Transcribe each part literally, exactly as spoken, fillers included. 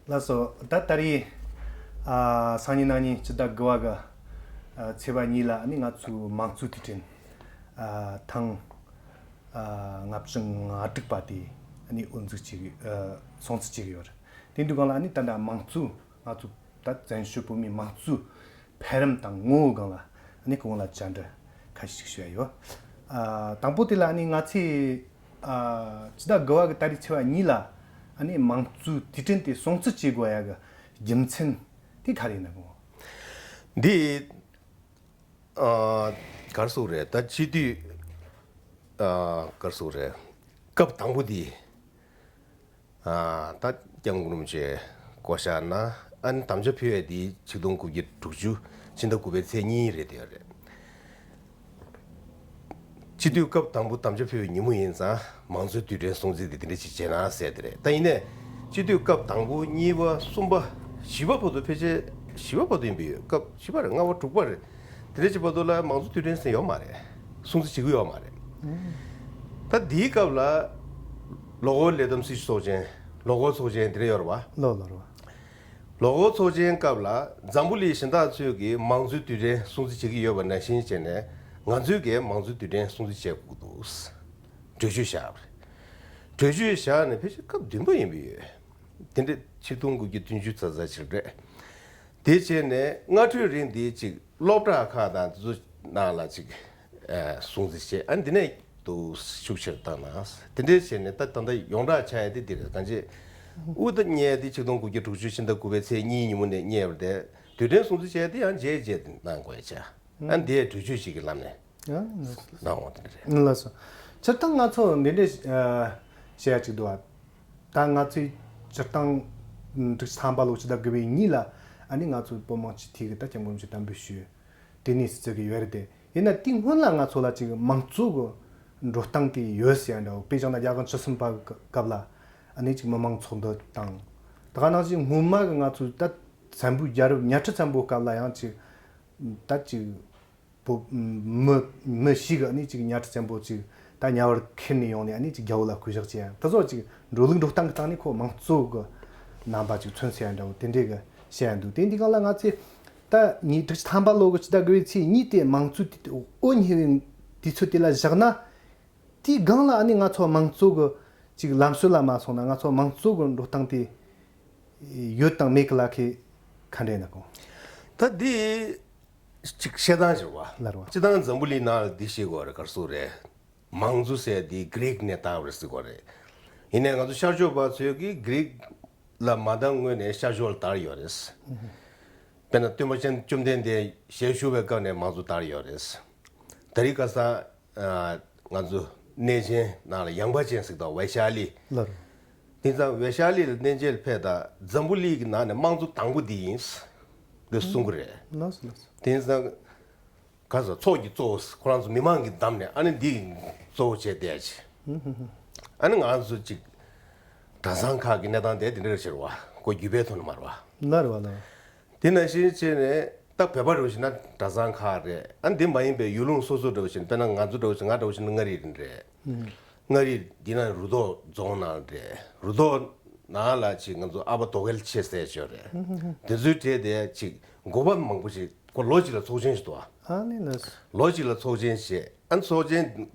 ལགས་སོ། ད་ད་རེས་ཨ་སང་ཉིན་གནངས་ཉིན་སྤྱི་ཟླ་དགུ་པ་གི་ཨ་ཚེས་པ་གཉིས་ལ་ཨ་ནི་ང་ཚོའི་དམངས་གཙོའི་དུས་དྲན་ཨ་ཐེངས་ཨ་ལྔ་བཅུ་ང་དྲུག་པ་དེ་ཨ་ནི་དབུ་འཛུགས་བྱེད་གི་ཨ་སྲུང་བརྩི་བྱེད་གི་ཡོད་རེད། དེ་འདུག་གང་ལ་ཨ་ནི་ད་ལྟ་དམངས་གཙོ་ང་ཚོ་ད་བཙན་བྱོལ་བོད་མིའི་དམངས་གཙོའི་འཕེལ་རིམ་དང་ངོ་བོ་སྒང་ལ་ཨ་ནི་ཁོང་ལ་བཅར་འདྲི་ཁ་ཤས་ཤིག་ཞུ་ཡ་ཡོད། ཨ་དང་པོ་དེ་ལ་ཨ་ནི་ང་ཚོས་ཨ་སྤྱི་ཟླ་དགུ་པ་གི་ད་རེས་ཚེས་པ་གཉིས་ལ་ཨ་ནི་དམངས་གཙོའི་དུས་དྲན་དེ་སྲུང་བརྩི་བྱེད་དགོས་ཡ་གི་རྒྱུ་མཚན་དེ་ག་རེ་ཡིན་ན་གོ། འདི་ཨ་ག་རེ་ཟེར་དགོས་རེད། ད་སྤྱི་འཐུས་ཨ་ག་རེ་ཟེར་དགོས་རེད། སྐབས་དང་པོ་དེ། ཨ་ད་སྐྱབས་མགོན་རིན་པོ་ཆེ་བསྐོ་བཞག་གནང་། ཨ་ནི་དམ་བཅའ་ཕུལ་བ་དེ་ཆིག་སྟོང་དགུ་བརྒྱ་དྲུག་ཅུ་ཕྱི་ཟླ་དགུ་པའི་ཚེས་གཉིས་རེད་དེ་རེད། སྤྱི་འཐུས་སྐབས་དང་པོ་དམ་བཅའ་ཕུལ་བའི་ཉིན་མོ་ཡིན་ཙང་མང་གཙོའི་དུས་དྲན་སྲུང་བརྩི་དེ་དེ་འདྲ་ཞིག་བྱས་ན་ཟེར་དེ་རེད། ད་ཡིན་ནའི་སྤྱི་འཐུས་སྐབས་དང་པོ་གཉིས་པ་གསུམ་པ་བཞི་པ་བར་དུ་ཕལ་ཆེར་བཞི་པ་བར་དུ་ཡིན་པ་ཡོད། སྐབས་བཞི་པ་རེད། ལྔ་པ་དྲུག་པ་རེད། དེ་འདྲ་ཞིག་བར་དུ་ལ་མང་གཙོའི་དུས་དྲན་ཟེར་ཡོད་མ་རེད། སྲུང་བརྩི་བྱེད་ཀྱི་ཡོད་མ་རེད། ད་འདིའི་སྐབས་ལ་ལོ་འཁོར་ལས་བསྡོམས་སྲིད་ཇུས་ཚོགས་ཆེན། ལོ་འཁོར་ཚོགས་ཆེན་དེ་འདྲ་ཡོད་རེད་བ། ལོ་ལོ་རེད་བ། ལོ་འཁོར་ཚོགས་ཆེན་སྐབས་ལ་འཛམ་བུ་གླིང་གཞན་དག་ཚོས་ཀྱིས་མང་གཙོའི་དུས་དྲན་སྲུང་བརྩི་བྱེད་ཀྱི་ཡོད་པ་ནང་བཞིན་བྱས་ནས་ང་ཚོས་ཀྱིས་མང་གཙོའི་དུས་དྲན་སྲུང་བརྩི་བྱེད་དགོས་འདུག་གྲོས་ཆོད་བཞག་པ་རེད། གྲོས་ཆོད་བཞག་ནས་ཕལ་ཆེར་སྐབས་བདུན་པ་ཡིན་པ་ཡོད། དེ་འདྲ་ཆིག་སྟོང་དགུ་བརྒྱ་བདུན་ཅུ་ཙམ་ཙམ་ཞིག་རེད། དེ་བྱས་ནས་སྔ་འཕྲོས་རིང་འདི་ཅིག་སློབ་གྲྭ་ཁག་དང་དེ་ཚོ་ནང་ལ་ཅིག་ཨ་སྲུང་བརྩི་བྱས། ཨ་འདི་ནས་དུ་ཤུགས་ཆེར་བཏང་ན། དེ་འདྲས་བྱས་ནས་ད་ད་ལྟ་ཡོངས་གྲགས་ཆགས་ཡ་དེ་འདི་རེད། གང་ཅི་དབུ་ད་བརྙེས་དེ་ཆིག་སྟོང་དགུ་བརྒྱ་དྲུག་ཅུ་ཕྱི་ཟླ་དགུ་པའི་ཚེས་གཉིས་ཉིན་མོ་ནས་བརྙེས་པ་རེད། དུས་དྲན་སྲུང་བརྩི་བྱས་དེ་ཡང་རྗེས་རྗེས་དེ་གནང་དགོས་ཡ་ཆགས། ཨ་འདི་གྲོས་ཆོད་ཞིག་གི་ལམ་ནས་ཨ་གནང་འོང་དེ་འདྲ་རེད། ལགས་སོ། སྤྱིར་བཏང་ང་ཚོ་འདི་འདྲས་ཨ་བཤད་ཡ་ཅིག་འདུག་བ། ད་ང་ཚོས་སྤྱིར་བཏང་དྲུག་ཅུ་ཐམ་པ་ལོ་ཕྱི་ཟླ་དགུ་པའི་གཉིས་ལ་ཨ་ནི་ང་ཚོ་བོད་མང་སྤྱི་འཐུས་ཀྱི་ད་སྐྱབས་མགོན་རིན་པོ་ཆེ་དམ་འབུལ་ཞུས། དེ་ནས་སྲིད་བྱུས་ཀྱི་ཡོད་རེད་དེ། ཡིན་ན་དེའི་སྔོན་ལ་ང་ཚོ་ལ་ཅིག་དམངས་གཙོ་གི་འགྲོ་སྟངས་དེ་ཡོད་ཟེར་ཡ་འདྲ་བོ། དཔེ་བཞག་ན་རྒྱལ་དབང་བཅུ་གསུམ་པ་གི་སྐབས་ལ་ཨ་ནི་ཅིག་མི་མང་ཚོགས་འདུ་དང་། ད་ག་ནང་བཞིན་སྔོན་མ་གི་ང་ཚོ་ད་བཙན་པོའི་རྒྱལ་རབས་གཉའ་ཁྲི་བཙན་པོའི་སྐབས་ལ་ཡང་ཅིག་ད་ཅིག་བོད་མི་མི་ཞིག་ཨ་ནི་ཅིག་གཉའ་ཁྲི་བཙན་པོ་ཅིག་ད་གཉའ་བར་ཁྱེར་ནས་ཡོང་ནས་ཨ་ནི་ཅིག་རྒྱལ་པོ་ལ་གུས་ཕྱག་བྱེད་ཡ་དེ་ཚོ་ཅིག་འགྲོ་ལུགས་འགྲོ་སྟངས་ཀྱི་སྟེང་ནས་ཁོ་དམངས་གཙོ་གི་རྣམ་པ་ཅིག་མཚོན་ཟེར་ཡ་འདྲ་བོ་དེ་འདྲས་གི་བཤད་ཡ་འདུག་དེ་འདི་གང་ལ་ང་ཚོས་ད་ཉིས་དྲུག་ཅུ་ཐམ་པ་ལོ་གི་ཕྱི་ཟླ་དགུ་པའི་ཚེས་གཉིས་དེ་དམངས་གཙོའི་དུས་དབུ་བརྙེས་པའི་དུས་ཚོད་དེ་ལ་བཞག་ན། དེའི་སྒང་ལ་ཨ་ནི་ང་ཚོ་དམངས་གཙོ་གི་ཅིག་ལམ་སྲོལ་ལ་མ་སོང་ན་ང་ཚོ་དམངས་གཙོ་གི་འགྲོ་སྟངས་དེ་ཡོད་དང་མེད་ཀྱི་ལ་ཁེ་ག་འདྲ་ཡིན་ན་གོ། ད་འདི་ཅིག་བཤད་སྟངས་ཅིག་བ། ལར་བ། སྤྱི་བཏང་འཛམ་བུ་གླིང་ནང་ལ་འདི་ཤེས་དགོས་རེད། ག་རེ་ཟེར་དགོས་རེད། མང་གཙོ་ཟེར་འདི་གྷི་རིག་ནས་བཏགས་པ་རེད་ཟེར་དགོས་རེད། ཡིན་ནའི་ང་ཚོ་ཤར་ཕྱོགས་པ་ཚོས་ཀྱིས་གྷི་རིག་ལ་མ་བཏང་སྔོན་ནས་ཤར་ཕྱོགས་ལ་དར་ཡོད་རེད། དཔེར་ན་སྟོན་པ་ཅན་བཅོམ་ལྡན་འདས་ཞལ་བཞུགས་པའི་སྐབས་ནས་མང་གཙོ་དར་ཡོད་རེད། ད་རེས་ཁ་སང་ཨ་ང་ཚོ་གནས་ཆེན་ནང་ལ་ཡངས་པ་ཅན་ཟེར་དང་ཝེ་ཤ་ལི། ལར། དེང་སང་ཝེ་ཤ་ལི་ལ་གནས་མཇལ་ཕེབས་དང་འཛམ་བུ་གླིང་གི་ནང་ནས་དམངས་གཙོ་དང་པོ་འདི་ཡིན་ཟེར་གསུང་གི་རེད། ལགས་སོ་ལགས་སོ། དེང་སང་ག་ས་ཚོགས་ཀྱི་གཙོ་བོ་ཁོ་རང་ཚོ་མི་མང་གིས་བདམས་ནས་ཨ་ནི་འདི་གཙོ་བོ་བྱས་བསྡད་ཅིག་ཨ་ནི་ང་ཚོ་ཅིག་གྲྭ་ཚང་ཁག་གི་གནས་སྟངས་དེ་དེ་འདྲ་ཞིག་རེད་བ། ཁོ་རྒྱུད་པའི་ཐོག་ནས་མ་རེད་བ། ལར་བ་ལར། དེ་ནང་བཞིན་བྱས་ནས་ད་བོད་པ་འདྲ་བོ་ཞིག་ན་གྲྭ་ཚང་ཁག་རེད། ཨ་འདི་མ་ཡིན་པའི་ཡུལ་ལུང་སོ་སོ་འདྲ་བོ་ཞིག་ན། དཔེར་ན་ང་ཚོ་འདྲ་བོ་ཞིག་ང་འདྲ་བོ་ཞིག་ན་མངའ་རིས་རེད། མངའ་རིས་འདི་ན་རུ་ཐོག་རྫོང་ནང་རེད། རུ་ཐོག་ནང་ལ་ཅིག་ང་ཚོ་ཨ་ཕ་དོ་གལ་ཆེ་ཟེར་ཅིག་ཡོད་རེད། དེ་ཚོའི་གྲས་དེ་ཅིག་འགོ་པ་མང་པོ་ཞིག་ཁོ་ལོ་གཅིག་ལ་ཚོགས་ཆེན་ཞིག་འདུག་ཨ་ནི་ལ་ལོ་གཅིག་ལ་ཚོགས་ཆེན་བྱས། ཨ་ནི་ཚོགས་ཆེན་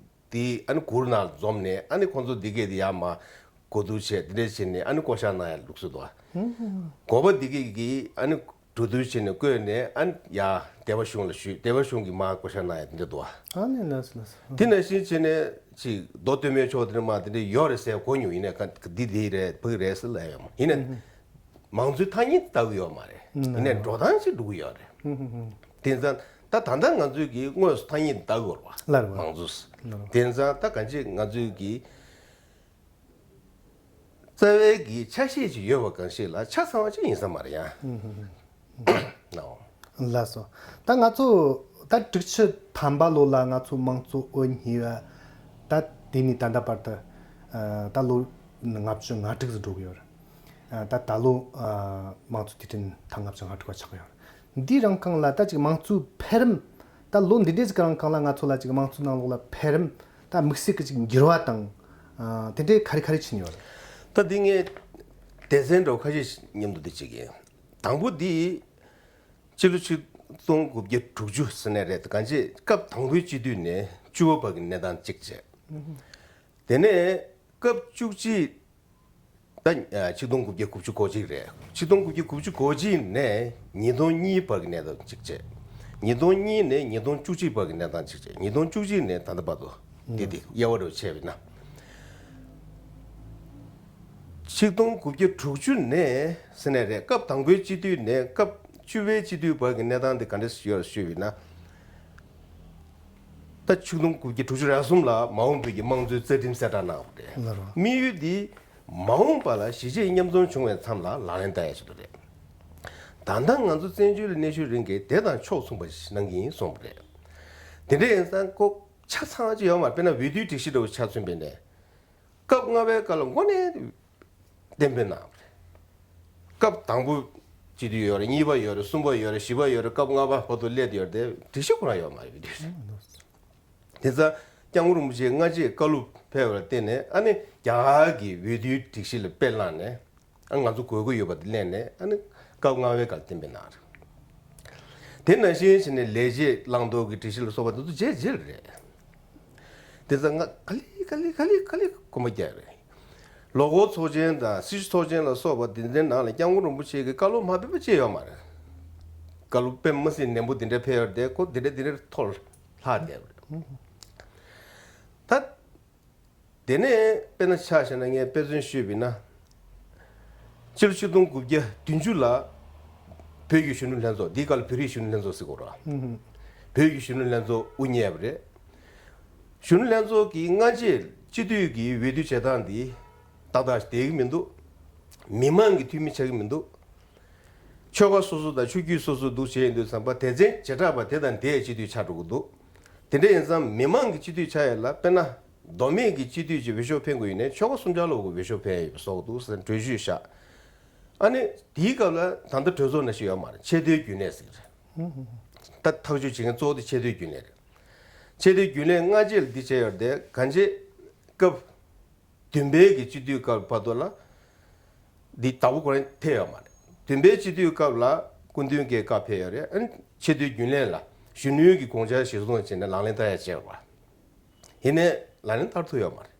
དེ་ཨ་ནི་གུར་ནང་འཛོམས་ནས་ཨ་ནི་ཁོང་ཚོ་འདི་གས་དེ་ཡར་མར་གོ་བསྡུར་བྱས། དེ་འདྲས་བྱས་ནས་ཨ་ནི་བསྐོ་བཞག་གནང་ཡ་ལུགས་སྲོལ་འདུག་འགོ་པ་འདི་གས་ཀྱིས་ཨ་ནི་གྲོས་བསྡུར་བྱས་ནས་བསྐོས་ནས་ཨ་ནི་ཡར་སྡེ་པ་གཞུང་ལ་ཞུས། སྡེ་པ་གཞུང་གིས་མར་བསྐོ་བཞག་གནང་ཡ་དེ་འདྲ་འདུག་ཨ་ནི་ལགས་སོ་ལགས་སོ། དེ་ནང་བཞིན་བྱས་ནས་ཅིག་མདོ་སྟོད་སྨད་ཕྱོགས་དེ་འདྲ་མར་དེ་འདྲ་ཡོད་རེད་ཟེར་གོ་མྱོང་། ཡིན་ནའི་ག་འདི་འདི་རེད་ཕ་གི་རེད་ཟེར་ལབ་ཡོད་མ་ཡིན་ནའི། མང་གཙོའི་ཐ་སྙད་ལྟ་གི་ཡོད་མ་རེད། ཡིན་ནའི་འགྲོ་སྟངས་ཤིག་འགྲོ་གི་ཡོད་རེད། དེ་ཙང་ད་ད་ལྟ་ང་ཚོས་ཀྱིས་དངོས་སུ་ཐ་སྙད་ལྟ་གི་ཡོད་རེད་བ། ལར་བ། མང་གཙོ། ལར་བ། དེ་ཙང་ད་གང་ཅི་ང་ཚོས་ཀྱིས་རྩ་བའི་གི་ཆ་ཤས་ཅིག་ཡོད་པ་གང་ཞིག་ལ་ཆ་ཚང་བ་ཅིག་ཡིན་ས་མ་རེད་ཡ། ནའོ། ལགས་སོ། ད་ང་ཚོ་ད་དྲུག་ཅུ་ཐམ་པ་ལོ་ལ་ང་ཚོ་དམངས་གཙོ་དབུ་བརྙེས་པ། ད་དེ་ནས་ད་ལྟ་བར་དུ་ཨ་ད་ལོ་ལྔ་བཅུ་ང་དྲུག་ཙམ་འགྲོ་གི་ཡོད་རེད། ཨ་ད་ད་ལོ་ཨ་དམངས་གཙོ་དུས་དྲན་ཐེངས་ལྔ་བཅུ་ང་དྲུག་པ་ཆགས་ཀྱི་ཡོད་རེད། འདིའི་རིང་གང་ལ་ད་ཅིག་དམངས་གཙོའི་འཕེལ་རིམ། ད་ལོ་འདི་འདྲའི་ཅིག་གི་རིང་གང་ལ་ང་ཚོ་ལ་ཅིག་དམངས་གཙོའི་ནང་ལོགས་ལ་འཕེལ་རིམ། ད་དམིགས་བསལ་གྱི་ཅིག་འགྱུར་བ་དང་། ཨ་དེ་འདྲའི་ག་རེ་ག་རེ་ཕྱིན་ཡོད་རེད། ད་འདི་ངས་ སྡེ་ཚན་འདྲ་བོ་ཁ་ཤས་མཉམ་དུ་འདི་གཅིག་ཡིན། དང་པོ་འདི་སྤྱི་ལོ་ཆིག་སྟོང་དགུ་བརྒྱ་དྲུག་ཅུ་ཟེར་ནས་རེད། གང་ཅི་སྐབས་དང་པོའི་སྤྱི་འཐུས་ནས་བཅུ་པ་བར་གྱི་གནས་སྟངས་གཅིག་བྱས། དེ་ནས་སྐབས་བཅུ་གཅིག་ད་ཆིག་སྟོང་དགུ་བརྒྱ་དགུ་བཅུ་གོ་གཅིག་རེད། ཆིག་སྟོང་དགུ་བརྒྱ་དགུ་བཅུ་གོ་གཅིག་ནས་ཉིས་སྟོང་གཉིས་བར་གྱི་གནས་སྟངས་གཅིག་བྱས། ཉིས་སྟོང་གཉིས་ནས་ཉིས་སྟོང་བཅུ་གཅིག་བར་གྱི་གནས་སྟངས་གཅིག་བྱས། ཉིས་སྟོང་བཅུ་གཅིག་ནས་ད་ལྟ་བར་དུ་འདི་འདི་དབྱེ་བ་རུ་ཕྱེ་བས་ན། ཆིག་སྟོང་དགུ་བརྒྱ་དྲུག་ཅུ་ནས་ཟེར་ནས་རེད། སྐབས་དང་པོའི་སྤྱི་འཐུས་ནས་སྐབས་བཅུ་པའི་སྤྱི་འཐུས་བར་གྱི་གནས་སྟངས་དེ་ག་འདྲ་ཞིག་ཡོད་ཞུས་པ་ཡིན་ན། ད་ཆིག་སྟོང་དགུ་བརྒྱ་དྲུག་ཅུ་རེ་གསུམ་ལ་མ་འོངས་པའི་གི་དམངས་གཙོའི་རྩ་ཁྲིམས་གསལ་བསྒྲགས་གནང་བ་རེད། ལགས་རེད། དམིགས་ཡུལ་འདི་མ་འོངས་པ་ལ་གཞིས་བྱེས་མཉམ་འཛོམས་བྱུང་བའི་མཚམས་ལ་ལག་ལེན་བསྟར་ཡ་ཆེད་དུ་རེད། ད་ལྟ་ང་ཚོ་བཙན་བྱོལ་ལ་གནས་ཤུལ་རིང་གི་དེ་དང་ཕྱོགས་མཚུངས་པ་ཞིག་གནང་གི་ཡིན་གསུངས་པ་རེད། དེ་འདྲ་ཡིན་ཙང་ཁོ་ཆ་ཚང་ཅིག་ཡོད་མ་རེད། དཔེར་ན་འོས་བསྡུའི་སྒྲིག་གཞི་འདྲ་བོ་ཆ་མཚོན་པ་ཡིན་ནའི། སྐབས་ལྔ་པའི་སྐབས་ལ་དངོས་གནས་གཏན་འབེབས་གནང་བ་རེད། སྐབས་དང་པོ་སྤྱི་འཐུས་ཡོད་རེད། གཉིས་པ་ཡོད་རེད། གསུམ་པ་ཡོད་རེད། བཞི་པ་ཡོད་རེད། སྐབས་ལྔ་པ་བར་དུ་སླེབས་ཡོད་རེད་དེ། སྒྲིག་གཞི་ཁོ་རང་ཡོད་མ་རེད་དེ། དེ་ཚ་སྐྱབས་མགོན་རིན་པོ་ཆེ་སྔ་རྗེས་བཀའ་སློབ་ཕེབས་པར་བརྟེན་ནས། ཨ་ནི་རྒྱ་གར་གྱི་འོས་བསྡུའི་སྒྲིག་གཞི་ལ་དཔེ་བླངས་ནས། ཨ་ང་ཚོ་དགོས་མཁོ་ཡོད་པ་དེ་གླེང་ནས། ཨ་ནི་སྐབས་ལྔ་པའི་སྐབས་གཏན་འབེབས་གནང་རེད། དེ་ནང་བཞིན་བྱས་ནས་ལས་བྱེད་བླང་དོར་གྱི་སྒྲིག་གཞི་ལ་སོགས་པ་དེ་ཚོ་རྗེས་རྗེས་རེད། དེ་ཚ་ང་ག་ལེ་ག་ལེ་ག་ལེ་ག་ལེ་གོམ་པ་རྒྱག་རེད། ལོ་འཁོར་ཚོགས་ཆེན་དང་སྲིད་གཞུང་ཚོགས་ཆེན་ལ་སོགས་པ་དེ་འདྲའི་ནང་ལ་སྐྱབས་མགོན་རིན་པོ་ཆེ་གིས་བཀའ་སློབ་མ་ཕེབས་པ་ཅིག་ཡོད་མ་རེད། བཀའ་སློབ་དཔེ་མི་སྲིད་ནན་པོ་དེ་འདྲ་ཕེབས་ཡོད་རེད་དེ། ཁོ་དེ་འདྲ་དེ་འདྲ་ཐོར་ལྷག་བསྡད་པ་རེད། ད་དེ་ནས་དཔེར་ན་ཆ་བཞག་ན། ངས་དཔེ་མཚོན་ཞུས་པ་ཡིན་ན། སྤྱི་ལོ་ཆིག་སྟོང་དགུ་བརྒྱ་བདུན་ཅུ་ལ་བོད་ཀྱི་གཞོན་ནུ་ལྷན་ཚོགས། འདིའི་སྐབས་ལ་བོད་རིགས་གཞོན་ནུ་ལྷན་ཚོགས་ཟེར་གོ་ར། ཧུམ་ཧུམ། བོད་ཀྱི་གཞོན་ནུ་ལྷན་ཚོགས་དབུ་བརྙེས་པ་རེད། གཞོན་ནུ་ལྷན་ཚོགས་ཀྱི་སྔ་རྗེས་སྤྱི་འཐུས་ཀྱི་འོས་བསྡུ་བྱེད་སྟངས་འདི་ཏག་ཏག་བསྡད་ཀྱི་མི་འདུག་མི་མང་གི་འཐུས་མི་ཆགས་ཀྱི་མི་འདུག་ཆོལ་ཁ་སོ་སོ་དང་ཆོས་བརྒྱུད་སོ་སོ་འདུག་བྱས་ཡིན་དུས་ཙམ་པ། སྡེ་ཚན་བྱེ་བྲག་པ་དེ་དང་དེས་སྤྱི་འཐུས་ཆགས་འགྲོ་གི་འདུག་དེ་འདྲ་ཡིན་ཙང་མི་མང་གི་སྤྱི་འཐུས་ཆགས་ཡ་ལ་དཔེར་ན། མདོ་སྨད་ཀྱི་སྤྱི་འཐུས་ཀྱི་འོས་ཤོག་འཕེན་དགོས་ཡིན་ནའི་ཆོལ་ཁ་གསུམ་ཆར་ལ་འོས་ཤོག་འཕེན་ཡ་ཡོད་པའི་བཟོ་འདུག་ཟེར་གྲོས་ཆོད་བཞག་ཨ་ནི་དེའི་སྐབས་ལ་ད་ལྟ་གྲོས་ཚོགས་ནང་བཞིན་ཡོད་མ་རེད། ཆེས་མཐོའི་རྒྱུན་ལས་ཟེར་གྱི་རེད། ད་ཐག་གཅོད་བྱེད་མཁན་གཙོ་བོ་དེ་ཆེས་མཐོའི་རྒྱུན་ལས་རེད། ཆེས་མཐོའི་རྒྱུན་ལས་སྔ་རྗེས་ལ་འདི་བྱས་ཡོད་རེད་དེ། གང་ཅི་སྐབས་བདུན་པའི་གི་སྤྱི་འཐུས་སྐབས་བར་དུ་ལ་འདི་བདག་པོ་ཁོ་རང་ཐེབས་ཡོད་མ་རེད། བདུན་པའི་སྤྱི་འཐུས་སྐབས་ལ་སྐུ་མདུན་གྱིས་བཀའ་ཕེབས་ཡོད་རེད། ཨ་ནི་ཆེས་མཐོའི་རྒྱུན་ལས་ལ་གཞོན་ནུའི་གི་དགོངས་འཆར་གཞིར་བཟུང་བྱས་ནས་ལག་ལེན་བསྟར་ཡ་བྱས་པ། ཡིན་ནའི་ལག་ལེན་བསྟར་ཐུབ་ཡོད་མ་རེད།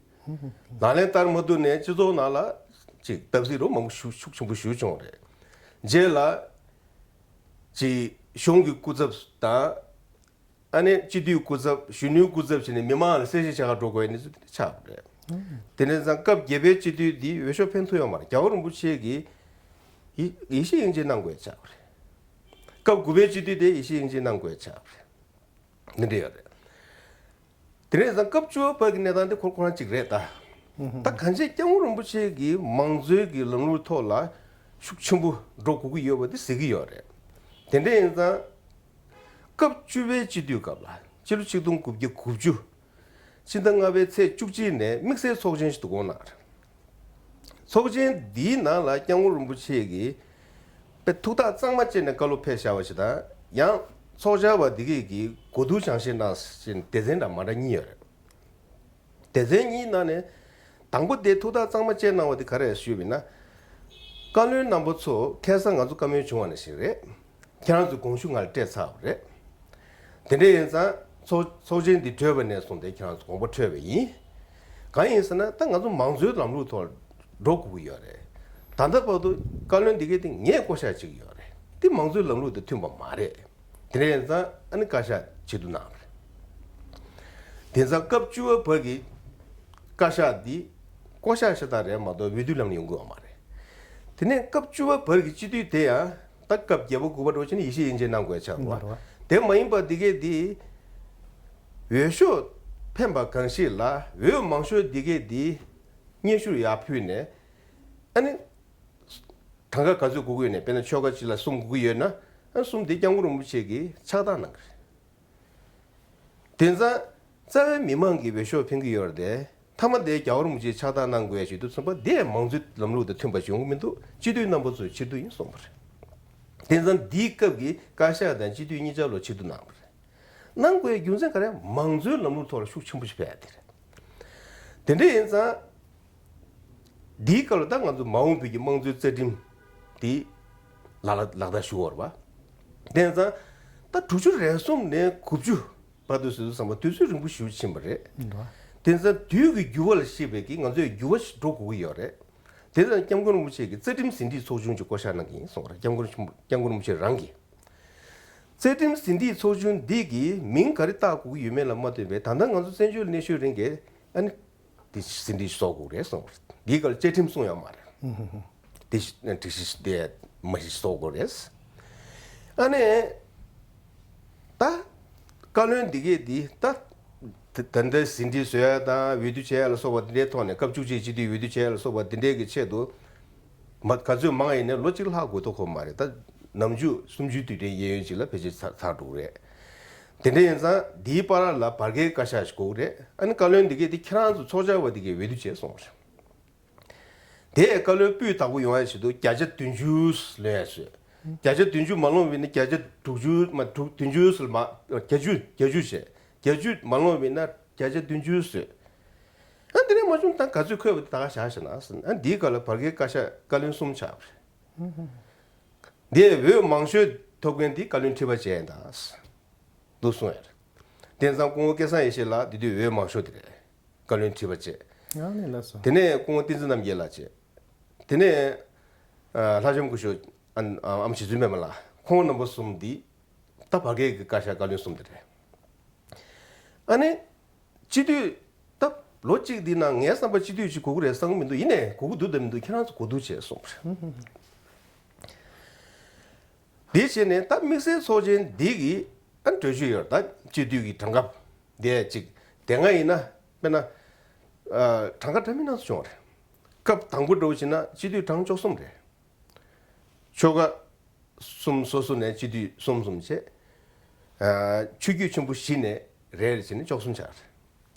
ལག་ལེན་བསྟར་མ་ཐུབ་ནས་སྤྱི་ཚོགས་ནང་ལ་ཅིག་བརྡབ་གསིག་རོ་མང་པོ་ཤུགས་ཤུགས་ཆེན་པོ་ཞེ་པོ་བྱུང་བ་རེད། རྗེས་ལ་ཅིག་གཞུང་གི་སྐུ་ཚབ་དང་། ཨ་ནི་སྤྱི་འཐུས་སྐུ་ཚབ། གཞོན་ནུའི་སྐུ་ཚབ་བྱས་ནས་མི་མང་ལ་གསལ་བཤད་བྱེད་ག་འགྲོ་དགོས་ཡ་གནས་ཚུལ་དེ་འདྲ་ཆགས་པ་རེད། དེ་འདྲ་ཙང་སྐབས་བརྒྱད་པའི་སྤྱི་འཐུས་འདི་འོས་ཤོག་འཕེན་ཐུབ་ཡོད་མ་རེད། རྒྱལ་བ་རིན་པོ་ཆེ་གིས་ཡེ་ཡེ་ཤེས་དབྱིངས་ཅན་གནང་དགོས་ཡ་ཆགས་པ་རེད། སྐབས་དགུ་པའི་སྤྱི་འཐུས་དེ་ཡེ་ཤེས་དབྱིངས་ཅན་གནང་དགོས་ཡ་ཆགས་པ་རེད། འདི་འདྲ་ཡོད་རེད། དེ་ནས་ཙང་སྐབས་བཅུ་པ་བར་གྱི་གནས་སྟངས་དེ་ཁོ་ཁོ་རང་གཅིག་རེད་ད། ད་གང་ཅི་སྐྱབས་མགོན་རིན་པོ་ཆེ་གིས་མང་གཙོའི་གི་ལམ་ལུགས་ཐོག་ལ་ཤུགས་ཆེན་པོ་འགྲོ་དགོས་ཀྱི་ཡོད་པ་དེ་གཟིགས་ཀྱི་ཡོད་རེད། དེ་འདྲ་ཡིན་ཙང་སྐབས་བཅུ་པའི་སྤྱི་འཐུས་སྐབས་ལ། སྤྱི་ལོ་ཆིག་སྟོང་དགུ་བརྒྱ་དགུ་བཅུ་ཕྱི་ཟླ་ལྔ་པའི་ཚེས་བཅུ་གཅིག་ནས་དམིགས་བསལ་ཚོགས་ཆེན་ཞིག་བསྡུ་སྐོང་གནང་རེད། ཚོགས་ཆེན་འདིའི་ནང་ལ་སྐྱབས་མགོན་རིན་པོ་ཆེ་གིས་དཔེ་ཐུགས་ཐག་གཙང་མ་བཅད་ནས་བཀའ་སློབ་ཕེབས་བཞག་པ་ཞིག་དང་། ཡང་ཚོགས་བཅར་བ་འདི་གས་ཀྱིས་གོ་བསྡུར་སྦྱང་བཤད་གནང་ཞེས་སྡེ་ཚན་འདྲ་མ་འདྲ་གཉིས་ཡོད་རེད། སྡེ་ཚན་གཉིས་ནང་ནས་དང་པོ་དེ་ཐུགས་ཐག་གཙང་མ་བཅད་གནང་བ་དེ་ག་རེ་རེད་ཞུས་པ་ཡིན་ན། བཀའ་བློན་རྣམ་པ་ཚོ་ཁ་སང་ང་ཚོ་བཀའ་མོལ་བྱུང་བ་ནང་བཞིན་རེད། ཁྱེད་རང་ཚོའི་དགོངས་ཞུ་ང་ལ་སྤྲད་ཚར་བ་རེད། དེ་འདྲ་ཡིན་ཙང་ཚོགས་ཚོགས་ཆེན་འདི་གྲོལ་བ་ནས་བཟུང་སྟེ་ཁྱེད་རང་ཚོ་དགོངས་པ་འཁྲོལ་བ་ཡིན། གང་ཡིན་ཟེར་ན། ད་ང་ཚོ་མང་གཙོའི་ལམ་ལུགས་ཐོག་འགྲོ་དགོས་ཀྱི་ཡོད་རེད། ད་ལྟ་བར་དུ་བཀའ་བློན་འདི་གས་དེ་ངས་བསྐོ་བཞག་བྱེད་ཀྱི་ཡོད་རེད། འདི་མང་གཙོའི་ལམ་ལུགས་དང་མཐུན་པ་མ་རེད། དེ་འདྲ་ཡིན་ཙང་ཨ་ནི་བཀའ་ཤག་ཕྱིར་བསྡུ་གནང་བ་རེད། དེང་སང་སྐབས་བཅུ་པ་བར་གྱི་བཀའ་ཤག་འདི་བསྐོ་བཞག་ཤ་སྟག་རེད་མ་གཏོགས་འོས་བསྡུ་ལམ་ནས་ཡོང་གི་ཡོད་མ་རེད། དེ་ནས་སྐབས་བཅུ་པ་བར་གྱི་སྤྱི་འཐུས་དེ་ཡང་ད་སྐབས་བརྒྱད་པ་དགུ་པ་འགྲོ་ཕྱིན་ཡེ་ཤེས་དབྱིངས་ཅན་གནང་དགོས་ཆགས་འགྲོ་བ། དེ་མ་ཡིན་པ་འདི་གས་འདི་འོས་ཤོག་འཕེན་པ་གང་ཞིག་ལ་འོས་མང་ཤོས་འདི་གས་འདི་སྙན་ཞུ་ཡར་ཕུལ་ནས། ཨ་ནི་གྲངས་ཀ་ག་ཚོད་དགོས་ཀྱི་ཡོད་ན། དཔེར་ན་ཆོལ་ཁ་གཅིག་ལ་གསུམ་དགོས་ཀྱི་ཡོད་ན། ཨ་གསུམ་དེ་སྐྱབས་མགོན་རིན་པོ་ཆེ་གིས་ཕྱག་རྟགས་གནང་གི་རེད། དེང་སང་རྩ་བའི་མི་མང་གིས་འོས་ཤོག་འཕེན་གྱི་ཡོད་རེད་དེ། མཐའ་མ་དེ་རྒྱལ་བ་རིན་པོ་ཆེས་ཕྱག་རྟགས་གནང་དགོས་ཞེས་དུས་ཙམ་པ་དེ་མང་གཙོའི་ལམ་ལུགས་དང་མཐུན་པ་ཞིག་ཡོང་གི་མི་འདུག་སྤྱི་འཐུས་རྣམ་པ་ཚོ་ཕྱིར་བསྡུ་ཡིན་གསུངས་པ་རེད། དེང་སང་འདིའི་སྐབས་ཀྱི་བཀའ་ཤག་དང་སྤྱི་འཐུས་གཉིས་ཆར་ལ་ཕྱིར་བསྡུ་གནང་བ་རེད། གནང་དགོས་རྒྱུ་མཚན་ག་རེ། མང་གཙོའི་ལམ་ལུགས་ཐོག་ལ་ཤུགས་ཆེན་པོ་ཞིག་སྤེལ་ཡ་དེ་རེད། དེ་འདྲ་ཡིན་ཙང་ འདིའི་སྐབས་ལ་ད་ང་ཚོ་མ་འོངས་པའི་གི་དམངས་གཙོའི་རྩ་ཁྲིམས་དེ་ལག་ལག་བསྟར་ཞུ་བར་བ། དེ་ཙང་ད་དྲུག་ཅུ་རེ་གསུམ་ནས་དགུ་བཅུ་བར་དུ་ཟེར་དུས་ཙམ་པ་དུས་ཚོད་རིང་པོ་ཞིག་ཕྱིན་པ་རེད། དེ་ཙང་དུས་ཀྱི་འགྱུར་བ་ལ་བཤད་པའི་གི་ང་ཚོས་འགྱུར་བ་ཞིག་འགྲོ་དགོས་ཀྱི་ཡོད་རེད། དེ་ཙང་སྐྱབས་མགོན་རིན་པོ་ཆེ་གིས་རྩ་ཁྲིམས་ཟིན་བྲིས་ཚོགས་ཆུང་ཅིག་བསྐོ་བཞག་གནང་གི་ཡིན་གསུངས་པ་རེད། སྐྱབས་མགོན་ཆེན་པོ་སྐྱབས་མགོན་རིན་པོ་ཆེ་རང་གིས། རྩ་ཁྲིམས་ཟིན་བྲིས་ཚོགས་ཆུང་འདི་གིས་མིང་ག་རེ་བཏགས་དགོས་ཀྱི་ཡོད་མེད་ལ་མ་ལྟོས་པའི་ད་ལྟ་ང་ཚོ་བཙན་བྱོལ་གནས་ཤུལ་རིང་གི་ཨ་ནི་དེ་ཟིན་བྲིས་ཤིག་བཟོ་དགོས་རེད་གསུངས་པ་རེད། འདིའི་སྐབས་ལ་བཅའ་ཁྲིམས་གསུངས་ཡོད་མ་རེད། དེ་ཞིག་སྒྲིག་གཞི་དེ་མ་གཞི་བཟོ་དགོས་རེད། ཨ་ནི་ད་བཀའ་བློན་འདི་གས་འདི་ད་ད་ལྟ་ཟིན་བྲིས་བཟོ་ཡ་དང་འོས་བསྡུ་བྱེད་ཡ་ལ་སོགས་པ་འདི་འདྲའི་ཐོག་ནས་སྐབས་བཅུ་གཅིག་སྤྱི་འཐུས་འོས་བསྡུ་བྱེད་ཡ་ལ་སོགས་པ་འདི་འདྲའི་གི་ཆེད་དུ། མ་ག་ཚོད་མང་ཡིན་ནའི་ལོ་གཅིག་ལྷག་དགོས་ཐོག་ཁོ་མ་རེད། ད་ནམ་རྒྱུན་སུམ་ཅུའི་དུས་དྲན་གཡས་གཡོན་ཅིག་ལ་ཕལ་ཆེར་ཚར་ཚར་འགྲོ་གི་རེད། དེ་འདྲ་ཡིན་ཙང་འདིའི་བར་ལ་བར་བརྒལ་བཀའ་ཤག་ཞིག་དགོས་ཀྱི་རེད། ཨ་ནི་བཀའ་བློན་འདི་གས་དེ་ཁྱེད་རང་ཚོ་ཚོགས་བཅར་བ་འདི་གས་འོས་བསྡུ་བྱས་སོང་བ་རེད། དེས་བཀའ་བློན་སྤུས་དག་པོ་ཡོང་ཡ་ཆེད་དུ་བརྒྱ་ཆ་བདུན་ཅུ་ལོན་ཡ་བཟོས། བརྒྱ་ཆ་བདུན་ཅུ་མ་ལོངས་པ་ཡིན་ན་བརྒྱ་ཆ་དྲུག་ཅུ་མ་དྲུག་བདུན་ཅུ་ཟེར་མ་བརྒྱད་ཅུ་བརྒྱད་ཅུ་བྱས། བརྒྱད་ཅུ་མ་ལོངས་པ་ཡིན་ན་བརྒྱ་ཆ་བདུན་ཅུ་བཟོས། ཨ་འདི་ནས་མ་བྱུང་ད་ག་ཚོད་འཁོད་པ་དེ་ད་ག་བཞག་བཞག་ན་ཟེར། ཨ་འདིའི་སྐབས་ལ་བར་བརྒལ་བཀའ་ཤག་བཀའ་བློན་གསུམ་ཆགས་པ་རེད། འདིས་འོས་མང་ཤོས་ཐོབ་མཁན་དེ་བཀའ་བློན་ཁྲི་པ་བྱས་ཡིན་ད་འདུག་གསུངས་ཡོད་རེད། དེང་སང་སྐུ་ངོ་སྐལ་བཟང་ཡེ་ཤེས་ལགས་དེ་དུས་འོས་མང་ཤོས་དེ་རེད། བཀའ་བློན་ཁྲི་པ་བྱས། ཡང་ནས་ལགས་སོ། དེ་ནས་སྐུ་ངོ་བསྟན་འཛིན་རྣམ་རྒྱལ་ལགས་བྱས། དེ་ནས་ཨ་ལྷ་ལྕམ་སྐུ་ཞབས་ཨ་ཨ་མ་རྗེ་བཙུན་སྨན་མ་ལགས། ཁོང་རྣམ་པ་གསུམ་འདི་ད་བར་བརྒལ་གྱི་བཀའ་ཤག་བཀའ་བློན་གསུམ་དེ་རེད། ཨ་ནི་སྤྱི་འཐུས་ད་ལོ་གཅིག་འདི་ནང་ངའི་བསམ་པ་སྤྱི་འཐུས་ཅིག་དགོས་ཀྱི་རེད་བསམ་གྱི་མི་འདུག་ཡིན་ནའི་དགོས་ཀྱི་འདུག་དང་མི་འདུག་ཁྱེད་རང་ཚོ་གོ་བསྡུར་བྱས་སོང་བ་རེད། དེ་བྱས་ནས་ད་དམིགས་བསལ་ཚོགས་ཆེན་འདི་གི་ཨ་གྲོས་ཆོད་ཡོད་རེད། ད་སྤྱི་འཐུས་ཀྱི་གྲངས་ཀ་འདི་གཅིག་དེ་སྔ་ཡིན་ན་དཔེར་ན་ཨ་གྲངས་ཀ་འདྲ་མིན་སྣ་ཚོགས་བྱུང་བ་རེད། སྐབས་དང་པོ་འདྲ་བོ་བྱས་ན་སྤྱི་འཐུས་གྲངས་བཅུ་གསུམ་རེད། ཆོལ་ཁ་གསུམ་སོ་སོ་ནས་སྤྱི་འཐུས་གསུམ་གསུམ་བྱས། ཨ་ཆོས་བརྒྱུད་ཆེན་པོ་བཞི་ནས་རེ་རེ་བྱས་ནས་བཅུ་གསུམ་ཆགས་རེད།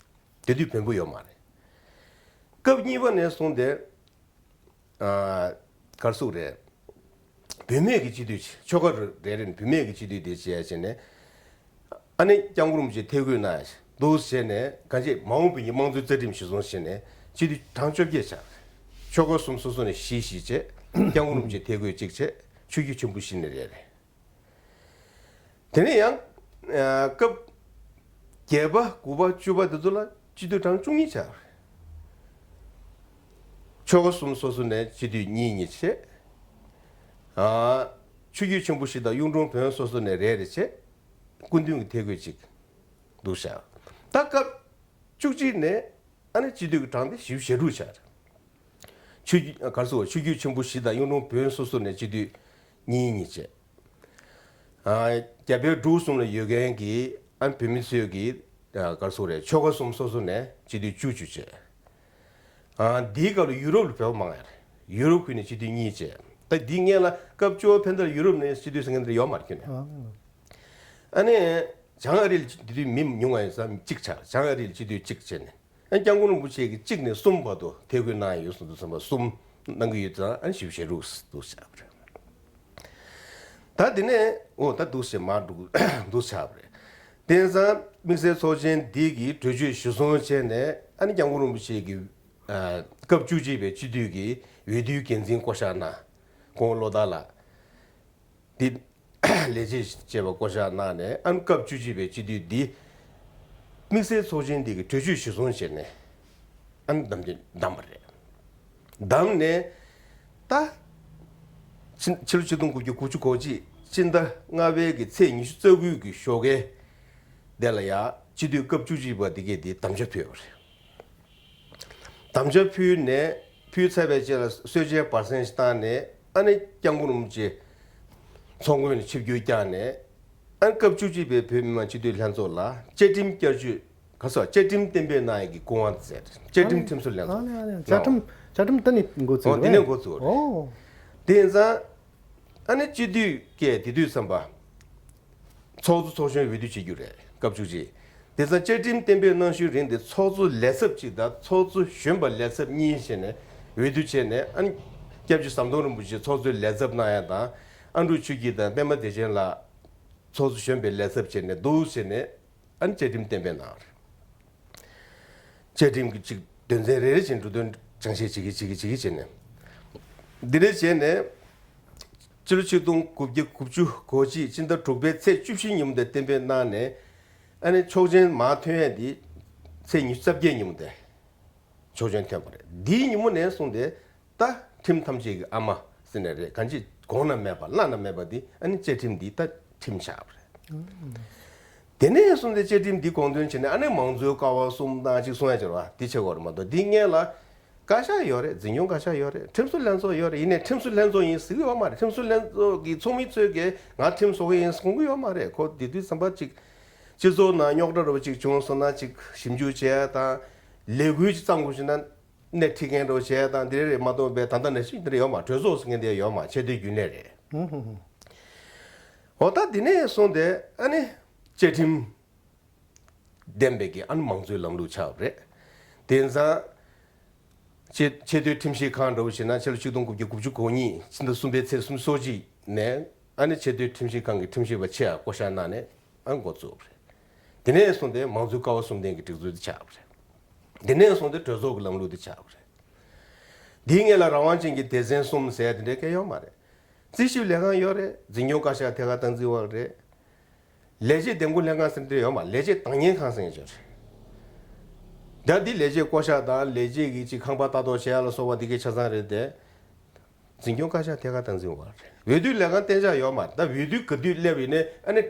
དེ་དུས་བོན་པོ་ཡོད་མ་རེད། སྐབས་གཉིས་པ་ནས་བཟུང་སྟེ། ཨ་གར་སོགས་རེད། བུད་མེད་ཀྱི་སྤྱི་འཐུས་ཆོལ་ཁ་རེ་རེ་ནས་བུད་མེད་ཀྱི་སྤྱི་འཐུས་དེ་བྱས་བྱས་ནས། ཨ་ནི་སྐྱབས་མགོན་རིན་པོ་ཆེ་ཐད་བསྐོས་གནང་ཡ་འདུག་བྱས་ནས་གང་ཅི་མ་འོངས་པའི་མི་དམངས་གཙོའི་རྩ་ཁྲིམས་གཞི་བཟུང་བྱས་ནས་སྤྱི་འཐུས་གྲངས་བཅོ་བརྒྱད་ཆགས། ཆོལ་ཁ་གསུམ་སོ་སོ་ནས་བཞི་བཞི་བྱས། སྐྱབས་མགོན་རིན་པོ་ཆེ་ཐད་བསྐོས་གཅིག་བྱས། ཆོས་བརྒྱུད་ཆེན་པོ་བཞི་ནས་རེ་རེ། དེ་ནས་ཡང་ཨ་སྐབས་བརྒྱད་པ་དགུ་པ་བཅུ་པ་དེ་ཚོ་ལ་སྤྱི་འཐུས་གྲངས་བཅུ་གཉིས་ཆགས། ཆོལ་ཁ་གསུམ་སོ་སོ་ནས་སྤྱི་འཐུས་གཉིས་གཉིས་བྱས། ཨ་ཆོས་བརྒྱུད་ཆེན་པོ་བཞི་དང་གཡུང་དྲུང་བོན་སོ་སོ་ནས་རེ་རེ་བྱས། སྐུ་མདུན་གྱི་ཐད་བསྐོས་གཅིག་འདུག་བཞག་ད་སྐབས་བཅུ་གཅིག་ནས་ཨ་ནི་སྤྱི་འཐུས་ཀྱི་གྲངས་དེ་བཞི་བཅུ་ཞེ་དྲུག་ཆགས་རེད། ཆོས་བརྒྱུད་ག་རེ་ཟེར་བ་ཆོས་བརྒྱུད་ཆེན་པོ་བཞི་དང་གཡུང་དྲུང་བོན་སོ་སོ་ནས་སྤྱི་འཐུས་གཉིས་གཉིས་བྱས། ཨ་རྒྱ་བལ་འབྲུག་གསུམ་ལ་ཡོད་མཁན་གྱི་ཨ་ནི་བོད་མི་ཚོས་ཀྱི་ཨ་ག་རེ་ཟེར་རེད་ཆོལ་ཁ་གསུམ་སོ་སོ་ནས་སྤྱི་འཐུས་བཅུ་བཅུ་བྱས། ཨ་འདིའི་སྐབས་ལ་ཡུ་རོབ་ལ་བོད་པ་མང་ཡ་རེད། ཡུ་རོབ་ཁུལ་ནས་སྤྱི་འཐུས་གཉིས་བྱས། ད་འདིའི་སྔོན་ལ་སྐབས་བཅུ་པ་ཕན་ཚུན་ཡུ་རོབ་ནས་སྤྱི་འཐུས་ཟེར་མཁན་དེ་འདྲ་ཡོད་མ་རེད་ཁྱོན་ནས། ཨ་ནི་བྱང་ཨ་རི་ལ་འདི་དུས་མི་ཉུང་བ་ཡིན་ཙང་གཅིག་ཆགས། བྱང་ཨ་རི་ལ་སྤྱི་འཐུས་གཅིག་བྱས་ནས། ཨ་སྐྱབས་མགོན་རིན་པོ་ཆེ་གིས་གཅིག་ནས་གསུམ་བར་དུ་ཐད་བསྐོས་གནང་ཡོད་སོང་དུས་ཙམ་པ་གསུམ་གནང་གི་ཡོད་ཙང་ཨ་ནི་བཞི་བཅུ་ཞེ་དྲུག་འདུག་ཆགས་པ་རེད། ད་དེ་ནས་འོ་ད་འདུག་སེ་མར་འགྲོ་འདུག་ཆགས་པ་རེད། དེང་སང་དམིགས་བསལ་ཚོགས་ཆེན་འདི་གིས་གྲོས་ཆོད་གཞི་བཟུང་བྱས་ནས་ཨ་ནི་སྐྱབས་མགོན་རིན་པོ་ཆེ་གི་ཨ་སྐབས་བཅུ་གཅིག་པའི་སྤྱི་འཐུས་ཀྱི་འོས་བསྡུའི་འགན་འཛིན་བསྐོ་བཞག་གནང་། སྐུ་ངོ་བློ་བདག་ལགས། འདི་ལས་བྱེད་ཅེས་པ་བསྐོ་བཞག་གནང་ནས་ཨ་ནི་སྐབས་བཅུ་གཅིག་པའི་སྤྱི་འཐུས་འདི་དམིགས་བསལ་ཚོགས་ཆེན་འདི་གི་གྲོས་ཆོད་གཞི་བཟུང་བྱས་ནས་ཨ་ནི་བདམས་ཏེ་བདམས་པ་རེད། བདམས་ནས་ད་ཕྱི་ཕྱི་ལོ་ཆིག་སྟོང་དགུ་བརྒྱ་དགུ་བཅུ་གོ་གཅིག་སྤྱི་ཟླ་ལྔ་པའི་གི་ཚེས་ཉི་ཤུ་རྩ་དགུ་གི་ཞོགས་ཀའི་དེ་ལ་ཡ་སྤྱི་འཐུས་སྐབས་བཅུ་གཅིག་པ་འདི་གས་འདི་དམ་བཅའ་ཕུལ་བ་རེད། དམ་བཅའ་ཕུལ་ནས་ཕུལ་ཚར་བའི་རྗེས་ལ་གསོལ་ཇའི་བར་གསེང་ཞིག་བཏང་ནས་ཨ་ནི་སྐྱབས་མགོན་རིན་པོ་ཆེ་ཚོགས་མགོན་ནས་ཆིབས་བསྒྱུར་བསྐྱངས་ནས་ཨ་ནི་སྐབས་བཅུ་གཅིག་པའི་བོད་མི་མང་སྤྱི་འཐུས་ལྷན་ཚོགས་ལ་བཅའ་ཁྲིམས་བསྐྱར་བཅོས་ག་ས་བཅའ་ཁྲིམས་གཏན་འབེབས་གནང་ཡས་ཀྱི་སྐུ་དབང་སྩལ། བཅའ་ཁྲིམས་ཁྲིམས་སྲོལ་ལྷན་ཨ་ནི་ཨ་ནི་བཅའ་ཁྲིམས་ཚོགས་བཅའ་ཁྲིམས་ད་ནི་འགོ་ཚུགས་འོ་དེ་ནས་འགོ་ཚུགས་རེད། ཨོ། དེ་ཡིན་ཙང་ཨ་ནི་སྤྱི་འཐུས་ཀྱིས་དེ་དུས་ཙམ་པ། ཚོགས་གཙོ་ཚོགས་གཞོན་འོས་བསྡུ་བྱེད་རྒྱུ་རེད་སྐབས་བཅུ་གཅིག་དེ་ཙང་བཅའ་ཁྲིམས་གཏན་འབེབས་གནང་ཤུལ་རིང་དེ་ཚོགས་གཙོ་ལས་ཚབ་གཅིག་དང་ཚོགས་གཙོ་གཞོན་པ་ལས་ཚབ་གཉིས་བྱས་ནས་འོས་བསྡུ་བྱས་ནས་ཨ་ནི་སྐྱབས་རྗེ་ཟམ་གདོང་རིན་པོ་ཆེ་ཚོགས་གཙོའི་ལས་ཚབ་གནང་ཡ་དང་ཨ་འབྲུག་ཆོས་སྐྱིད་དང་པད་མ་བདེ་ཆེན་ལགས་ཚོགས་གཙོ་གཞོན་པའི་ལས་ཚབ་བྱས་ནས་འདུག་བྱས་ནས་ཨ་ནི་བཅའ་ཁྲིམས་གཏན་འབེབས་གནང་བ་རེད། བཅའ་ཁྲིམས་ཀྱི་གཅིག་དོན་ཚན་རེ་རེ་བཞིན་འབྲུ་དོན་ སྦྱང་བཤད་བྱེད་ཀྱི་བྱེད་ཀྱི་བྱེད་ཀྱི་བྱས་ནས། འདི་འདྲ་བྱས་ནས། སྤྱི་ལོ་ཆིག་སྟོང་དགུ་བརྒྱ་དགུ་བཅུ་གོ་གཅིག་ཕྱི་ཟླ་དྲུག་པའི་ཚེས་བཅུ་བཞི་ཉིན་མོ་དེ་གཏན་འབེབས་གནང་ནས། ཨ་ནི་ཆོག་མཆན་མར་ཐོན་ཡས་འདི་ཚེས་ཉི་ཤུ་རྩ་བརྒྱད་ཉིན་མོ་དེ་ཆོག་མཆན་ཐོན་པ་རེད། འདིའི་ཉིན་མོ་ནས་བཟུང་སྟེ་ད་ཁྲིམས་ཐམས་ཅད་ཀྱི་ཨ་མ་ཟེར་ནས་རེད། གང་ཅི་གོང་ན་མེད་པ་བླ་ན་མེད་པ་འདི་ཨ་ནི་བཅའ་ཁྲིམས་འདི་ད་ཁྲིམས་ཆགས་པ་རེད། དེ་ནས་བཟུང་སྟེ་བཅའ་ཁྲིམས་འདི་དགོངས་དོན་བྱས་ནས་ཨ་ནི་མང་གཙོའི་ཀ་བ་གསུམ་དང་གཅིག་གསུང་ཡ་བྱས་ར་བ་འདི་བྱེད་དགོས་རེད་མ་གཏོགས། འདི་སྔོན་ལ་བཀའ་ཤག་ཡོད་རེད། འཛིན་སྐྱོང་བཀའ་ཤག་ཡོད་རེད། ཁྲིམས་བཟོ་ལྷན་ཚོགས་ཡོད་རེད། ཡིན་ནའི་ཁྲིམས་བཟོ་ལྷན་ཚོགས་ཡིན་ཟེར་གྱི་ཡོད་མ་རེད། ཁྲིམས་བཟོ་ལྷན་ཚོགས་ཀྱི་ཚོགས་མི་ཚོས་ཀྱིས་ང་ཁྲིམས་བཟོ་གི་ཡིན་གསུང་གི་ཡོད་མ་རེད། ཁོ་དེ་དུས་ཙམ་པ་གཅིག་སྤྱི་ཚོགས་ནང་རྙོག་དྲ་འདྲ་བོ་གཅིག་བྱུང་སོང་ན་གཅིག་ཞིབ་འཇུག་བྱེད་ཡ་དང་། ལས་འགུལ་གཅིག་བརྩམས་དགོས་བྱུང་ན་སྣེ་ཁྲིད་མཁན་འདྲ་བོ་བྱེད་ཡ་དང་། འདི་རེ་རེ་མ་གཏོགས་པའི་ད་ལྟ་ནང་བཞིན་འདི་རེ་ཡོད་མ་རེད། གྲོས་ཚོགས་ཟེར་མཁན་དེ་ཡོད་མ་རེད། ཆེས་མཐོའི་རྒྱུན་ལས་རེད། འོ་ད་འདི་ནས་བཟུང་སྟེ་ཨ་ནི་བཅའ་ཁྲིམས་ལྡན་པའི་གི་ཨ་ནི་མང་གཙོའི་ལམ་ལུགས་ཆགས་པ་རེད། དེང་སང་ཆེས་ཆེས་མཐོའི་ཁྲིམས་ཞིབ་ཁང་འདྲ་བོ་བྱས་ན་ཕྱི་ལོ་ཆིག་སྟོང་དགུ་བརྒྱ་དགུ་བཅུ་གོ་གཉིས་ཕྱི་ཟླ་གསུམ་པའི་ཚེས་སོ་གཅིག་ནས་ཨ་ནི་ཆེས་མཐོའི་ཁྲིམས་ཞིབ་ཁང་གི་ཁྲིམས་ཞིབ་པ་ཆེ་བ་བསྐོ་བཞག་གནང་ནས་ཨ་ནི་འགོ་བཙུགས་པ་རེད། དེ་ནས་བཟུང་སྟེ་མང་གཙོའི་ཀ་བ་གསུམ་ལྡན་གྱི་སྒྲིག་འཛུགས་དེ་ཆགས་པ་རེད། དེ་ནས་བཟུང་སྟེ་གྲོས་ཚོགས་ཀྱི་ལམ་ལུགས་དེ་ཆགས་པ་རེད། འདིའི་སྔོན་ལ་རང་དབང་ཅན་གྱི་སྡེ་ཚན་གསུམ་ཟེར་ཡ་དེ་འདྲའི་སྐད་ཡོད་མ་རེད། རྩིས་ཞིབ་ལས་ཁང་ཡོད་རེད། འཛིན་སྐྱོང་བཀའ་ཤག་ཐད་ཀར་སྟངས་འཛིན་འོག་རེད། ལས་བྱེད་འདེམས་བསྐོ་ལྷན་ཁང་ཟེར་དེ་ཡོད་མ་རེད། ལས་བྱེད་བདག་གཉེར་ཁང་ཟེར་ཡ་ཅིག་རེད། ད་འདི་ལས་བྱེད་བསྐོ་གཞག་དང་ལས་བྱེད་ཀྱི་ཅིག་ཁང་པ་ལྟ་རྟོག་བྱེད་ཡ་ལ་སོགས་པ་འདི་གའི་ཆ་ཚང་རེད་དེ། འཛིན་སྐྱོང་བཀའ་ཤག་ཐད་ཀར་སྟངས་འཛིན་འོག་རེད། འོས་བསྡུ་ལས་ཁང་གཏན་འཇགས་ཡོད་མ་རེད། ད་འོས་བསྡུ་ག་དུས་སླེབས་ཡིན་ནའི་ཨ་ནི་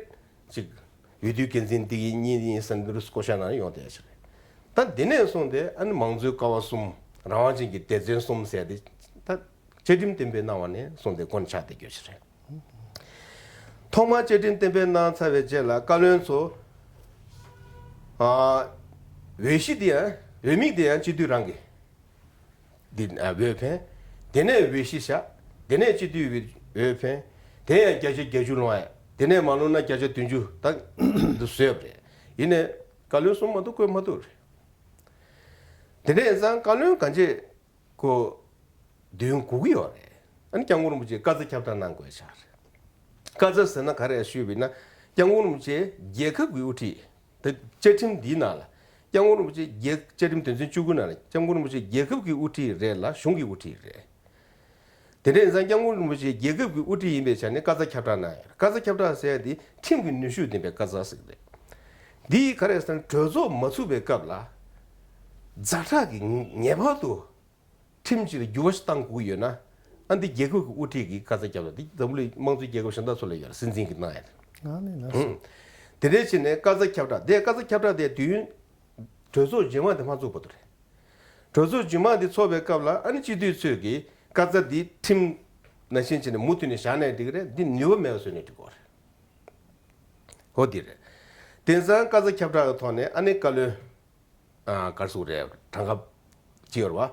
ཅིག་འོས་བསྡུ་འགན་འཛིན་འདི་ཡིན་གཉིས་ཡིན་ཟེར་ནས་འདི་རུ་བསྐོ་བཞག་གནང་ཡོང་བསྡད་ཡ་ཞིག་རེད། ད་འདི་ནས་བཟུང་སྟེ་ཨ་ནི་མང་གཙོའི་ཀ་བ་གསུམ་རང་དབང་ཅན་གྱི་སྡེ་ཚན་གསུམ་ཟེར་ཏེ་ད་བཅའ་ཁྲིམས་གཏན་འབེབས་གནང་བ་ནས་བཟུང་སྟེ་འགོ་ནས་ཆགས་བསྡད་རྒྱུ་ཞིག་རེད། ཐོག་མར་བཅའ་ཁྲིམས་གཏན་འབེབས་གནང་ཚར་བའི་རྗེས་ལ་བཀའ་བློན་ཚོ་ཨ་འོས་གཞི་འདི་ཡང་འོས་མིང་འདི་ཡང་སྤྱི་འཐུས་རང་གི་འདི་ཨ་འོས་འཕེན། དེ་ནས་འོས་གཞི་བཞག་དེ་ནས་སྤྱི་འཐུས་འོས་འཕེན། དེ་ཡང་བརྒྱ་ཆ་བརྒྱད་ཅུ་ལོངས་ཡ། དེ་ནས་མ་ལོངས་ན་བརྒྱ་ཆ་བདུན་ཅུ་ད་འདི་བཟོས་པ་རེད། ཡིན་ནའི་བཀའ་བློན་གསུམ་མ་གཏོགས་བསྐོས་མ་ཐུབ་རེད། དེ་འདྲ་ཡིན་ཙང་བཀའ་བློན་གང་ཅི་ཁོ་འདོན་དགོས་ཀྱི་ཡོད་རེད། ཨ་ནི་སྐྱབས་མགོན་རིན་པོ་ཆེས་བཀའ་སྩལ་ཁྱབ་བསྒྲགས་གནང་དགོས་ཆགས་རེད། བཀའ་སྩལ་ཟེར་ན་ག་རེ་ཞུས་པ་ཡིན་ན་སྐྱབས་མགོན་རིན་པོ་ཆེ་རྒྱལ་ཁབ་ཀྱི་དབུ་ཁྲིད། ད་བཅའ་ཁྲིམས་འདིའི་ནང་ལ་སྐྱབས་མགོན་རིན་པོ་ཆེ་རྒྱལ་བཅའ་ཁྲིམས་དོན་ཚན་བཅུ་དགུ་ནང་ལ་སྐྱབས་མགོན་རིན་པོ་ཆེ་རྒྱལ་ཁབ་ཀྱི་དབུ་ཁྲིད་རེད་ལ་གཞུང་གི་དབུ་ཁྲིད་རེད། དེ་འདྲ་ཡིན་ཙང་སྐྱབས་མགོན་རིན་པོ་ཆེ་རྒྱལ་ཁབ་ཀྱི་དབུ་ཁྲིད་ཡིན་པའི་ཆ་ནས་བཀའ་སྩལ་ཁྱབ་བསྒྲགས་གནང་ཡོད། བཀའ་སྩལ་ཁྱབ་བསྒྲགས་ཟེར་ཡ་དེ་ཁྲིམས་ཀྱི་ནུས་ཤུགས་ལྡན་པའི་བཀའ་སྩལ་ཟེར་གྱི་རེད། འདི་ཡིས་ག་རེ་ཟེར་ན་གྲོས་ཚོགས་མ་ཚུགས་པའི་སྐབས་ལ་ཛ་དྲག་གི་ངེས་པར་དུ་ཁྲིམས་གཅིག་ལ་འགྱུར་བ་ཞིག་བཏང་དགོས་ཀྱི་ཡོད་ན། ཨ་འདི་རྒྱལ་ཁབ་ཀྱི་དབུ་ཁྲིད་ཀྱིས་བཀའ་སྩལ་བརྒྱབ་ལ་འདི་འཛམ་བུ་གླིང་དམངས་གཙོའི་རྒྱལ་ཁབ་གཞན་དག་ཚོ་ལ་ཡོད་རེད། སྲིད་འཛིན་གྱིས་གནང་ཡ་རེད། ཨ་ནི་ལགས་སོ། ཨང་། དེ་འདྲའི་ཕྱིར་ནས་བཀའ་སྩལ་ཁྱབ་བསྒྲགས་དེ་བཀའ་སྩལ་ཁྱབ་བསྒྲགས་དེ་དུས་ཡུན་གྲོས་ཚོགས་རྗེས་མ་དེ་མ་ཚུགས་བར་དུ་རེད། གྲོས་ཚོགས་རྗེས་མ་དེ་ཚོགས་པའི་སྐབས་ལ་ཨ་ནི་སྤྱི་འཐུས་ཚོས་ཀྱིས་བཀའ་སྩལ་འདི་ཁྲིམས་ནང་བཞིན་བྱས་ནས་མུ་མཐུད་ནས་བཞག་ནས་འགྲིག་གི་རེད། འདི་ནུས་པ་མེད་པ་བཟོས་ནས་འགྲིག་གི་རེད། འོ་འདི་རེད། དེང་སང་བཀའ་སྩལ་ཁྱབ་བསྒྲགས་ཀྱི་ཐོག་ནས་ཨ་ནི་བཀའ་བློན། ཨ་ག་རེ་ཟེར་དགོས་རེད། གྲངས་ཀ་ཅིག་ཡོད་རེད་བ།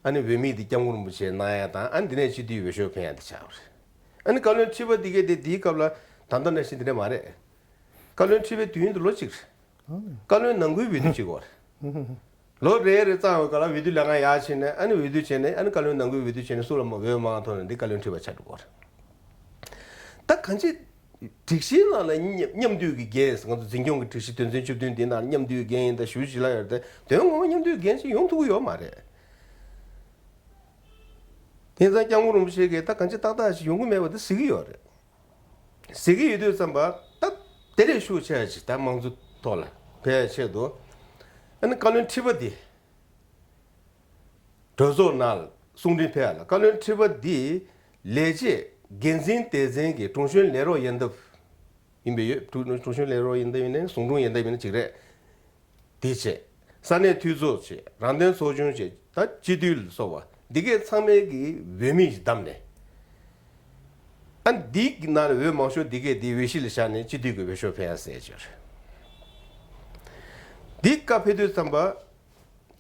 ཨ་ནི་འོས་མི་དེ་སྐྱབས་མགོན་རིན་པོ་ཆེ་གནང་ཡ་དང་ཨ་ནི་དེ་ནས་སྤྱི་འཐུས་འོས་ཤོག་འཕེན་ཡ་དེ་ཆགས་པ་རེད། ཨ་ནི་བཀའ་བློན་ཁྲི་པ་འདི་གས་དེ་དེའི་སྐབས་ལ་ད་ལྟ་ནང་བཞིན་དེ་འདྲ་མ་རེད། བཀའ་བློན་ཁྲི་པའི་དུས་ཡུན་དེ་ལོ་གཅིག་རེད། བཀའ་བློན་ནང་ཁུལ་འོས་བསྡུ་བྱེད་དགོས་རེད། ལོ་རེ་རེ་བརྩམས་པའི་སྐབས་ལ་འོས་བསྡུ་ལས་ཁང་ཡར་ཕྱིན་ནས་ཨ་ནི་འོས་བསྡུ་བྱས་ནས་ཨ་ནི་བཀའ་བློན་ནང་ཁུལ་འོས་བསྡུ་བྱས་ནས་སུ་ལ་མ་འོས་མང་ཐོབ་ནས་འདི་བཀའ་བློན་ཁྲི་པ་ཆགས་འགྲོ་གི་རེད། ད་གང་ཅི། སྒྲིག་གཞིའི་ནང་ལ་མཉམ་མཉམ་འདུས་ཀྱི་འགན་ཟེར། ང་ཚོ་འཛིན་སྐྱོང་གི་སྒྲིག་གཞི་དོན་ཚན་བཅུ་བདུན་འདི་ནང་མཉམ་འདུས་འགན་ཡིན་ད་ཞུ་ཞིག་ལ་ཡོད་རེད་དེ་དོན་ངོ་མ་མཉམ་འདུས་འགན་ཞིག་ཡོང་ཐུབ་ཀྱི་ཡོད་མ་རེད། དེང་སང་སྐྱབས་མགོན་རིན་པོ་ཆེ་གིས་ད་གང་ཅི་ཏག་ཏག་ཞིག་ཡོང་གི་མེད་པ་དེ་གཟིགས་ཀྱི་ཡོད་རེད། གཟིགས་ཀྱི་ཡོད་དུས་ཙམ་པ་ད་དེ་ལས་ཤུགས་ཆེ་བ་ཞིག་ད་མང་གཙོ་ཐོག་ལ་ཕེབས་ཆེད་དུ་ཨ་ནི་བཀའ་བློན་ཁྲི་པ་འདི། གྲོས་ཚོགས་ནང་གསུང་འཕྲིན་ཕེབས་ཡ་ལ་བཀའ་བློན་ཁྲི་པ་འདི་ལས་བྱེད་འགན་འཛིན་སྡེ་ཚན་གྱི་དྲུང་གཞོན་ལས་རོགས་ཡན་འདབ་ཡིན་པས་ཡོད། དྲུང་དྲུང་གཞོན་ལས་རོགས་ཡན་འདབ་ཡིན་ནའི་ཟུང་དྲུང་ཡན་འདབ་ཡིན་ན་གཅིག་རེད། དེ་བྱས། ས་གནས་འཐུས་ཚོགས་བྱས། རང་དོན་ཚོགས་ཆུང་བྱས། ད་སྤྱི་འཐུས་ལ་སོགས་པ་འདི་གས་ཚང་མའི་གི་འོས་མི་ཞིག་བདམས་ནས། ཨ་འདི་གི་ནང་ནས་འོས་མང་ཤོས་འདི་གས་འདི་འོས་གཞི་ལ་བཞག་ནས་སྤྱི་འཐུས་ཀྱི་འོས་ཤོག་འཕེན་ཡ་ཟེར་ཡ་ཅིག་རེད། འདི་བཀའ་ཕེབས་དུས་ཙམ་པ།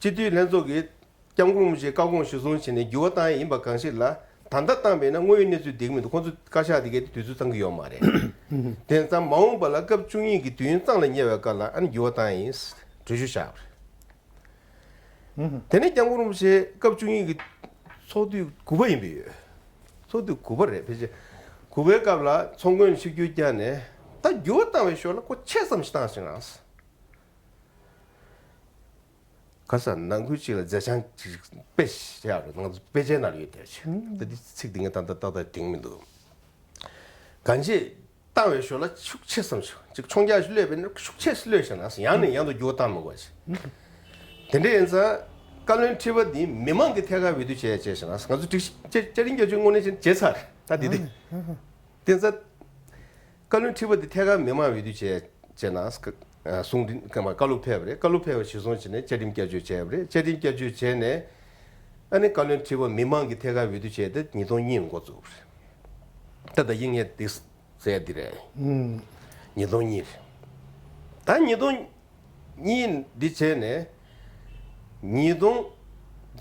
སྤྱི་འཐུས་ལྷན་ཚོགས་ཀྱིས་སྐྱབས་མགོན་རིན་པོ་ཆེའི་བཀའ་དགོངས་གཞིར་བཟུང་བྱས་ནས་འགྱུར་བ་བཏང་ཡས་ཡིན་པ་གང་ཞིག་ལ་ད་ལྟ་བཏང་བས་ན་དངོས་ཡོད་གནས་ཚུལ་བསྡད་ཀྱི་མི་འདུག་ཁོང་ཚོ་བཀའ་ཤག་དེ་གའི་དུས་ཚོད་བཏང་གི་ཡོད་མ་རེད། དེང་སང་མ་འོངས་པ་ལ་སྐབས་བཅུ་གཉིས་ཀྱི་དུས་ཡུན་གཙང་ལ་ཉེ་བའི་སྐབས་ལ་ཨ་ནི་འགྱུར་བ་བཏང་ཡིན་གྲོས་ཆོད་བཞག་པ་རེད། དེ་ནས་སྐྱབས་མགོན་རིན་པོ་ཆེ་སྐབས་བཅུ་གཉིས་ཀྱི་ཚོགས་དུས་དགུ་པ་ཡིན་པས་ཡོད། ཚོགས་དུས་དགུ་པ་རེད་ཕལ་ཆེར། དགུ་པའི་སྐབས་ལ་ཚོགས་མགོན་ཆིབས་བསྒྱུར་བསྐྱངས་ནས་ད་འགྱུར་བ་བཏང་བའི་ཞོར་ལ་ཁོ་ཆེ་ཙམ་ཞིག་བཏང་ཞིག་རང་། ག་ས་ནང་ཁུལ་གཅིག་ལ་མཛད་བྱང་གཅིག་དཔེ་བཞག་རེད། ང་ཚོ་དཔེ་ཆའི་ནང་ལ་ཡོད་དེ་ཆེ། ད་འདི་ཚིག་འདི་ངས་ད་ལྟ་ཏག་ཏག་དྲན་མི་འདུག་གང་ཅི་བཏང་བའི་ཞོར་ལ་ཤུགས་ཆེ་བསམ་བྱུང་། ཅིག་ཚོང་རྒྱག་ཞིག་གློད་པས་ན་ཤུགས་ཆེ་གློད་བཞག་ན་ཡང་ནས་ཡང་དུ་འགྱུར་བ་བཏང་མི་དགོས་ཆེ། དེ་འདྲ་ཡིན་ཙང་བཀའ་བློན་ཁྲི་པ་འདི་མི་མང་གི་ཐད་ཀར་འོས་བསྡུ་བྱས་བྱས་བཞག་ན་ང་ཚོ་སྒྲིག་གཞི་བཅའ་བཅའ་ཁྲིམས་བསྐྱར་བཅོས་དངོས་གནས་བྱས་བྱས་ཚར་རེད། ད་འདི་འདི་དེ་ཚ། བཀའ་བློན་ཁྲི་པ་འདི་ཐད་ཀར་མི་མང་འོས་བསྡུ་བྱས་བྱས་ན་སྐ- ཨ་གསུང་འཕྲིན་སྐ- མ་བཀའ་སློབ་ཕེབས་པ་རེད། བཀའ་སློབ་ཕེབས་པ་གཞིར་བཟུང་བྱས་ནས་བཅའ་ཁྲིམས་བསྐྱར་བཅོས་བྱས་པ་རེད། བཅའ་ཁྲིམས་བསྐྱར་བཅོས་བྱས་ནས་ཨ་ནི་བཀའ་བློན་ཁྲི་པ་མི་མང་གི་ཐད་ཀར་འོས་བསྡུ་བྱས་ཏེ་ཉིས་སྟོང་གཉིས་ལ་འགོ་བཙུགས་པ་རེད། ད་ད་ཡིན་ངས་འདི་ཟེར་འདི་རེད། ཉིས་སྟོང་གཉིས་རེད། ད་ཉིས་སྟོང་གཉིས་འདི་བྱས་ནས་ཉིས་སྟོང་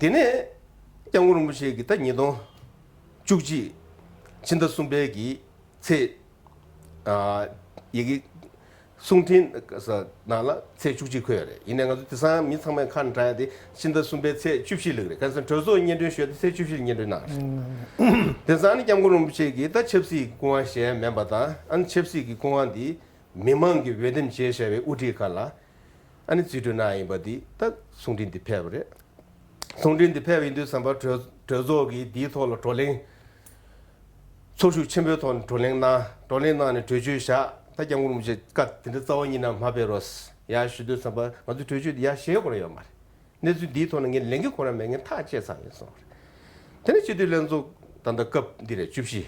དེ་ནས་སྐྱབས་མགོན་རིན་པོ་ཆེ་གིས་ད་ཉིས་སྟོང་བཅུ་གཅིག་ཕྱི་ཟླ་གསུམ་པའི་གི་ཚེས་ཨ་ཡི་གེ་གསུང་འཕྲིན་ནང་ལ་ཚེས་བཅུ་གཅིག་འཁོད་ཡོད་རེད། ཡིན་ནའི་ང་ཚོ་དེང་སང་མི་ཚང་མས་ཁ་ནས་གྲགས་ཡ་དེ་ཕྱི་ཟླ་གསུམ་པའི་ཚེས་བཅུ་བཞི་ལབ་རེད། ག་ས་གྲོས་ཚོགས་སྙན་སྒྲོན་ཞུ་ཡ་དེ་ཚེས་བཅུ་བཞི་ལ་སྙན་སྒྲོན་གནང་རེད། དེང་སང་ནི་སྐྱབས་མགོན་རིན་པོ་ཆེ་གིས་ད་ཆབ་སྲིད་ཀྱི་སྐུ་དབང་བཞེས་མེད་པ་དང་ཨ་ནི་ཆབ་སྲིད་ཀྱི་སྐུ་དབང་དེ་མི་མང་གིས་འོས་འདེམས་བྱས་བཞག་པའི་དབུ་ཁྲིད་ཁག་ལ་ཨ་ནི་རྩིས་སྤྲོད་གནང་ཡིན་པ་དེ་ད་གསུང་འཕྲིན་དེ་ཕེབས་པ་རེད། གསུང་འཕྲིན་འདི་ཕེབས་ཡིན་དུས་ཙམ་པ་གྲོས་གྲོས་ཚོགས་ཀྱིས་འདིའི་ཐོག་ལ་བགྲོ་གླེང་། ཚོགས་ཞུགས་ཆེན་པོའི་ཐོག་ནས་བགྲོ་གླེང་གནང་། བགྲོ་གླེང་གནང་ནས་གྲོས་ཆོད་བཞག་ད་སྐྱབས་མགོན་རིན་པོ་ཆེ་བཀའ་དེ་འདྲ་རྩ་བ་ཉིད་ནས་མ་ཕེབས་རོགས་ཡ་ཞུ་དུས་ཙམ་པ་ང་ཚོས་གྲོས་ཆོད་འདི་ཡ་བཞེས་དགོས་ཡོད་མ་རེད། གནས་ཚུལ་འདིའི་ཐོག་ནས་ངས་ལན་གྱི་ཁོ་རང་མེད། ངས་ཐག་བཅད་ཚར་ཡིན་གསུངས་པ་རེད། དེ་ནས་སྤྱི་འཐུས་ལྷན་ཚོགས་ད་ལྟ་སྐབས་འདི་རེད་བཅུ་བཞི།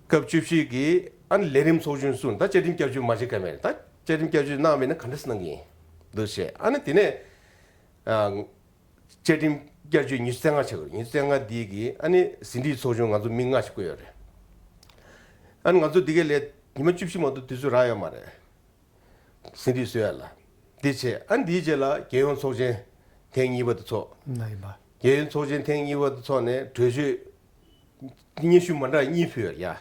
སྐབས་བཅུ་བཞི་གི་ཨ་ནི་ལས་རིམ་ཚོགས་ཆུང་གསུམ་ད་བཅའ་ཁྲིམས་བསྐྱར་བཅོས་མ་བྱེད་ཀ་མེད་རེད། ད་བཅའ་ཁྲིམས་བསྐྱར་བཅོས་གནང་མེད་ན་ག་འདྲ་སེ་གནང་གི་ཡིན་འདུག་བཤད། ཨ་ནི་དེ་ནས་ཨ། བཅའ་ཁྲིམས་བསྐྱར་བཅོས་ཉི་ཤུ་རྩ་ལྔ་ཆགས་ཀྱི་རེད། ཉི་ཤུ་རྩ་ལྔ་འདི་གི་ཨ་ནི་ཟིན་བྲིས་ཚོགས་ཆུང་ང་ཚོ་མི་ལྔ་ཞིག་བསྐོས་ཡོད་རེད། ཨ་ནི་ང་ཚོ་འདི་གའི་ལས་ཉི་མ་བཅུ་བཞི་མ་གཏོགས་དུས་ཚོད་རག་ཡོད་མ་རེད། ཟིན་བྲིས་བཟོ་ཡ་ལ། འདི་བྱས་ཨ་ནི་འདིའི་རྗེས་ལ་རྒྱལ་ཡོངས་ཚོགས་ཆེན་ཐེངས་གཉིས་པ་དེ་ཚོགས། ན་ཡིན་པ། རྒྱལ་ཡོངས་ཚོགས་ཆེན་ཐེངས་གཉིས་པ་དེ་ཚོགས་ནས་གྲོས་ཆོད་སྙན་ཞུ་མ་འདྲ་གཉིས་ཕུལ་ཡོད་རེད་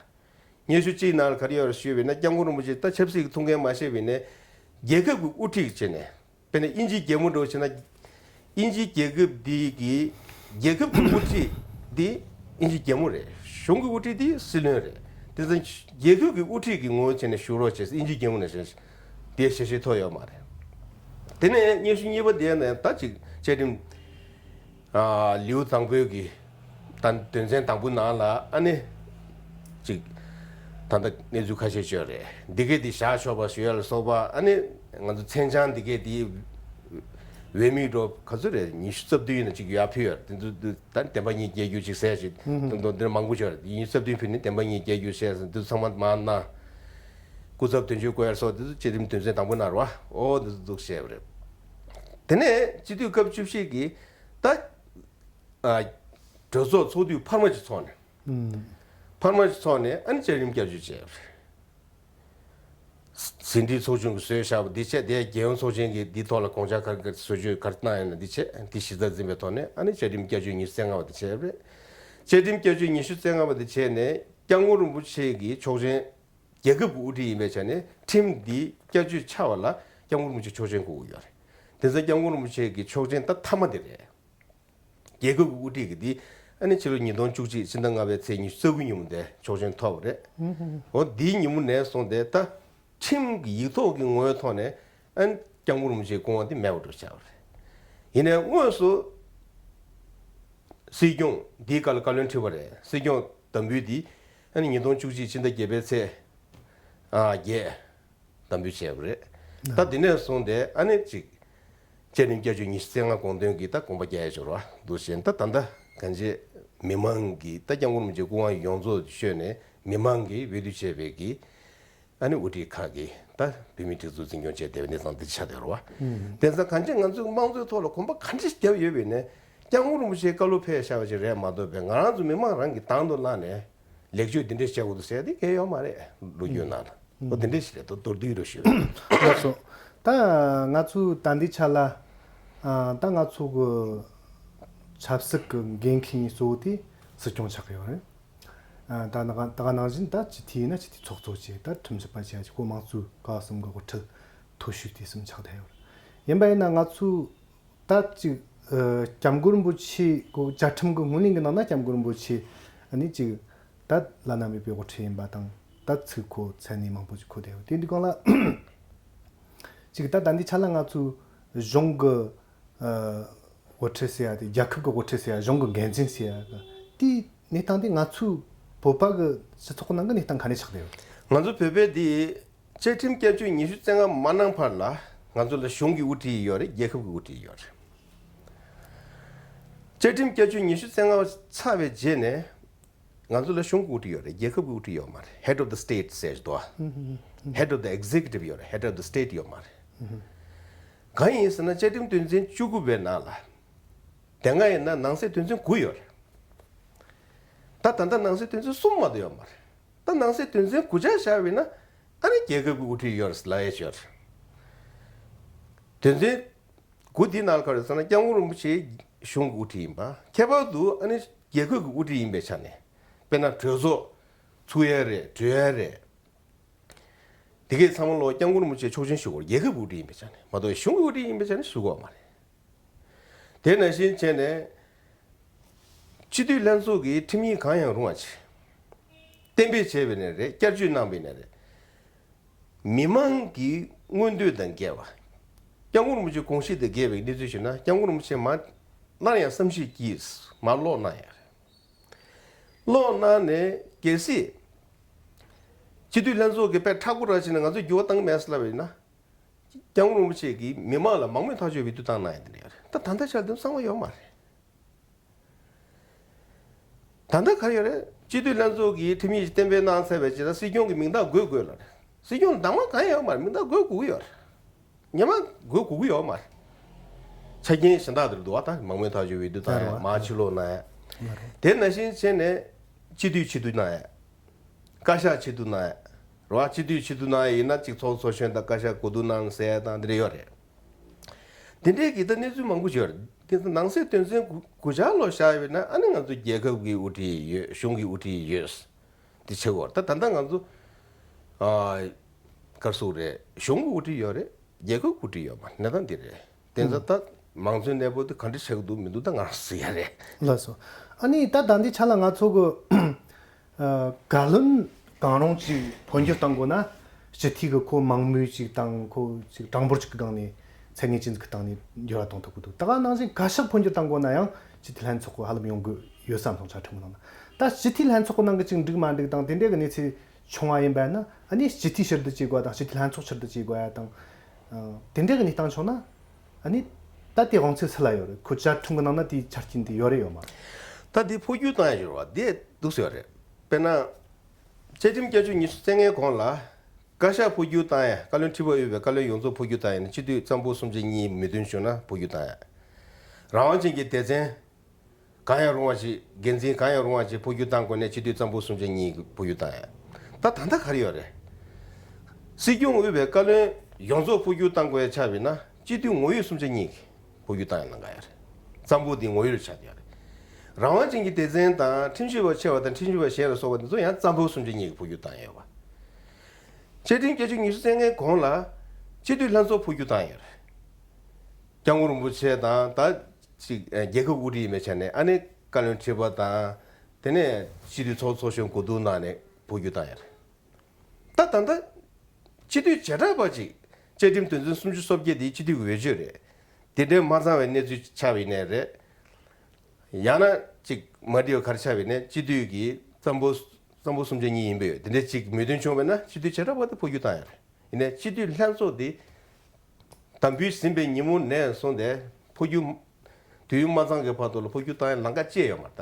ཡ། སྙན་ཞུ་གཅིག་ནང་ལ་ག་རེ་ཡོད་རེད་ཞུས་པ་ཡིན་ན་སྐྱབས་མགོན་རིན་པོ་ཆེ་ད་ཆབ་སྲིད་ཀྱི་ཐུགས་འགན་མ་བཞེས་པ་ཡིན་ན་རྒྱལ་ཁབ་ཀྱི་དབུ་ཁྲིད་བྱས་ནས། དཔེར་ན་དབྱིན་ཇིའི་རྒྱལ་མོ་འདྲ་བོ་བྱས་ན། དབྱིན་ཇིའི་རྒྱལ་ཁབ་འདི་གི་རྒྱལ་ཁབ་ཀྱི་དབུ་ཁྲིད་འདི་དབྱིན་ཇིའི་རྒྱལ་མོ་རེད། གཞུང་གི་དབུ་ཁྲིད་འདི་སྲིད་བློན་རེད། དེ་ཚོ་རྒྱལ་ཁབ་ཀྱི་དབུ་ཁྲིད་ཀྱི་ངོ་བོ་བྱས་ནས་བཞུགས་རོགས་བྱས་དབྱིན་ཇིའི་རྒྱལ་མོ་ནས་བྱས་དེ་ཞལ་བཞེས་ཐོབ་ཡོད་མ་རེད། དེ་ནས་སྙན་ཞུ་གཉིས་པ་དེ་ནས་ད་ཅིག་བཅའ་ཁྲིམས་ཨ་ལེའུ་དང་པོའི་གི་ད་དོན་ཚན་དང་པོའི་ནང་ལ་ཨ་ནི་ཅིག་ད་ལྟ་གནས་ཚུལ་ཁ་ཤས་བརྗོད་རེད། འདི་གས་འདི་བཞག་ཆོག་པ་ཞུ་ཡ་ལ་སོགས་པ་ཨ་ནི་ང་ཚོ་མཚན་བྱང་འདི་གས་འདི་འོས་མི་འགྲོ་ག་ཚོད་རེད། ཉི་ཤུ་རྩ་བདུན་ཡིན་ན་ཅིག་ཡར་ཕུལ་ཡོད་རེད། དེ་ཚོ་ད་བདེན་པ་གཉིས་སྐྱེལ་རྒྱུ་ཅིག་ཟེར་ཞིག་དོན་དོན་འདིར་མང་པོ་བརྗོད་རེད། ཉི་ཤུ་རྩ་བདུན་ཕུལ་ནས་བདེན་པ་གཉིས་སྐྱེལ་རྒྱུ་བཤད་ཟེར་འདི་ཚོ་ཚང་མ་མར་གནང་། སྐུ་ཚབ་དོན་གཅོད་བསྐོ་ཡ་ལ་སོགས་འདི་ཚོ་བཅའ་ཁྲིམས་དོན་ཚན་དང་པོ་ནང་རེད་བ། ཨོ་འདི་ཚོ་འདུག་བཤད་པ་རེད། དེ་ནས་སྤྱི་འཐུས་སྐབས་བཅུ་བཞི་གི་ད། ཨ། གྲོས་ཚོགས་ཚོགས་དུས་འཕར་མ་ཅིག་ཚོགས་ནས། ཨུམ། འཕར་མ་ཅིག་ཚོགས་ནས་ཨ་ནི་བཅའ་ཁྲིམས་བསྐྱར་བཅོས་བྱས་པ་རེད། ཟིན་བྲིས་ཚོགས་ཆུང་གིས་བཟོས་བཞག་པ་འདི་བྱས་དེ་རྒྱལ་ཡོངས་ཚོགས་ཆེན་གྱིས་འདིའི་ཐོག་ལ་དགོངས་འཆར་ག་རེ་བཟོ་བཅོས་ག་རེ་གནང་ཡོད་ན་འདི་བྱས་འདི་གཞི་རྩར་འཛིན་པའི་ཐོག་ནས་ཨ་ནི་བཅའ་ཁྲིམས་བསྐྱར་བཅོས་ཉི་ཤུ་རྩ་ལྔ་པ་འདི་བྱས་པ་རེད། བཅའ་ཁྲིམས་བསྐྱར་བཅོས་ཉི་ཤུ་རྩ་ལྔ་པ་འདི་བྱས་ནས་སྐྱབས་མགོན་རིན་པོ་ཆེ་གི་ཆོག་མཆན། རྒྱལ་ཁབ་ཀྱི་དབུ་ཁྲིད་ཡིན་པའི་ཆ་ནས་ཁྲིམས་འདི་བསྐྱར་བཅོས་ཆགས་པ་ལ་སྐྱབས་མགོན་རིན་པོ་ཆེ་ཆོག་མཆན་དགོས་ཀྱི་ཡོད་རེད། དེ་ཚོ་སྐྱབས་མགོན་རིན་པོ་ཆེ་གི་ཆོག་མཆན་ད་མཐའ་མ་དེ་རེད། རྒྱལ་ཁབ་ཀྱི་དབུ་ཁྲིད་ཀྱི་འདི་ཨ་ནི་ཕྱི་ལོ་ཉིས་སྟོང་བཅུ་གཅིག་ཕྱི་ཟླ་ལྔ་པའི་ཚེས་ཉི་ཤུ་རྩ་དགུ་ཉིན་མོ་དེ་ཆོག་མཆན་ཐོབ་པ་རེད། འོ་འདིའི་ཉིན་མོ་ནས་བཟུང་སྟེ་ད་ཁྲིམས་ཀྱི་ཡིག་ཐོག་གི་ངོ་བོའི་ཐོག་ནས་ཨ་ནི་སྐྱབས་མགོན་རིན་པོ་ཆེའི་སྐུ་དབང་དེ་མེད་པ་འགྲོ་ཆགས་པ་རེད། ཡིན་ནའི་དངོས་སུ་སྲིད་སྐྱོང་འདིའི་སྐབས་ལ་བཀའ་བློན་ཁྲི་པ་རེད། སྲིད་སྐྱོང་དམ་འབུལ་འདི་ཨ་ནི་ཉིས་སྟོང་བཅུ་གཅིག་ཕྱི་ཟླ་བརྒྱད་པའི་ཚེས་ཨ་བརྒྱད། དམ་འབུལ་བྱས་པ་རེད། ད་དེ་ནས་བཟུང་སྟེ་ཨ་ནི་ཅིག་བཅའ་ཁྲིམས་བསྐྱར་བཅོས་ཉི་ཤུ་རྩ་ལྔ་དགོངས་དོན་གྱི་ད་དགོངས་པ་རྒྱག་ཡ་ཅིག་རེད་བ། འདུག་བཞིན་ད་ད་ལྟ་གང་ཅི་མི་མང་གིས་ད་སྐྱབས་མགོན་རིན་པོ་ཆེའི་སྐུ་དབང་ཡོངས་རྫོགས་ཤོད་ནས་མི་མང་གིས་འོས་བསྡུ་བྱས་པའི་གི་ཨ་ནི་དབུ་ཁྲིད་ཁག་གིས་ད་བོད་མིའི་སྒྲིག་འཛུགས་འཛིན་སྐྱོང་བྱས་བསྡད་པའི་གནས་སྟངས་འདི་ཆགས་བསྡད་ཡོད་རེད་བ། དེ་ཙང་གང་ཅི་ང་ཚོའི་དམངས་གཙོའི་ཐོག་ལ་གོམ་པ་གང་ཅི་བརྒྱབ་ཡོད་པ་ཡིན་ནའི་སྐྱབས་མགོན་རིན་པོ་ཆེའི་བཀའ་སློབ་ཕེབས་བཞག་པ་ཞིག་རེད་མ་གཏོགས་པའི་ང་རང་ཚོ་མི་མང་རང་གིས་དང་དུ་བླངས་ནས། ལེགས་བཅོས་འདི་འདྲས་བྱེད་དགོས་འདུག་ཟེར་ཏེ་གལ་ཡོད་མ་རེད། ལོ་རྒྱུས་ནང་ལ་ཨོ་འདི་འདྲས་ཞིག་རེད་དོ། མདོར་བསྡུས་རུ་ཞུས། ལགས་སོ། ད་ང་ཚོས་ད་འདི་ཆ་ལ་ཨ་ད་ང་ཚོ་གི་ཆབ་སྲིད་ཀྱི་འགན་འཁྱེར་མཁན་གཙོ་བོ་དེ་སྲིད་སྐྱོང་ཆགས་ཀྱི་ཡོད་རེད། ཨ་ད་ནང་ད་ག་ནང་བཞིན་ད་སྤྱི་འཐུས་ཡིན་ན་སྤྱི་འཐུས་ཚོགས་གཙོ་བྱས། ད་ཁྲིམས་ཞིབ་པ་བྱས་ཀྱི་ཁོ་དམངས་གཙོའི་ཀ་བ་གསུམ་གི་དབུ་ཁྲིད་མཐོ་ཤོས་དེ་གསུམ་ཆགས་བསྡད་ཡོད་རེད། ཡིན་པ་ཡིན་ན་ང་ཚོས། ད་ཅིག་ཨ་སྐྱབས་མགོན་རིན་པོ་ཆེ་གོ་བཅའ་ཁྲིམས་ཀྱི་སྔོན་གླེང་གི་ནང་ན་སྐྱབས་མགོན་རིན་པོ་ཆེ་ཨ་ནི་ཅིག་ད་བླ་ན་མེད་པའི་དབུ་ཁྲིད་ཡིན་པ་དང་། ད་ཚིག་ཁོ་མཚན་གནས་མང་པོ་ཅིག་ཁོ་བསྡད་ཡོད། དེ་འདི་སྒང་ལ་ཅིག་ད་ད་འདི་ཆ་ལ་ང་ཚོའི་གཞུང་གི་ ཨ། དབུ་ཁྲིད་ཟེར་ཡ་དེ། རྒྱལ་ཁབ་ཀྱི་དབུ་ཁྲིད་ཟེར་ཡ། གཞུང་གི་འགན་འཛིན་ཟེར་ཡ་གི་དེའི་གནས་སྟངས་དེ་ང་ཚོའི་བོད་པ་གི་སྤྱི་ཚོགས་ནང་གི་གནས་སྟངས་ག་འདྲ་ཆགས་བསྡད་ཡོད། ང་ཚོ་བོད་པའི་དེ་བཅའ་ཁྲིམས་བརྒྱད་ཅུ་ཉི་ཤུ་རྩ་ལྔ་མ་གནང་བར་ལ་ང་ཚོ་ལ་གཞུང་གི་དབུ་ཁྲིད་ཡོད་རེད། རྒྱལ་ཁབ་ཀྱི་དབུ་ཁྲིད་ཡོད་རེད། བཅའ་ཁྲིམས་བརྒྱད་ཅུ་ཉི་ཤུ་རྩ་ལྔ་ཚར་བའི་རྗེས་ནས་ང་ཚོ་ལ་གཞུང་གི་དབུ་ཁྲིད་ཡོད་རེད། རྒྱལ་ཁབ་ཀྱི་དབུ་ཁྲིད་ཡོད་མ་རེད། Head of the State ཟེར་འདུག་ཨ། Head of the Executive ཡོད་རེད། Head of the State ཡོད་མ་རེད། གང་ཡིན་ཟེར་ན་བཅའ་ཁྲིམས་དོན་ཚན་བཅུ་དགུ་པའི་ནང་ལ། དེ་སྔ་ཡིན་ན་ནང་གསེས་དོན་ཚན་དགུ་ཡོད་རེད། ད་ད་ལྟ་ནང་གསེས་དོན་ཚན་གསུམ་མ་གཏོགས་ཡོད་མ་རེད། ད་ནང་གསེས་དོན་ཚན་དགུ་ཆ་བཞག་པ་ཡིན་ན་ཨ་ནི་རྒྱལ་ཁབ་ཀྱི་དབུ་ཁྲིད་ཡོད་རེད་ལབ་ཡས་ཡོད་རེད། དོན་ཚན་དགུ་འདི་ནང་ལ་ག་རེ་ཟེར་ན་སྐྱབས་མགོན་རིན་པོ་ཆེ་གཞུང་གི་དབུ་ཁྲིད་ཡིན་པ། ཁྱད་པར་དུ་ཨ་ནི་རྒྱལ་ཁབ་ཀྱི་དབུ་ཁྲིད་ཡིན་པའི་ཆ་ནས། དཔེར་ན་གྲོས་ཚོགས་ཚུགས་ཡས་རེད། གྲོལ་ཡས་རེད། དེ་གས་ཚང་མ་ལོ་སྐྱབས་མགོན་རིན་པོ་ཆེ་ཆོག་མཆན་ཞུ་དགོས་རེད། རྒྱལ་ཁབ་དབུ་ཁྲིད་ཡིན་པའི་ཆ་ནས་མ་གཏོགས་གཞུང་གི་དབུ་ཁྲིད་ཡིན་པའི་ཆ་ནས་ཞུ་དགོས་མ་རེད། དེ་ནང་བཞིན་བྱས་ནས་སྤྱི་འཐུས་ལྷན་ཚོགས་ཀྱི་ཁྲིམས་ཡིག་གང་ཡང་རུང་བ་ཅིག་གཏན་འབེབས་བྱས་པ་ཡིན་ནའི་རེད། བསྐྱར་བཅོས་གནང་བ་ཡིན་ནའི་རེད། མི་མང་གི་མངོན་འདོད་དང་འགལ་བ། སྐྱབས་མགོན་རིན་པོ་ཆེའི་དགོངས་གཞི་དང་འགལ་བའི་གནས་ཚུལ་ཞིག་ན་སྐྱབས་མགོན་རིན་པོ་ཆེ་མར་སླར་ཡང་བསམ་ཤེས་ཀྱིས་མར་ཀློག་གནང་ཡ་རེད། ཀློག་གནང་ནས་གལ་སྲིད་སྤྱི་འཐུས་ལྷན་ཚོགས་ཀྱིས་དཔེ་མཁྲེགས་པོ་རང་བྱས་ནས་ང་ཚོས་འགྱུར་བ་གཏང་གི་མེད་ཟེར་ལབ་པ་ཡིན་ན། སྐྱབས་མགོན་རིན་པོ་ཆེ་གིས་མི་མང་ལ་མང་མོས་ཐག་གཅོད་འོས་བསྡུ་བཏང་གནང་ཡ་དེ་འདྲ་ཡོད་རེད། ད་ད་ལྟ་ཆར་དུ་གསང་བ་ཡོད་མ་རེད། ད་ལྟ་ག་རེ་ཡོད་རེད། སྤྱི་འཐུས་ལྷན་ཚོགས་ཀྱིས་ཁྲིམས་ཡིག་གཏན་འབེབས་གནང་ཚར་བའི་རྗེས་ལ་སྲིད་སྐྱོང་གི་མིང་རྟགས་འགོད་དགོས་ལབ་རེད། སྲིད་སྐྱོང་ལ་གདམ་ག་གང་ཡང་ཡོད་མ་རེད། མིང་རྟགས་འགོད་དགོས་ཀྱི་ཡོད་རེད། ངེས་མ་འགོད་དགོས་ཀྱི་ཡོད་མ་རེད། ཆ་རྐྱེན་གཞན་དག་དེར་འདུག་བ། ད་མང་མོས་ཐག་གཅོད་འོས་བསྡུ་བཏང་ཡ། མར་ཕྱིར་ལོག་གནང་ཡ། དེ་ནང་བཞིན་བྱས་ནས་སྤྱི་འཐུས་ཕྱིར་བསྡུ་གནང་ཡ། བཀའ་ཤག་ཕྱིར་བསྡུ་གནང་ཡ། རེད་བ། སྤྱི་འཐུས་ཕྱིར་བསྡུ་གནང་ཡ་ཡིན་ན་གཅིག་ཚོགས་གཙོ་གཞོན་དང་བཀའ་ཤག་གོ་བསྡུར་གནང་ཟེར་ཡ་དང་དེ་འདྲ་ཡོད་རེད། དེ་འདྲའི་གི་ད་གནས་ཚུལ་མང་པོ་ཞིག་ཡོད་རེད། དེ་ཚོ་ནང་གསེས་དོན་ཚན་དགུ་དགུ་ཆ་ལོ་བཞག་ཡོད་ན་ཨ་ནི་ང་ཚོ་རྒྱལ་ཁབ་ཀྱི་དབུ་ཁྲིད་ཡོད། གཞུང་གི་དབུ་ཁྲིད་ཡོད། དེ་བྱེད་དགོས་རེད། ད་ད་ལྟ་ང་ཚོ་ཨ་ག་རེ་ཟེར་དགོས་རེད། གཞུང་གི་དབུ་ཁྲིད་ཡོད་རེད། རྒྱལ་ཁབ་དབུ་ཁྲིད་ཡོད་མ་རེད། གནས་སྟངས་འདི་རེད། དེ་ཚོ་ད་མང་གཙོའི་གནས་བབ་དེ་ག་འདྲ་ཆགས་ཀྱི་འདུག་མི་འདུག་ད་ང་རང་ཟེར་ཡ་རེད། ལགས་སོ། ཨ་ནི་ད་ད་ལྟའི་ཆ་ལ་ང་ཚོ་གི་ཨ། བཀའ་བློན་གང་རུང་ཅིག་འཕོ་འགྱུར་གཏང་དགོས་ན་སྤྱི་འཐུས་ཀྱི་ཁོ་མང་མོས་ཅིག་དང་ཁོ་ཅིག་གྲངས་འབོར་ཅིག་གི་སྒང་ནས་མཚན་སྙན་ཅན་ཟིག་གི་སྟེང་ནས་འགྱུར་བ་གཏོང་ཐུབ་ཀྱི་འདུག་ད་ག་ནང་བཞིན་བཀའ་ཤག་འཕོ་འགྱུར་གཏང་དགོས་ན་ཡང་སྤྱི་འཐུས་ལྷན་ཚོགས་ཀྱི་ཧ་ལམ་ཡོང་གི་ཡོད་བསམ་སོང་། བཅའ་ཁྲིམས་ཀྱི་ནང་ན། ད་སྤྱི་འཐུས་ལྷན་ཚོགས་ཀྱི་ནང་གི་ཅིག་འགྲིག་མ་འགྲིག་དང་དེ་འདྲའི་གི་གནས་ཚུལ་བྱུང་བ་ཡིན་པ་ན་ཨ་ནི་སྤྱི་འཐུས་ཕྱིར་བསྡུ་བྱེད་དགོས་དང་སྤྱི་འཐུས་ལྷན་ཚོགས་ཕྱིར་བསྡུ་བྱེད་དགོས་ཡ་དང་། ཨ། དེ་འདྲའི་གི་གནས་སྟངས་བྱུང་ན། ཨ་ནི་ད་དེ་དབང་ཚད་སུ་ལ་ཡོད་རེད། ཁོ་བཅའ་ཁྲིམས་ཀྱི་ནང་ན་དེའི་ཆ་རྐྱེན་དེ་ཡོད་རེད་ཡོད་མ་རེད། ད་དེ་འཕོ་འགྱུར་བཏང་ཡ་ཡོད་རེད་བ། དེ་འདུག་སེ་ཡོད་རེད། དཔེར་ན། བཅའ་ཁྲིམས་བརྒྱད་ཅུ་ཉི་ཤུ་རྩ་ལྔའི་གོང་ལ། བཀའ་ཤག་འཕོ་འགྱུར་བཏང་ཡ། བཀའ་བློན་ཁྲི་པ་དབུས་པའི་བཀའ་བློན་ཡོངས་རྫོགས་འཕོ་འགྱུར་བཏང་ཡ་ནི་སྤྱི་འཐུས་ཙམ་པོ་སུམ་ཆ་གཉིས་མོས་མཐུན་བྱུང་ན་འཕོ་འགྱུར་བཏང་ཡ། རང་དབང་ཅན་གྱི་སྡེ་ཚན། གང་ཡང་རུང་བ་ཞིག་འགན་འཛིན་གང་ཡང་རུང་བ་ཞིག་འཕོ་འགྱུར་བཏང་དགོས་ནས་སྤྱི་འཐུས་ཙམ་པོ་སུམ་ཆ་གཉིས་ཀྱི་འཕོ་འགྱུར་བཏང་ཡ། ད་ད་ལྟ་ག་རེ་ཡོད་རེད། སྲིད་སྐྱོང་དབུས་པའི་བཀའ་བློན་ཡོངས་རྫོགས་འཕོ་འགྱུར་བཏང་དགོས་ཡ་ཆགས་པ་ཡིན་ན་སྤྱི་འཐུས་ངོ་ཡོད་སུམ་ཆ་གཉིས་ཀྱི་འཕོ་འགྱུར་བཏང་ཡ་ལམ་ཁ་ཡོད་རེད། ཙམ་པོ་འདི་ངོ་ཡོད་ཆགས་ཡོད་རེད། རང་དབང་ཅན་གྱི་སྡེ་ཚན་དང་ཁྲིམས་ཞིབ་པ་ཆེ་བ་དང་ཁྲིམས་ཞིབ་པ་གཞན་ལ་སོགས་པ་འདི་ཚོ་ཡང་ཙམ་པོ་སུམ་ཆ་གཉིས་ཀྱི་འཕོ་འགྱུར་བཏང་ཡ་ཡོད་པ། བཅའ་ཁྲིམས་བརྒྱད་ཅུ་ཉི་ཤུ་རྩ་ལྔའི་གོང་ལ་སྤྱི་འཐུས་ལྷན་ཚོགས་འཕོ་འགྱུར་བཏང་ཡ་ཡོད་རེད། སྐྱབས་མགོན་རིན་པོ་ཆེ་དང་ད་ཅིག་རྒྱལ་ཁབ་དབུ་ཁྲིད་ཡིན་པའི་ཆ་ནས་ཨ་ནི་བཀའ་བློན་ཁྲི་པ་དང་། དེ་ནས་སྤྱི་འཐུས་ཚོགས་ཚོགས་གཞོན་གོ་བསྡུར་གནང་ནས་འཕོ་འགྱུར་བཏང་ཡ་རེད། ད་ད་ལྟ་སྤྱི་འཐུས་བྱེ་བྲག་པ་ཅིག་བཅའ་ཁྲིམས་དོན་ཚན་སུམ་ཅུ་སོ་བརྒྱད་དེ་སྤྱི་འཐུས་ཀྱི་འོས་ཆོས་རེད། དེ་འདྲའི་མ་ཚང་བའི་གནས་ཚུལ་ཆགས་པ་ཡིན་ནའི་རེད། ཡང་ན་ཅིག་མ་འགྲིག་པ་ག་རེ་ཆགས་པ་ཡིན་ནའི་སྤྱི་འཐུས་ཀྱི་ཙམ་པོ་ཙམ་པོ་སུམ་ཆ་གཉིས་ཡིན་པས་དེ་འདྲའི་ཅིག་མོས་མཐུན་བྱུང་བས་ན་སྤྱི་འཐུས་བྱེ་བྲག་པ་དེ་འཕོ་འགྱུར་བཏང་ཡ་རེད། ཡིན་ནའི་སྤྱི་འཐུས་ལྷན་ཚོགས་དེ། དམ་འབུལ་ཟིན་པའི་ཉིན་མོ་ནས་བཟུང་སྟེ་འཕོ་འགྱུར། དུས་ཡུན་མ་ཚང་གི་བར་དུ་ལ་འཕོ་འགྱུར་བཏང་ཡ་ལམ་ཁ་བཅད་ཡོད་མ་རེད་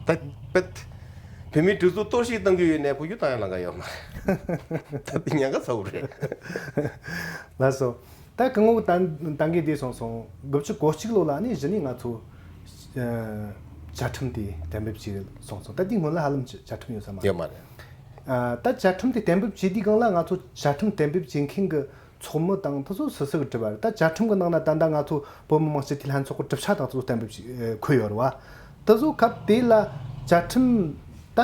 ད། ད་བེད། བོད་མིའི་སྒྲིག་འཛུགས་གཏོར་བཤིག་གཏང་གི་ཡོད་ནའི་འཕོ་འགྱུར་བཏང་ཡ་ལམ་ཁ་ཡོད་མ་རེད། ད་དེ་ཉེན་ཁ་ཚ་བོ་རེད། ལགས་སོ། ད་སྐུ་ངོ་ད་ད་གིན་བསྡད་སོང་སོང་། དགུ་བཅུ་གོ་གཅིག་ལོ་ལ་ནི་གཞི་ནས་ང་ཚོ་ཨ་བཅའ་ཁྲིམས་དེ་གཏན་འབེབས་བྱས་སོང་སོང་། ད་དེའི་སྔོན་ལ་ཧ་ལམ་བཅའ་ཁྲིམས་ཡོད་ས་མ་རེད། ཡོད་མ་རེད། ཨ་ད་བཅའ་ཁྲིམས་དེ་གཏན་འབེབས་བྱས་དུས་སྒང་ལ་ང་ཚོ་བཅའ་ཁྲིམས་གཏན་འབེབས་བྱེད་མཁན་གྱི་ཚོགས་མི་དང་དེ་ཚོ་སུ་སུ་གི་གྲུབ་པ་རེད། ད་བཅའ་ཁྲིམས་ཀྱི་ནང་ན་ད་ལྟ་ང་ཚོ་བོད་མི་མང་སྤྱི་འཐུས་ལྷན་ཚོགས་ཀྱི་གྲུབ་ཆ་དང་དེ་ཚོ་གཏན་འབེབས་བྱས་འཁོད་ཡོད་རེད་བ། དེ་ཚོ་སྐབས་དེ་ལ་བཅའ་ཁྲིམས་ད་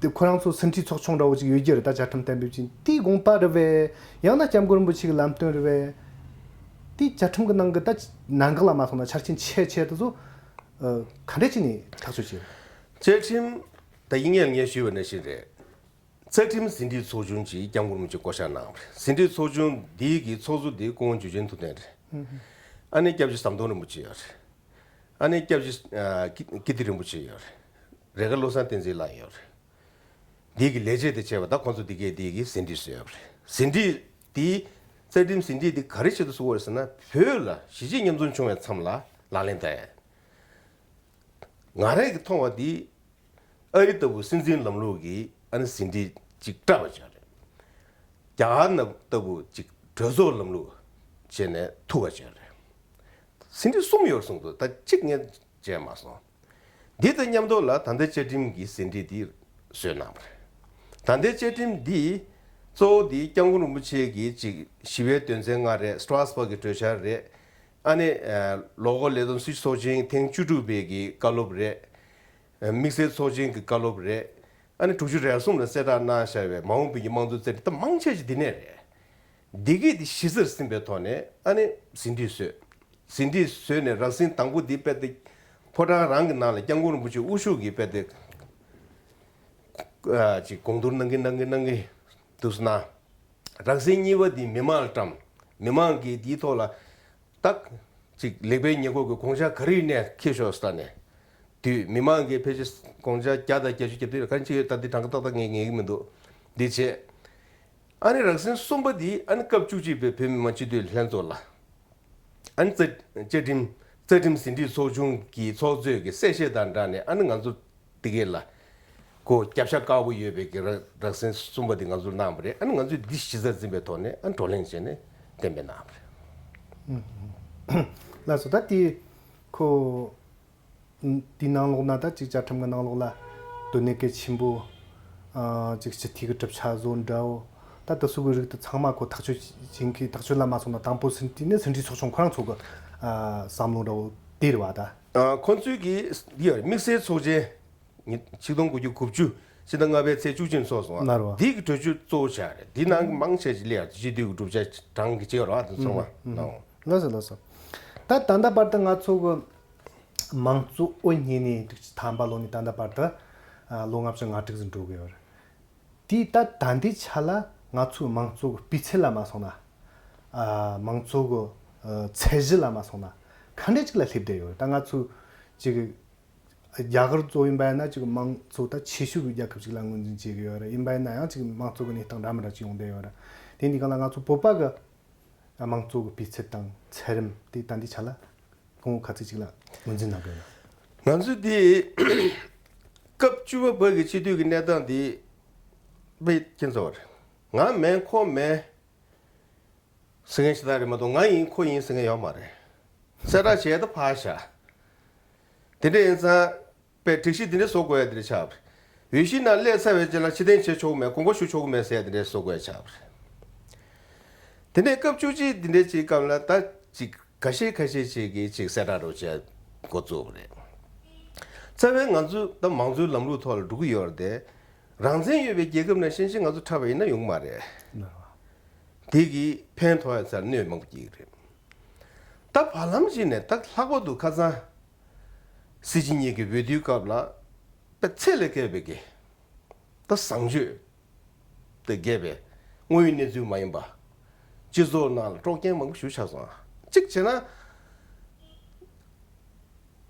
དེ་ཁོ་རང་ཚོ་ཟིན་བྲིས་ཚོགས་ཆུང་འདྲ་བོ་ཅིག་ཡོད་རྒྱུ་རེད། ད་བཅའ་ཁྲིམས་གཏན་འབེབས་བྱས་དེའི་དགོངས་པ་རེད་བས། ཡང་ན་སྐྱབས་མགོན་རིན་པོ་ཆེ་གི་ལམ་སྟོན་རེད་བས། དེ་བཅའ་ཁྲིམས་ཀྱི་ནང་གི་ད་གནད་འགག་ལ་མ་སོང་ན་ཆ་རྐྱེན་ཆེ་ཆེ་དེ་ཚོ་ཨ་ག་འདྲ་བྱས་ནས་ཐག་གཅོད་བྱས། བཅའ་ཁྲིམས་ད་ཡིན་ངེས་ངས་ཞུས་པ་ནང་བཞིན་རེད། རྩ་ཁྲིམས་ཟིན་བྲིས་ཚོགས་ཆུང་ཅིག་སྐྱབས་མགོན་རིན་པོ་ཆེས་བསྐོ་བཞག་གནང་བ་རེད། ཟིན་བྲིས་ཚོགས་ཆུང་འདི་གི་ཚོགས་གཙོ་འདི་སྐུ་ངོ་འཇུ་ཆེན་ཐུབ་བསྟན་རེད། ཨུ་ཧུ། ཨ་ནི་སྐྱབས་རྗེ་ཟམ་གདོང་རིན་པོ་ཆེ་ཡོད་རེད། ཨ་ནི་སྐྱབས་རྗེ་ཨ་ཀི་ཀིརྟི་རིན་པོ་ཆེ་ཡོད་རེད། རེ་དགའ་བློ་བཟང་བསྟན་འཛིན་ལགས་ཡོད་རེད། འདི་གི་ལས་བྱེད་དེ་བྱས་པ་ད་ཁོང་ཚོ་འདི་གས་འདི་གི་ཟིན་བྲིས་བཟོས་ཡོད་རེད། ཟིན་བྲིས་འདི་རྩ་ཁྲིམས་ཟིན་བྲིས་འདི་ག་རེ་བྱེད་དུ་བཟོ་བ་རེད་ཟེར་ན། བོད་ལ་གཞིས་བྱེས་མཉམ་འཛོམས་བྱུང་བའི་མཚམས་ལ་ལག་ལེན་བསྟར་ཡ། ང་རང་གིས་མཐོང་བ་འདི་ཨ་རི་ལྟ་བུ་སྲིད་འཛིན་ལམ་ལུགས་ཀྱི་ཨ་ནི་ཟིན་བྲིས་ཅིག་བཀྲམ་པ་ཅིག་རེད། རྒྱ་གར་ནང་ལྟ་བུ་ཅིག་གྲོས་ཚོགས་ལམ་ལུགས་བྱས་ནས་ཐུག་པ་ཅིག་རེད། ཟིན་བྲིས་གསུམ་ཡོད་གསུངས་འདུག་ད་གཅིག་ངས་མཇལ་མ་སོང་། འདི་དང་མཉམ་དུ་ལ་ད་ལྟའི་བཅའ་ཁྲིམས་ཀྱི་ཟིན་བྲིས་འདི་བཟོས་གནང་བ་རེད། ད་ལྟའི་བཅའ་ཁྲིམས་འདི་གཙོ་བོ་འདི་སྐྱབས་མགོན་རིན་པོ་ཆེ་གི་ཅིག་ཞི་བའི་དོན་ཚན་ལྔ་རེད། སི་ཊ་ར་སི་བྷག་གི་གྲོས་འཆར་རེད། ཨ་ནི་ཨ་ལོ་འཁོར་ལས་བསྡོམས་སྲིད་ཚོགས་ཆེན་ཐེངས་བཅུ་དྲུག་པའི་གི་བཀའ་སློབ་རེད། དམིགས་བསལ་ཚོགས་ཆེན་གྱི་བཀའ་སློབ་རེད། ཨ་ནི་དྲུག་ཅུ་རེ་གསུམ་ལ་གསལ་བསྒྲགས་གནང་བཞག་པའི་མ་འོངས་པའི་གི་དམངས་གཙོའི་རྩ་ཁྲིམས་ད་མང་ཆེ་ཞིག་འདི་ནས་རེད། འདི་གས་འདི་གཞི་རྩར་ཟིན་པའི་ཐོག་ནས་ཨ་ནི་ཟིན་བྲིས་བཟོས། ཟིན་བྲིས་བཟོས་ནས་རགས་ཟིན་དང་པོ་འདི་དཔེ་དེ་ཕོ་བྲང་རང་གི་ནང་ལ་སྐྱབས་མགོན་རིན་པོ་ཆེ་དབུ་བཞུགས་ཀྱི་དཔེ་དེ་ཨ་ཅིག་གོང་བསྡུར་གནང་གི་གནང་གི་གནང་གི་འདུག་སེ་གནང་། རགས་ཟིན་གཉིས་པ་འདི་མི་མང་ལ་བཀྲམ། མི་མང་གིས་འདིའི་ཐོག་ལ་ད་ཅིག་ལེགས་སྤེལ་ཉེས་འགོག་གི་དགོངས་འཆར་ག་རེ་ཡིན་ནའི་འཁྱེར་ཤོག་ཟེར་ནས། དུས་མི་མང་གིས་ཕལ་ཆེར་དགོངས་འཆར་བརྒྱ་དང་བརྒྱད་ཅུ་གྱ་བདུན་ལ་ག་རེ་བྱེད་ཡོད་ད་འདི་གྲངས་ཀ་ཏག་ཏག་ངས་ངེས་ཀྱི་མི་འདུག་འདི་བྱས། ཨ་ནི་རགས་ཟིན་གསུམ་པ་འདི་ཨ་ནི་སྐབས་བཅུ་གཅིག་པའི་བོད་མི་མང་སྤྱི་འཐུས་ལྷན་ཚོགས་ལ། ཨ་ནི་རྩ་བཅའ་ཁྲིམས་རྩ་ཁྲིམས་ཟིན་བྲིས་ཚོགས་ཆུང་གི་ཚོགས་གཙོས་ཀྱི་གསལ་བཤད་དང་སྦྲགས་ནས་ཨ་ནི་ང་ཚོ་འདི་གས་ལ་གོ་རྒྱབ་ཤ་དཀར་པོ་ཡོད་པའི་གི་ར་རགས་ཟིན་གསུམ་པ་འདི་ང་ཚོར་གནང་བ་རེད། ཨ་ནི་ང་ཚོས་འདི་གཞི་རྩར་འཛིན་པའི་ཐོག་ནས་ཨ་ནི་བགྲོ་གླེང་བྱས་ནས་གཏན་འབེབས་གནང་བ་རེད། ལགས་སོ། ད་དེ་ཁོ་དེའི་ནང་ལོགས་ན་ད་ཅིག་བཅའ་ཁྲིམས་ཀྱི་ནང་ལོགས་ལ་དོན་གནད་གལ་ཆེན་པོ་ཨ་ཅིག་སྤྱི་འཐུས་ཀྱི་གྲུབ་ཆ་བཟོ་འདྲ་བོ་ད་དེ་ཚོ་གི་རིགས་དེ་ཚང་མ་ཁོ་ཐག་གཅོད་བྱེད་མཁན་ཐག་གཅོད་ལ་མ་སོང་ན་དང་པོ་ཟིན་བྲིས་ནི་ཟིན་བྲིས་ཚོགས་ཆུང་ཁོ་རང་ཚོ་གི་ཨ་བསམ་བློ་འདྲ་བོ་དེ་རེད་བ་ད། ཨ་ཁོ་ཚོས་ཀྱི་འདི་ཡང་དམིགས་བསལ་ཚོགས་ཆེན་ཉིས་ཆིག་སྟོང་དགུ་བརྒྱ་དགུ་བཅུ་ཕྱི་ཟླ་ལྔ་པའི་ཚེས་བཅུ་གཅིག་ཚོགས་སོང་ང་། ལར་བ། འདི་གི་གྲོས་ཆོད་གཙོ་བོ་ཆགས་རེད། འདི་ནང་གི་མང་ཆེ་ཞིག་ལས་ཡང་སྤྱི་འཐུས་ཀྱི་གྲུབ་ཆ་གྲངས་ཀྱི་ཅིག་ཡོད་རེད་བ་དེ་ཚང་མ་ནང་། ལགས་སོ་ལགས་སོ། ད་ད་ལྟ་བར་དུ་ང་ཚོ་གི་མང་གཙོ་དབུ་བརྙེས་ནས་དྲུག་ཅུ་ཐམ་པ་ལོ་ནས་ད་ལྟ་བར་དུ་ཨ་ལོ་ལྔ་བཅུ་ང་དྲུག་ཙམ་འགྲོ་གི་ཡོད་རེད། དེས་ད་ད་ལྟའི་ཆ་ལ་ང་ཚོའི་མང་གཙོ་གི་སྤུས་ཚད་ལ་མ་སོང་ན་ཨ་མང་གཙོ་གི་ཨ་ཚད་གཞི་ལ་མ་སོང་ན་ག་འདྲ་ཅིག་ལ་སླེབས་བསྡད་ཡོད་རེད། ད་ང་ཚོ་ཅིག་རྒྱ་གར་གཙོ་ཡིན་པ་ཡིན་ན་ཅིག་མང་གཙོ་ད་ཆེ་ཤོས་ཀྱི་རྒྱལ་ཁབ་ཅིག་ལ་ངོས་འཛིན་བྱེད་ཀྱི་ཡོད་རེད། ཡིན་པ་ཡིན་ན་ཡང་ཅིག་མང་གཙོ་གི་གནས་སྟངས་འདྲ་མི་འདྲ་ཅིག་ཡོང་བསྡད་ཡོད་རེད། དེ་འདི་ག་ལ་ང་ཚོ་བོད་པ་གི་མང་གཙོ་གི་སྤུས་ཚད་དང་ཚད་རིམ་དེ་ད་འདི་ཆ་ལ་གོང་བུ་ཁ་ཚིག་ཅིག་ལ་ངོས་འཛིན་གནང་དགོས་ན། ང་ཚོས་དེ་སྐབས་བཅུ་པ་བར་གྱི་སྤྱི་འཐུས་ཀྱི་གནས་སྟངས་དེ་དཔེ་ཁྱེད་ཚོ་བར་ང་མིན་ཁོ་མིན་ཟེར་མཁན་ཞིག་ད་རེད་མ་གཏོགས་ང་ཡིན་ཁོ་ཡིན་ཟེར་མཁན་ཡོད་མ་རེད། གསལ་བསྒྲགས་བྱས་ད་ཕར་བཞག་དེ་འདྲ་ཡིན་ཙང་། པའི་སྒྲིག་གཞི་འདི་འདྲ་བཟོ་དགོས་ཡ་དེ་འདྲ་ཆགས་པ་རེད། འོས་གཞི་ནང་སླེབས་ཚར་བའི་རྗེས་ལ་ཕྱིར་འཐེན་བྱེད་ཆོག་གི་མེད། དགོངས་པ་ཞུ་ཆོག་གི་མེད་ཟེར་ཡ་དེ་འདྲ་བཟོ་དགོས་ཡ་ཆགས་པ་རེད། དེ་ནས་སྐབས་བཅུ་གཅིག་འདི་འདྲ་ཅིག་སྐབས་ལ་ད་ཅིག་ཁ་ཤས་ཁ་ཤས་ཅིག་གིས་ཅིག་གསལ་བསྒྲགས་རོགས་བྱས་འགོ་བཙུགས་པ་རེད། རྩ་བའི་ང་ཚོ་ད་མང་གཙོའི་ལམ་ལུགས་ཐོག་ལ་འགྲོ་གི་ཡོད་རེད་དེ། རང་བཙན་ཡོད་པའི་རྒྱལ་ཁབ་ནང་བཞིན་བཞིན་ང་ཚོ་འཁྲབ་པ་ཡིན་ན་ཡོང་གི་མ་རེད། དེ་གིས་ཕན་ཐོགས་ཡ་ཚར་གནོད་མང་པོ་སྐྱེལ་གི་རེད། ད་བར་ལམ་ཞིག་ནས་ད་ལྷག་པར་དུ་ཁ་སང་སྲིད་སྤྱི་གཉིས་ཀྱི་འོས་བསྡུའི་སྐབས་ལ་ད་ཚད་ལས་བརྒལ་བའི་གི་ད་བཟང་སྤྱོད་དེ་རྒྱས་པའི་དངོས་ཡོད་གནས་ཚུལ་མ་ཡིན་པ་སྤྱི་ཚོགས་ནང་ལ་དཀྲོག་རྐྱེན་མང་པོ་ཞིག་ཆགས་སོང་། གཅིག་བྱས་ན་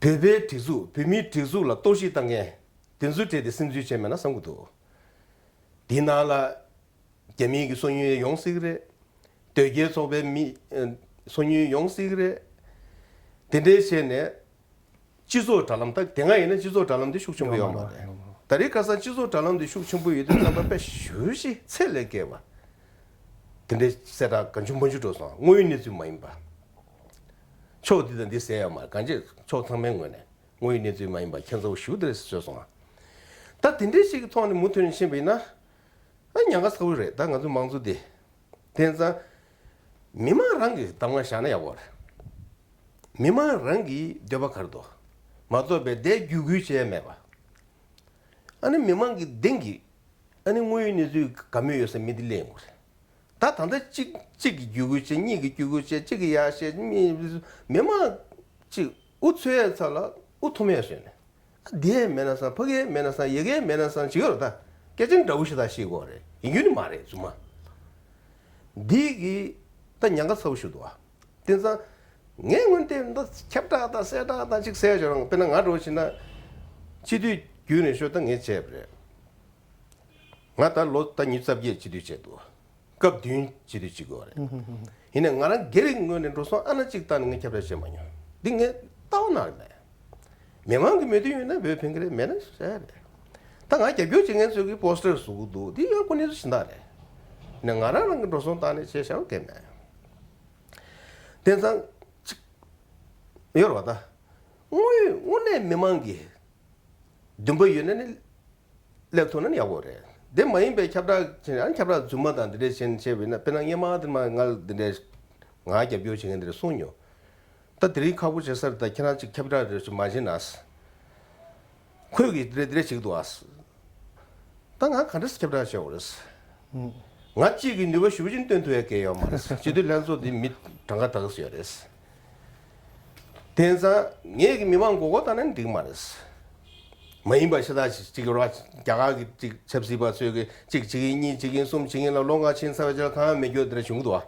བོད་པའི་སྒྲིག་འཛུགས་བོད་མིའི་སྒྲིག་འཛུགས་ལ་གཏོར་བཤིག་བཏང་མཁན་དེ་ཚོའི་གྲས་དེ་སིམ་འཛུལ་བྱས་མེད་ན་བསམ་གྱི་འདུག་དེའི་ནང་ལ། རྒྱ་མིའི་གི་སོ་ཉུལ་ཡོང་སྲིད་གི་རེད། དོལ་རྒྱལ་ཚོགས་པའི་མི་ཨ་སོ་ཉུལ་ཡོང་སྲིད་གི་རེད། དེ་འདྲའི་བྱས་ནས་སྤྱི་ཚོགས་དྲ་ལམ་ད་དེ་སྔ་ཡིན་ན་སྤྱི་ཚོགས་དྲ་ལམ་དེ་ཤུགས་ཆེན་པོ་ཡོད་མ་རེད། ད་རེས་ཁ་སང་སྤྱི་ཚོགས་དྲ་ལམ་དེ་ཤུགས་ཆེན་པོ་ཡོད་དུས་ཙམ་པ་དཔེ་ཞེ་པོ་ཅིག་ཚད་ལས་བརྒལ་བ། དེ་འདྲའི་གསལ་བསྒྲགས་གང་བྱུང་མང་བྱུང་འགྲོ་སོང་། དངོས་ཡོད་གནས་ཚུལ་མ་ཡིན་པ། ཕྱོགས་འདི་དང་འདི་ཟེར་ཡོད་མ་རེད། གང་ཅི་ཕྱོགས་ཚང་མའི་ངོས་ནས་དངོས་ཡོད་གནས་ཚུལ་མ་ཡིན་པ་ཁྱད་མཚར་པོ་ཞེ་པོ་དེ་རེད་ཟེར་སོང་ང་། ད་དེ་འདྲའི་ཞིག་གི་ཐོག་ནས་མུ་མཐུད་ནས་ཕྱིན་པ་ཡིན་ན། ཨ་ཉེན་ཁ་ཚ་པོ་རེད། ད་ང་ཚོ་མང་གཙོ་འདི། དེ་ཙང་། མི་མང་རང་གི་གདམ་ག་བཞག་ན་ཡག་པོ་རེད། མི་མང་རང་གི་འདོད་པ་ག་རེ་འདུག་མ་གཏོགས་པའི་བརྡས་བརྒྱུད་སྐུལ་བྱས་མེད་པ། ཨ་ནི་མི་མང་གི་གདེང་གི། ཨ་ནི་དངོས་ཡོད་གནས་ཚུལ་ག་མེད་ཡོད་ས་མི་འདི་ལེན་དགོས་རེད། ད་ད་ལྟ་གཅིག་གཅིག་གིས་བརྒྱུད་སྐུལ་བྱས། གཉིས་ཀྱིས་བརྒྱུད་སྐུལ་བྱས། གཅིག་གིས་ཡར་བཤད། མི་མི་མང་གཅིག་འུ་ཚོའི་ཚ་ལ་འུ་ཐུམ་ཡས་བཟོས་ནས། ཨ་འདི་ཡས་མེད་ན་བཟང་། ཕ་གི་ཡས་མེད་ན་བཟང་། ཡ་གི་ཡས་མེད་ན་བཟང་བྱེད་ཀྱི་ཡོད་རེད། ད་སྐད་ཆ་འདྲ་བོ་ཞིག་ད་བཤད་ཀྱི་ཡོད་རེད། ཡིན་རྒྱུ་ནི་མ་རེད་རྫུན་མ། འདི་གི་ད་ཉེན་ཁ་ཚ་པོ་ཞིག་འདུག་ཨ། དེ་ཙང་ ངས་སྔོན་དེ་འདི་ཁྱབ་བསྒྲགས་དང་གསལ་བསྒྲགས་དང་ཅིག་གསལ་བྱུང་། དཔེར་ན་ང་འདྲ་བོ་བྱས་ན་སྤྱི་འཐུས་བརྒྱུད་ནས་ཤོག་ད་ངས་བྱས་པ་རེད། ང་ད་ལོ་ད་ཉི་ཤུ་རྩ་བརྒྱད་སྤྱི་འཐུས་བྱས་འདུག་སྐབས་བདུན་སྤྱི་འཐུས་བྱེད་དགོས་པ་རེད། ཡིན་ནའི་ང་རང་སྒེར་གྱི་ངོས་ནས་འགྲོ་སོང་ཨ་ན་གཅིག་བཏང་ནས་ངས་ཁྱབ་བསྒྲགས་བྱས་མ་མྱོང་། འདི་ངས་ལྟ་བ་ནང་ལ་མེད། མི་མང་གི་མོས་མཐུན་ཡོད་ན་བོད་ཕན་གྱི་རེད། མེད་ན་ཟེར་རེད། ད་ང་རྒྱབ་སྐྱོར་བྱེད་མཁན་ཚོས་ཀྱི་པོ་སི་ཊར་བཟོ་གི་འདུག་འདི་ཡང་ཁོ་གནས་ཚུལ་གཞན་དག་རེད། ཡིན་ནའི་ང་རང་རང་གི་འགྲོ་སོང་བཏང་ནས་བྱས་བཞག་པ་གལ་མེད། དེང་སང་ཅིག་ཡོད་རེད་བ་ད། དངོས་དངོས་གནས་མི་མང་གི་འདུན་པ་ཡོད་ན་ནི་སླེབས་ཐུབ་ན་ནི་ཡག་པོ་རེད། དེ་མ་ཡིན་པའི་ཁྱབ་བསྒྲགས་བྱས་ན་ཁྱབ་བསྒྲགས་རྫུན་མ་དང་འདི་འདྲས་བྱས་ནས་བྱས་པ་ཡིན་ན། དཔེར་ན་སྔོན་མ་དེ་མ་ང་འདི་འདྲས་ང་རྒྱབ་སྐྱོར་བྱེད་མཁན་འདི་འདྲས་གསུངས་མྱོང་། ད་དེ་རིང་ཁག་པོ་བྱེད་ས་རེད། ད་ཁྱེད་རང་ཅིག་ཁྱབ་བསྒྲགས་རེ་ཞིག་མ་བྱེད་ན། ཁོས་ཀྱིས་འདི་རེད་འདི་རེད་བྱེད་ཀྱི་འདུག་ཨ། ད་ང་ག་འདྲས་ཁྱབ་བསྒྲགས་བྱེད་དགོས་རེད། ང་གཅིག་གིས་ནུས་པ་ཞེ་པོ་ཅིག་བཏོན་ཐུབ་ཡ་གང་ཡང་ཡོད་མ་རེད། སྤྱི་འཐུས་ལྷན་ཚོགས་འདི་མི་གྲངས་ཀ་དག་ཙམ་ཡོད་རེད། དེང་སང་ངས་ཀྱིས་མི་མང་མགོ་སྐོར་བཏང་ན་འགྲིག་མ་རེད། མ་ཡིན་པ་ཤ་སྟག་ཅིག་ཅིག་རོ། རྒྱ་གར་གྱི་ཅིག་ཆབ་སྲིད་པ་ཚོས་ཀྱིས་གཅིག་བྱེད་ཀྱིན་གཉིས་བྱེད་ཀྱིན་གསུམ་བྱེད་ཀྱིན་ལ་ལོ་ལྔ་ཕྱིན་ཚར་བའི་རྗེས་ལ་གང་ཡང་མེད་རྒྱུ་དེ་འདྲ་བྱུང་གི་འདུག་ཨ།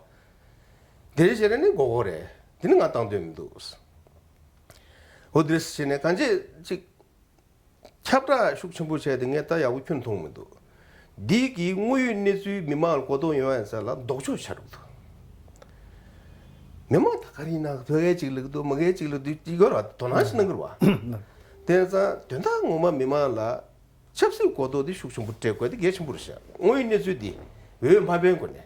དེ་རེད་བྱས་ན་ནི་མགོ་སྐོར་རེད། དེ་ནི་ང་བཏང་འདོད་མི་འདུག་འོ་དེ་རེད་བྱས་ནས་གང་ཅི་ཅིག་ཁྱབ་བསྒྲགས་ཤུགས་ཆེན་པོ་བྱས་ཏེ་ངས་ད་ཡག་པོ་ཁྱོན་མཐོང་མི་འདུག་འདི་གི་དངོས་ཡོད་གནས་ཚུལ་མི་མང་ལ་གོ་རྟོགས་ཡོང་ཡ་ཟེར་ལ་ལྡོག་ཕྱོགས་ཆགས་འདུག་མི་མང་ད་ག་རེ་ཡིན་ན་ཕ་གི་ཅིག་ལབ་ཀྱི་འདུག་མ་གི་ཅིག་ལབ་ཀྱི་འདུག་ཅིག་ཡོད་ར། དོ་སྣང་ཞིག་གནང་གི་རེད་བ། དེ་ཙང་དོན་དག་ངོ་མ་མི་མང་ལ་ཆབ་སྲིད་གོ་རྟོགས་འདི་ཤུགས་ཆེན་པོ་སྤྲད་དགོས། འདི་གལ་ཆེན་པོ་རེད་ཤག་དངོས་ཡོད་གནས་ཚུལ་འདི་འོས་མ་འཕེན་གོང་ནས།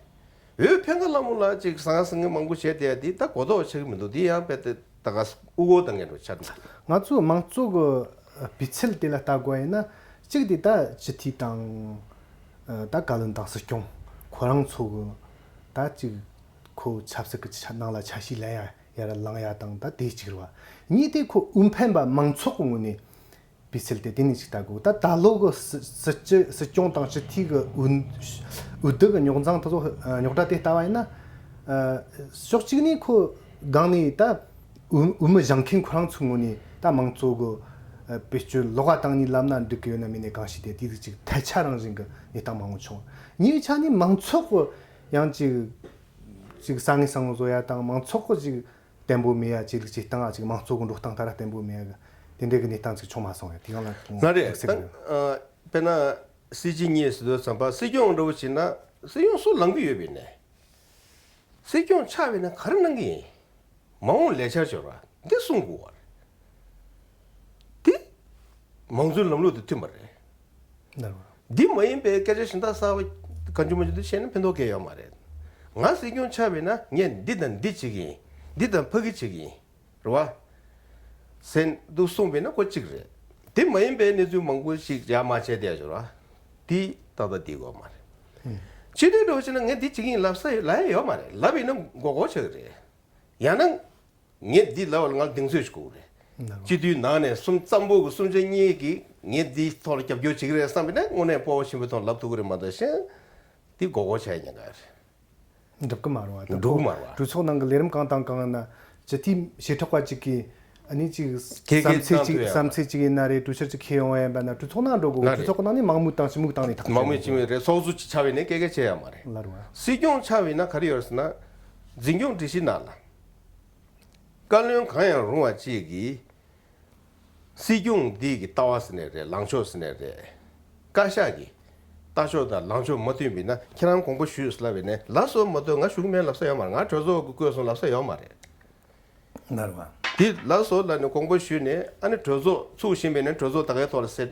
འོས་འཕེན་ག་ལ་མོ་ལ་ཅིག་ཟང་ཟིང་གི་མང་པོ་བྱས་བསྡད་ཡ་འདི་ད་གོ་རྟོགས་ཆགས་ཀྱི་མི་འདུག་འདི་ཡང་དཔེ་དེ་ད་ག་ཨུ་གོ་དང་ངན་འགྲོ་ཆགས་འདུག་ང་ཚོའི་མང་གཙོ་གི་སྤུས་ཚད་དེ་ལ་ལྟ་དགོས་ཡིན་ན། གཅིག་དེ་ད་སྤྱི་འཐུས་དང་ད་བཀའ་བློན་དང་སྲིད་སྐྱོང་ཁོ་རང་ཚོ་གི་ད་ཅིག་ཁོ་ཆབ་སྲིད་ཀྱི་ཆ་ནང་ལ་ཆ་ཤས་ལེན་ཡ་ཡར་ལངས་ཡ་དང་ད་དེ་གཅིག་རེད་བ། གཉིས་དེ་ཁོ་འོས་འཕེན་པ་མང་ཚོགས་ཀྱི་ངོས་ནས། སྤུས་ཚད་དེ་དེ་ནས་ཅིག་ལྟ་དགོས། ད་ད་ལོ་གི་སྲིད་སྲིད་སྤྱི་སྲིད་སྐྱོང་དང་སྤྱི་འཐུས་ཀྱི་འོས་འོས་བསྡུ་གི་རྙོག་འཛིང་དེ་ཚོ་རྙོག་དྲ་དེ་ལྟ་བ་ཡིན་ན། ཕྱོགས་གཅིག་ནས་ཁོ་སྒང་ནས་ད་འོས་འོས་མི་བཞེངས་མཁན་ཁོ་རང་ཚོའི་ངོས་ནས་ད་མང་གཙོ་གི་བེད་སྤྱོད་ལོག་པ་བཏང་ནས་ལབ་ན་འགྲིག་གི་ཡོད་ན་མིན་ནས་གང་ཞིག་དེ་དུས་ཅིག་ཐལ་ཆ་རང་བཞིན་གྱི་གནས་སྟངས་མང་པོ་བྱུང་། གཉིས་པའི་ཆ་ནས་མང་ཚོགས་ཀྱི་ཡང་ཅིག་ཅིག་ས་ངན་ས་ངོ་བཟོ་ཡ་དང་མང་ཚོགས་ཀྱི་ཅིག་བརྟན་པོ་མེད་ཡ། ཆོས་ལུགས་ཀྱི་སྟེང་ང་ཅིག་མང་གཙོ་གི་འགྲོ་སྟངས་ལྟར་བརྟན་པོ་མེད་ཡ་གི་དེ་འདྲའི་གི་གནས་སྟངས་ཅིག་བྱུང་མ་སོང་ཡ། དེ་ཡང་ལ་ང་རེད་ད། ཨ། དཔེར་ན་སྲིད་སྤྱི་གཉིས་ཟེར་དུས་ཙམ་པ་སྲིད་སྐྱོང་འདྲ་བོ་བྱས་ན་སྲིད་སྐྱོང་སུ་ལངས་ཀྱི་ཡོད་པས་ནས། སྲིད་སྐྱོང་ཆགས་པས་ན་ག་རེ་གནང་གི་ཡིན། མ་འོངས་ལས་འཆར་འབྱོར་བ་འདི་གསུང་དགོས་པ་རེད། དེ་མང་གཙོའི་ལམ་ལུགས་དང་མཐུན་པ་རེད། ལགས་རེད། འདི་མ་ཡིན་པའི་སྐད་ཆ་གཞན་དག་གསར་པ་གང་བྱུང་མང་བྱུང་འདི་བཤད་ན་ཕན་ཐོགས་གང་ཡང་ཡོད་མ་རེད། ང་སྲིད་སྐྱོང་ཆགས་པས་ན་ངས་འདི་དང་འདི་བྱེད་ཀྱི་ཡིན། འདི་དང་ཕ་གི་བྱེད་ཀྱི་ཡིན། རེད་བ། ཟེར་འདུག་གསུངས་པས་ན་ཁོ་གཅིག་རེད། དེ་མ་ཡིན་པའི་གནས་ཚུལ་མང་པོ་ཞིག་ཡར་མར་བྱས་བསྡད་ཡོད་རེད་བ། དེ་ཏག་ཏག་འགྲིག་གི་ཡོད་མ་རེད། སྤྱི་འཐུས་འདྲ་བོ་བྱས་ན་ངས་འདི་བྱེད་ཀྱི་ཡིན་ལབ་ས་ལབ་ཡ་ཡོད་མ་རེད། ལབ་ཡིན་ན་མགོ་སྐོར་ཆགས་ཀྱི་རེད། ཡང་ན། ངས་འདི་ལབ་པ་ལ་ང་ལ་གདེང་ཚོད་ཞིག་དགོས་རེད། ལགས། སྤྱི་འཐུས་ནང་ནས་གསུམ་གཙང་པོ་གི་གསུམ་ཆ་གཉིས་ཀྱིས་ངས་འདིའི་ཐོག་ལ་རྒྱབ་སྐྱོར་བྱེད་ཀྱི་རེད་བསམ་པ་ཡིན་ན་དངོས་གནས་སྤོབས་པ་ཆེན་པོའི་ཐོག་ལབ་ཐུབ་ཀྱི་རེད་མ་གཏོགས་གཞན་འདི་མགོ་སྐོར་ཆགས་ཉེན་ཁ་རེད། འགྲུབ་ཀྱི་མ་རེད་བ། འགྲུབ་ཀྱི་མ་རེད་བ། གྲོས་ཚོགས་ནང་གི་ལས་རིམ་གང་དང་གང་ཡིན་ན་སྤྱི་འཐུས་བྱེ་བྲག་པ་གཅིག་གིས་ཨ་ནི་ཅིག་གལ་གལ་བསམ་ཚུལ་གཅིག་བསམ་ཚུལ་གཅིག་ཡིན་ན་རེད། གྲོས་འཆར་གཅིག་འཁྱེར་ཡོང་བ་ཡིན་པ་ན་གྲོས་ཚོགས་ནང་འགྲོ་དགོས། ལགས་རེད། གྲོས་ཚོགས་ནང་ནས་མང་མོས་དང་ཞིབ་མོས་བཏང་ནས་ཐག་མང་མོས་ཆོད་ཆེ་མོས་རེད། ཚོགས་གཙོ་གཅིག་ཆགས་པ་ཡིན་ན་སྐད་ཆ་བཤད་ཡ་མ་རེད། ལགས་རེད་བ། སྲིད་སྐྱོང་ཆགས་པ་ཡིན་ན་ག་རེ་ཡོད་རེད་ཟེར་ན། འཛིན་སྐྱོང་སྒྲིག་གཞི་ནང་ལ། བཀའ་བློན་གང་ཡང་རུང་བ་གཅིག་གིས་སྲིད་སྐྱོང་འདི་གི་ལྟ་བ་ཟེར་ནས་རེད། ལངས་ཕྱོགས་ཟེར་ནས་རེད། བཀའ་ཤག་གི་ལྟ་ཕྱོགས་དང་ལངས་ཕྱོགས་མ་མཐུན་པ་ཡིན་ན་ཁྱེད་རང་དགོངས་པ་ཞུས་ལབ་པ་ཡིན་ན་ལགས་སོ་མ་གཏོགས་ང་ཞུ་གི་མེད་ལབ་ས་ཡོད་མ་རེད། ང་གྲོས་ཚོགས་ཀྱིས་བསྐོས་སོང་ལབ་ས་ཡོད་མ་རེད། ལགས་རེད་བ། དེ་ལགས་སོ་ལབ་ནས་དགོངས་པ་ཞུས་ནས་ཨ་ནི་གྲོས་ཚོགས་ཚུགས་བཞིན་པ་ཡིན་ན་གྲོས་ཚོགས་ད་གའི་ཐོག་ལ་གསལ་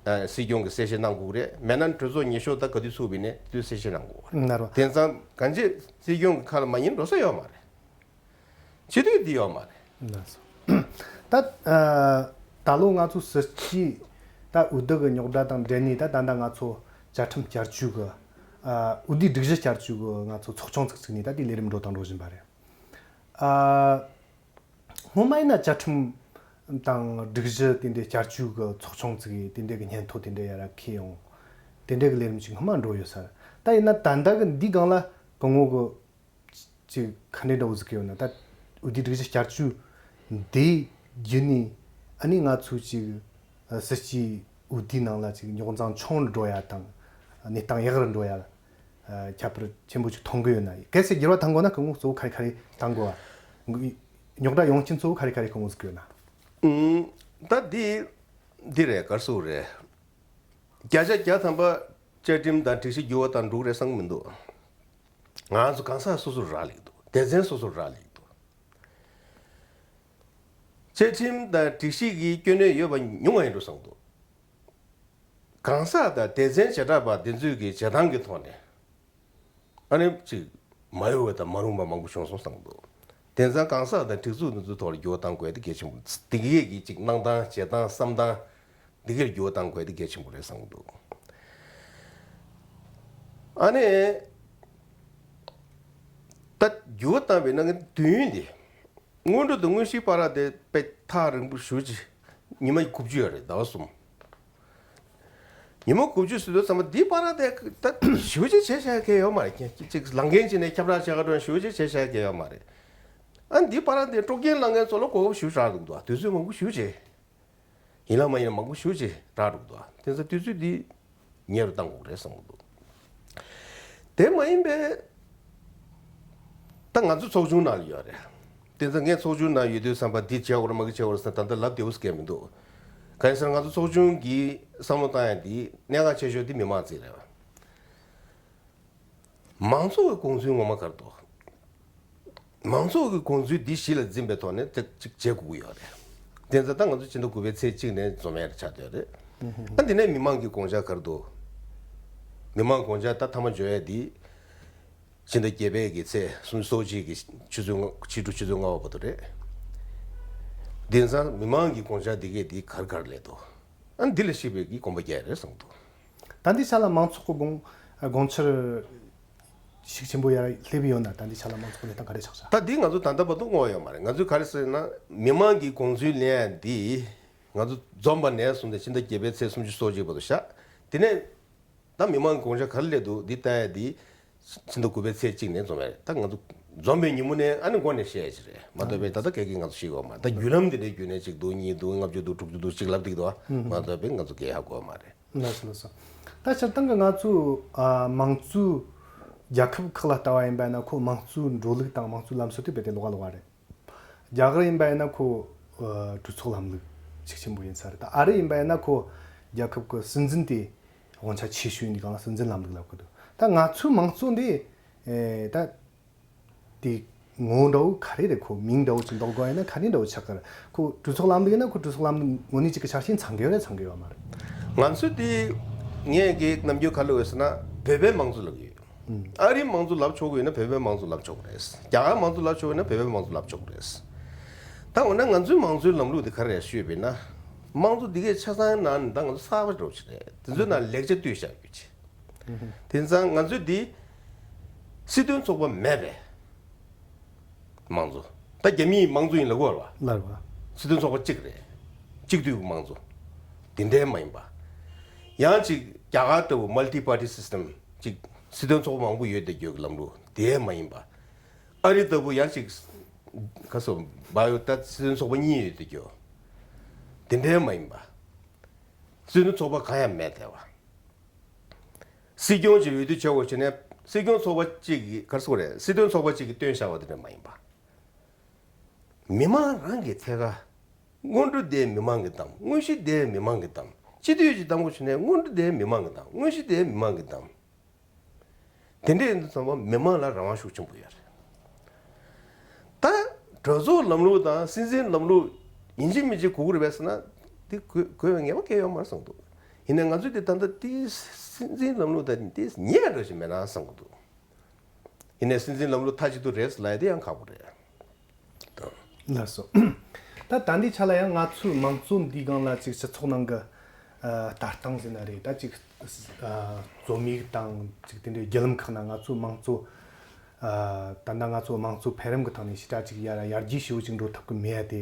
ཨ་སྲིད་སྐྱོང་གིས་གསལ་བཤད་གནང་དགོས་ཀྱི་རེད། མེད་ན་གྲོས་ཚོགས་ཉེ་ཤོས་ད་ག་དུས་ཚུགས་པ་ཡིན་ན་དེ་དུས་གསལ་བཤད་གནང་དགོས་ཀྱི་རེད། ལགས་རེད་བ། དེང་སང་གང་ཅི་སྲིད་སྐྱོང་གི་ཁ་ལ་མ་ཉན་འགྲོ་ས་ཡོད་མ་རེད། བྱེད་དུས་འདི་ཡོད་མ་རེད། ལགས་སོ། ད་ཨ་ད་ལོ་ང་ཚོ་སྲིད་སྤྱིའི་ད་འོས་བསྡུ་གི་རྙོག་དྲ་དང་འབྲེལ་ནས་ད་ད་ལྟ་ང་ཚོ་བཅའ་ཁྲིམས་བསྐྱར་བཅོས་གི་ཨ་འོས་བསྡུའི་སྒྲིག་གཞི་བསྐྱར་བཅོས་གི་ང་ཚོ་ཚོགས་ཆུང་ཚོགས་ཚུགས་ནས་ད་དེ་ལས་རིམ་འགྲོ་དང་འགྲོ་བཞིན་པ་རེད། ཨ་སྔོན་མ་ཡིན་ན་བཅའ་ཁྲིམས་དང་སྒྲིག་གཞི་དེ་འདྲའི་བསྐྱར་བཅོས་གི་ཚོགས་ཆུང་ཚོགས་ཀྱིས་དེ་འདྲའི་གི་སྙན་ཐོ་དེ་འདྲ་ཡར་འཁྱེར་ཡོང་། དེ་འདྲའི་གི་ལས་རིམ་ཞིག་སྔོན་མ་འགྲོ་ཡོད་ས་རེད། ད་ཡིན་ན་ད་ལྟ་གི་འདི་སྒང་ལ་སྐུ་ངོ་གི་ཅིག་ག་འདྲའི་འདྲ་བོ་ཟིག་གི་ཡོད་ན། ད་འོས་བསྡུའི་སྒྲིག་གཞི་བསྐྱར་བཅོས་འདི་བརྒྱུད་ནས་ཨ་ནི་ང་ཚོའི་ཅིག་སྲིད་སྤྱིའི་འོས་བསྡུའི་ནང་ལ་ཅིག་རྙོག་འཛིང་ཆུང་རུ་འགྲོ་ཡ་དང་གནས་སྟངས་ཡག་རུ་འགྲོ་ཡ་ཁྱད་པར་ཆེན་པོ་ཅིག་མཐོང་གི་ཡོད་ན། གལ་སྲིད་འགྱུར་བ་གཏང་དགོས་ན་སྐུ་ངོ་གཙོ་བོ་ག་རེ་ག་རེ་གཏང་དགོས་པ། རྙོག་དྲ་ཡོང་རྐྱེན་གཙོ་བོ་ག་རེ་ག་རེ་གང་འོང་ཟིག་ཡོད་ན། ཨུམ། ད་འདི་འདི་རེད། ག་རེ་ཟེར་དགོས་རེད། བརྒྱ་ཆ་བརྒྱ་ཐམ་པ་བཅའ་ཁྲིམས་དང་སྒྲིག་གཞི་འགྱུར་བ་བཏང་འགྲིག་རེད་བསམ་གྱི་མི་འདུག་ང་ཚོ་གང་ཟག་སོ་སོར་རག་ལས་འདུག་སྡེ་ཚན་སོ་སོར་རག་ལས་འདུག་བཅའ་ཁྲིམས་དང་སྒྲིག་གཞི་གི་སྐྱོན་གནད་ཡོད་པ་ཉུང་བ་ཡིན་འགྲོ་བསམ་འདུག་གང་ཟག་དང་སྡེ་ཚན་བྱེ་བྲག་པ་འདི་ཚོའི་གི་བྱེད་སྟངས་ཀྱི་ཐོག་ནས། ཨ་ནི་ཅིག་མ་འོས་པ་དང་མ་རུང་བ་མང་པོ་བྱུང་སོང་བསམ་འདུག་དེང་སང་གང་ཟག་དང་སྒྲིག་འཛུགས་འདི་ཚོའི་ཐོག་ལ་འགྱུར་བ་གཏང་དགོས་དེ་གལ་ཆེན་པོ། དེ་གའི་གི་ཅིག་གནང་སྟངས་བྱེད་སྟངས་བསམ་སྟངས་འདི་གའི་འགྱུར་བ་གཏང་དགོས་དེ་གལ་ཆེན་པོ་རེད་བསམ་འདུག་ཨ་ནི་ད་འགྱུར་བ་བཏང་བའི་ནང་གི་དུས་ཡུན་དེ། སྔོན་འགྲོ་དང་དངོས་གཞིའི་བར་དེ་དཔེ་ཐག་རིང་པོ་ཞེ་པོ་ཅིག་ཉི་མ་དགུ་བཅུ་ཡོད་རེད། ཟླ་བ་གསུམ། ཉི་མ་དགུ་བཅུ་ཟེར་དུས་ཙམ་པ་འདིའི་བར་དེ་ད་ཞེ་པོ་ཅིག་བྱས་བཞག་མཁན་ཡོད་མ་རེད། ཅིག་ལངས་མཁན་ཅིག་ནས་ཁྱབ་བསྒྲགས་བྱས་ག་འགྲོ་ཞེ་པོ་ཅིག་བྱས་བཞག་མཁན་ཡོད་མ་རེད། ཨ་འདིའི་བར་དེ་དཀྲུག་རྐྱེན་ལངས་མཁན་ཚོ་ལ་གོ་སྐབས་ཞེ་པོ་རག་འདུག་དུས་ཚོད་མང་པོ་ཞེ་པོ་ཅིག་ཡིན་ལ་མ་ཡིན་ལ་མང་པོ་ཞེ་པོ་ཅིག་རག་འགྲོ་གི་འདུག་དེ་ཚོ་དུས་ཚོད་འདི་ཉེ་རུ་གཏང་དགོས་རེད་བསམ་གྱི་འདུག་དེ་མ་ཡིན་པའི་ད་ང་ཚོ་ཚོགས་ཆུང་ནང་ལ་ཡོད་རེད། དེ་ཚོ་ངས་ཚོགས་ཆུང་ནང་ཡོད་དུས་ཙམ་པ་འདི་བྱེད་དགོས་རེད་མ་གི་བྱེད་དགོས་རེད་ཟེར་ད་ལྟ་ལབ་བདེ་པོ་ཟེར་མཁན་མི་འདུག་གང་ཡིན་ཟེར་ན་ང་ཚོ་ཚོགས་ཆུང་གིས་བསམ་བློ་བཏང་ཡ་འདི་གནད་འགག་ཆེ་ཤོས་འདི་མི་མང་རྩིས་རེད་བ། མང་ཚོགས་ཀྱི་དགོངས་ཚུལ་ངོ་མ་ག་རེ་འདུག་མང་ཚོགས་ཀྱི་དགོངས་ཚུལ་འདི་གཞི་ལ་འཛིན་པའི་ཐོག་ནས་ཅིག་བྱེད་དགོས་ཀྱི་ཡོད་རེད། དེ་ཚོ་ད་ང་ཚོ་ཕྱི་ཟླ་དགུ་པའི་ཚེས་གཅིག་ནས་འཛོམས་ཡ་ཆགས་བསྡད་རེད། ཨ་འདི་ནས་མི་མང་གི་དགོངས་འཆར་ག་རེ་འདུག་མི་མང་དགོངས་འཆར་ད་མཐའ་མ་འཇོག་ཡ་འདི་ཕྱི་ཟླ་བརྒྱད་པའི་གི་ཚེས་སུམ་ཅུ་སོ་གཅིག་གི་ཆུ་ཚོད་ལྔ་ཕྱི་དྲོ་ཆུ་ཚོད་ལྔ་པ་བར་དུ་རེད། དེང་སང་མི་མང་གི་དགོངས་འཆར་འདི་གས་འདི་ག་རེ་ག་རེ་སླེབས་འདུག་ཨ་འདི་ལ་གཞིགས་པའི་གི་གོམ་པ་རྒྱག་ཡ་རེད་བསམ་འདུག་ད་འདི་ཆ་ལ་མང་ཚོགས་ཀྱི་དགོངས་དགོངས་འཆར་ཤུགས་ཆེན་པོ་ཡར་སླེབས་ཡོད་ན། ད་འདི་ཆ་ལ་མང་ཚོགས་ཀྱི་གནས་སྟངས་ག་རེ་ཆགས་ཤག་ད་འདི་ང་ཚོ་ད་ལྟ་བར་དུ་བསྔོགས་ཡོད་མ་རེད། ང་ཚོས་ག་རེ་ཟེར་ན་མི་མང་གི་དགོངས་ཚུལ་ལེན་ཡ་འདི་ང་ཚོ་འཛོམས་པ་ནས་བཟུང་སྟེ་ཕྱི་ཟླ་བརྒྱད་པའི་ཚེས་སུམ་ཅུ་སོ་གཅིག་བར་དུ་བཞག་དེ་ནས་ད་མི་མང་གི་དགོངས་འཆར་ག་རེ་སླེབས་འདུག་འདི་ལྟ་ཡ་འདི་ཕྱི་ཟླ་དགུ་པའི་ཚེས་གཅིག་ནས་འཛོམས་ཡ་རེད། ད་ང་ཚོ་འཛོམས་པའི་ཉིན་མོ་ནས་ཨ་ནི་འགོ་ནས་བཤད་ཡ་ཅིག་རེད་མ་གཏོགས་པའི་ད་ལྟ་ག་གི་ང་ཚོ་ཤེས་ཀྱི་ཡོད་མ་རེད། ད་བརྒྱུད་ལམ་འདི་འདྲའི་བརྒྱུད་ནས་གཅིག་འདུག་གཉིས་འདུག་ལྔ་བཅུ་འདུག་དྲུག་ཅུ་འདུག་ཅིག་ལབ་བསྡད་ཀྱི་འདུག་ཨ། མ་གཏོགས་པའི་ང་ཚོ་གས་ཧ་གོ་ཡ་མ་རེད། ལགས་སོ་ལགས་སོ། ད་སྤྱིར་བཏང་གི་ང་ཚོའི་ཨ་མང་གཙོའི་རྒྱལ་ཁབ་ཁག་ལ་ལྟ་བ་ཡིན་པ་ན་ཁོ་མང་གཙོའི་འགྲོ་ལུགས་དང་མང་གཙོའི་ལམ་སྲོལ་དེ་རྦད་དེ་ལོགས་ཀ་ལོགས་ཀ་རེད། རྒྱ་གར་ཡིན་པ་ཡིན་ན་ཁོ་ཨ་གྲོས་ཚོགས་ལམ་ལུགས་ཤུགས་ཆེན་པོ་ཡིན་ས་རེད། ད་ཨ་རི་ཡིན་པ་ཡིན་ན་ཁོ་རྒྱལ་ཁབ་ཀྱི་སྲིད་འཛིན་དེ་དབང་ཆ་ཆེ་ཤོས་ཡིན་དུས་གང་ལ་སྲིད་འཛིན་ལམ་ལུགས་ལབ་ཀྱི་འདུག་ད་ང་ཚོའི་མང་གཙོ་འདི་ཨེ་ད། དེ་ངོ་བོ་འདྲ་བོ་ག་རེ་རེད། ཁོ་མིང་འདྲ་བོ་ཅིག་འདོགས་དགོས་ཡིན་ན་ག་རེ་འདྲ་བོ་ཆགས་ཀྱི་རེད། ཁོ་གྲོས་ཚོགས་ལམ་ལུགས་ཡིན་ན་ཁོ་གྲོས་ཚོགས་ལམ་ལུགས་ངོ་ནས་ཅིག་གི་ཆ་ཤས་ཚང་གི་ཡོད་རེད་ཚང་གི་ཡོད་མ་རེད། ང་ཚོས་དེ་ངས་ཀྱི་ནམ་རྒྱུན་ག་ལབ་ཡོད་ཟེར་ན་བོད་པའི་མང་གཙོ་ལབ་ཀྱི་ཡོད། ཨ་རིའི་མང་གཙོ་ལབ་ཆོག་གི་ཡོད་ན་བོད་པའི་མང་གཙོ་ལབ་ཆོག་གི་རེད། རྒྱ་གར་མང་གཙོ་ལབ་ཆོག་གི་ཡོད་ན་བོད་པའི་མང་གཙོ་ལབ་ཆོག་གི་རེད། ད་འོ་ན་ང་ཚོའི་མང་གཙོའི་ལམ་ལུགས་དེ་ག་རེ་རེད་ཞུས་པ་ཡིན་ན། མང་གཙོ་འདི་གའི་ཆ་ཚང་ནང་ནས་ད་ང་ཚོ་གསར་པ་འདྲ་བོ་ཞིག་རེད། དེ་ཚོའི་ནང་ལེགས་ཆ་བཏོན་བཞག་ཡོད་ཅིག་དེང་སང་ང་ཚོས་འདི་སྲིད་དོན་ཚོགས་པ་མེད་པས་མང་གཙོ། ད་རྒྱ་མིའི་མང་གཙོ་ཡིན་ལབ་དགོས་རེད་བ། ལབ་རེད་བ། སྲིད་དོན་ཚོགས་པ་གཅིག་རེད། གཅིག་སྡུད་ཀྱི་མང་གཙོ། དེ་འདྲའི་མ་ཡིན་པ། ཡང་ཅིག་རྒྱ་གར་ལྟ་བུ་མལ་ཏི་པར་ཊི་སི་སི་ཊེམ་ཅིག་སྲིད་དོན་ཚོགས་པ་མང་པོ་ཡོད་བསྡད་རྒྱུ་གི་ལམ་ལུགས་དེ་མ་ཡིན་པ། ཨ་རི་ལྟ་བུ་ཡང་ཅིག་ག་སོ་བ་ཡོ་ད་སྲིད་དོན་ཚོགས་པ་གཉིས་ཡོད་བསྡད་རྒྱུ། དེ་འདྲའི་མ་ཡིན་པ། སྲིད་དོན་ཚོགས་པ་གང་ཡང་མེད་བསྡད་པ། སྲིད་སྐྱོང་ཅིག་འོས་བསྡུ་བྱེད་དགོས་བྱས་ནས་སྲིད་སྐྱོང་ཚོགས་པ་གཅིག་གིས་ག་རེ་ཟེར་དགོས་རེད། སྲིད་དོན་ཚོགས་པ་གཅིག་གིས་བཏོན་བཞག་པ་དེ་འདྲ་མ་ཡིན་པ། མི་མང་རང་གི་ཐད་ཀར་སྔོན་འགྲོ་དེ་མི་མང་གིས་བདམས། དངོས་གཞི་དེ་མི་མང་གིས་བདམས། སྤྱི་འཐུས་ཅིག་བདམས་དགོས་བྱས་ནས་སྔོན་འགྲོ་དེ་མི་མང་གིས་བདམས། དངོས་གཞི་དེ་མི་མང་གིས་བདམས། དེ་འདྲ་ཡིན་དུས་ཙམ་པ་མི་མང་ལ་རང་དབང་ཤུགས་ཆེན་པོ་ཡོད་རེད། ད་གྲོས་ཚོགས་ལམ་ལུགས་དང་སྲིད་འཛིན་ལམ་ལུགས་ཡིན་གཅིག་མིན་གཅིག་དགོས་ཀྱི་རེད་པས་ཟེར་ན་དེ་དགོས་དགོས་པའི་ངེས་པ་གང་ཡང་ཡོད་མ་རེད་བསམ་གྱི་འདུག་ཡིན་ནའི་ང་ཚོས་དེ་ད་ལྟ་དེ་སྲིད་འཛིན་ལམ་ལུགས་དང་དེ་ཉེ་བ་འདྲ་ཞིག་མེད་ན་བསམ་གྱི་འདུག་ཡིན་ནའི་སྲིད་འཛིན་ལམ་ལུགས་མཐའ་གཅིག་ཏུ་རེད་ཟེར་ལབ་ཡ་དེ་ཡང་ཁག་པོ་རེད། ལགས་སོ། ད་ད་ལྟའི་ཆ་ལ་ཡང་ང་ཚོའི་མང་གཙོ་འདིའི་སྒང་ལ་ཅིག་སྤྱི་ཚོགས་ནང་གི་ཨ་ལྟ་སྟངས་ཟེར་ན་རེད། ད་ཅིག་ཨ་རྩོམ་ཡིག་དང་ཅིག་དེ་འདྲའི་བརྒྱུད་ལམ་ཁག་ན་ང་ཚོའི་མང་གཙོ་ཨ་ད་ལྟ་ང་ཚོའི་མང་གཙོ་འཕེལ་རིམ་གྱི་ཐོག་ནས་ཞེ་དྲག་ཅིག་ཡར་ཡར་རྒྱས་ཞེ་པོ་ཅིག་འགྲོ་ཐུབ་ཀྱི་མེད་དེ་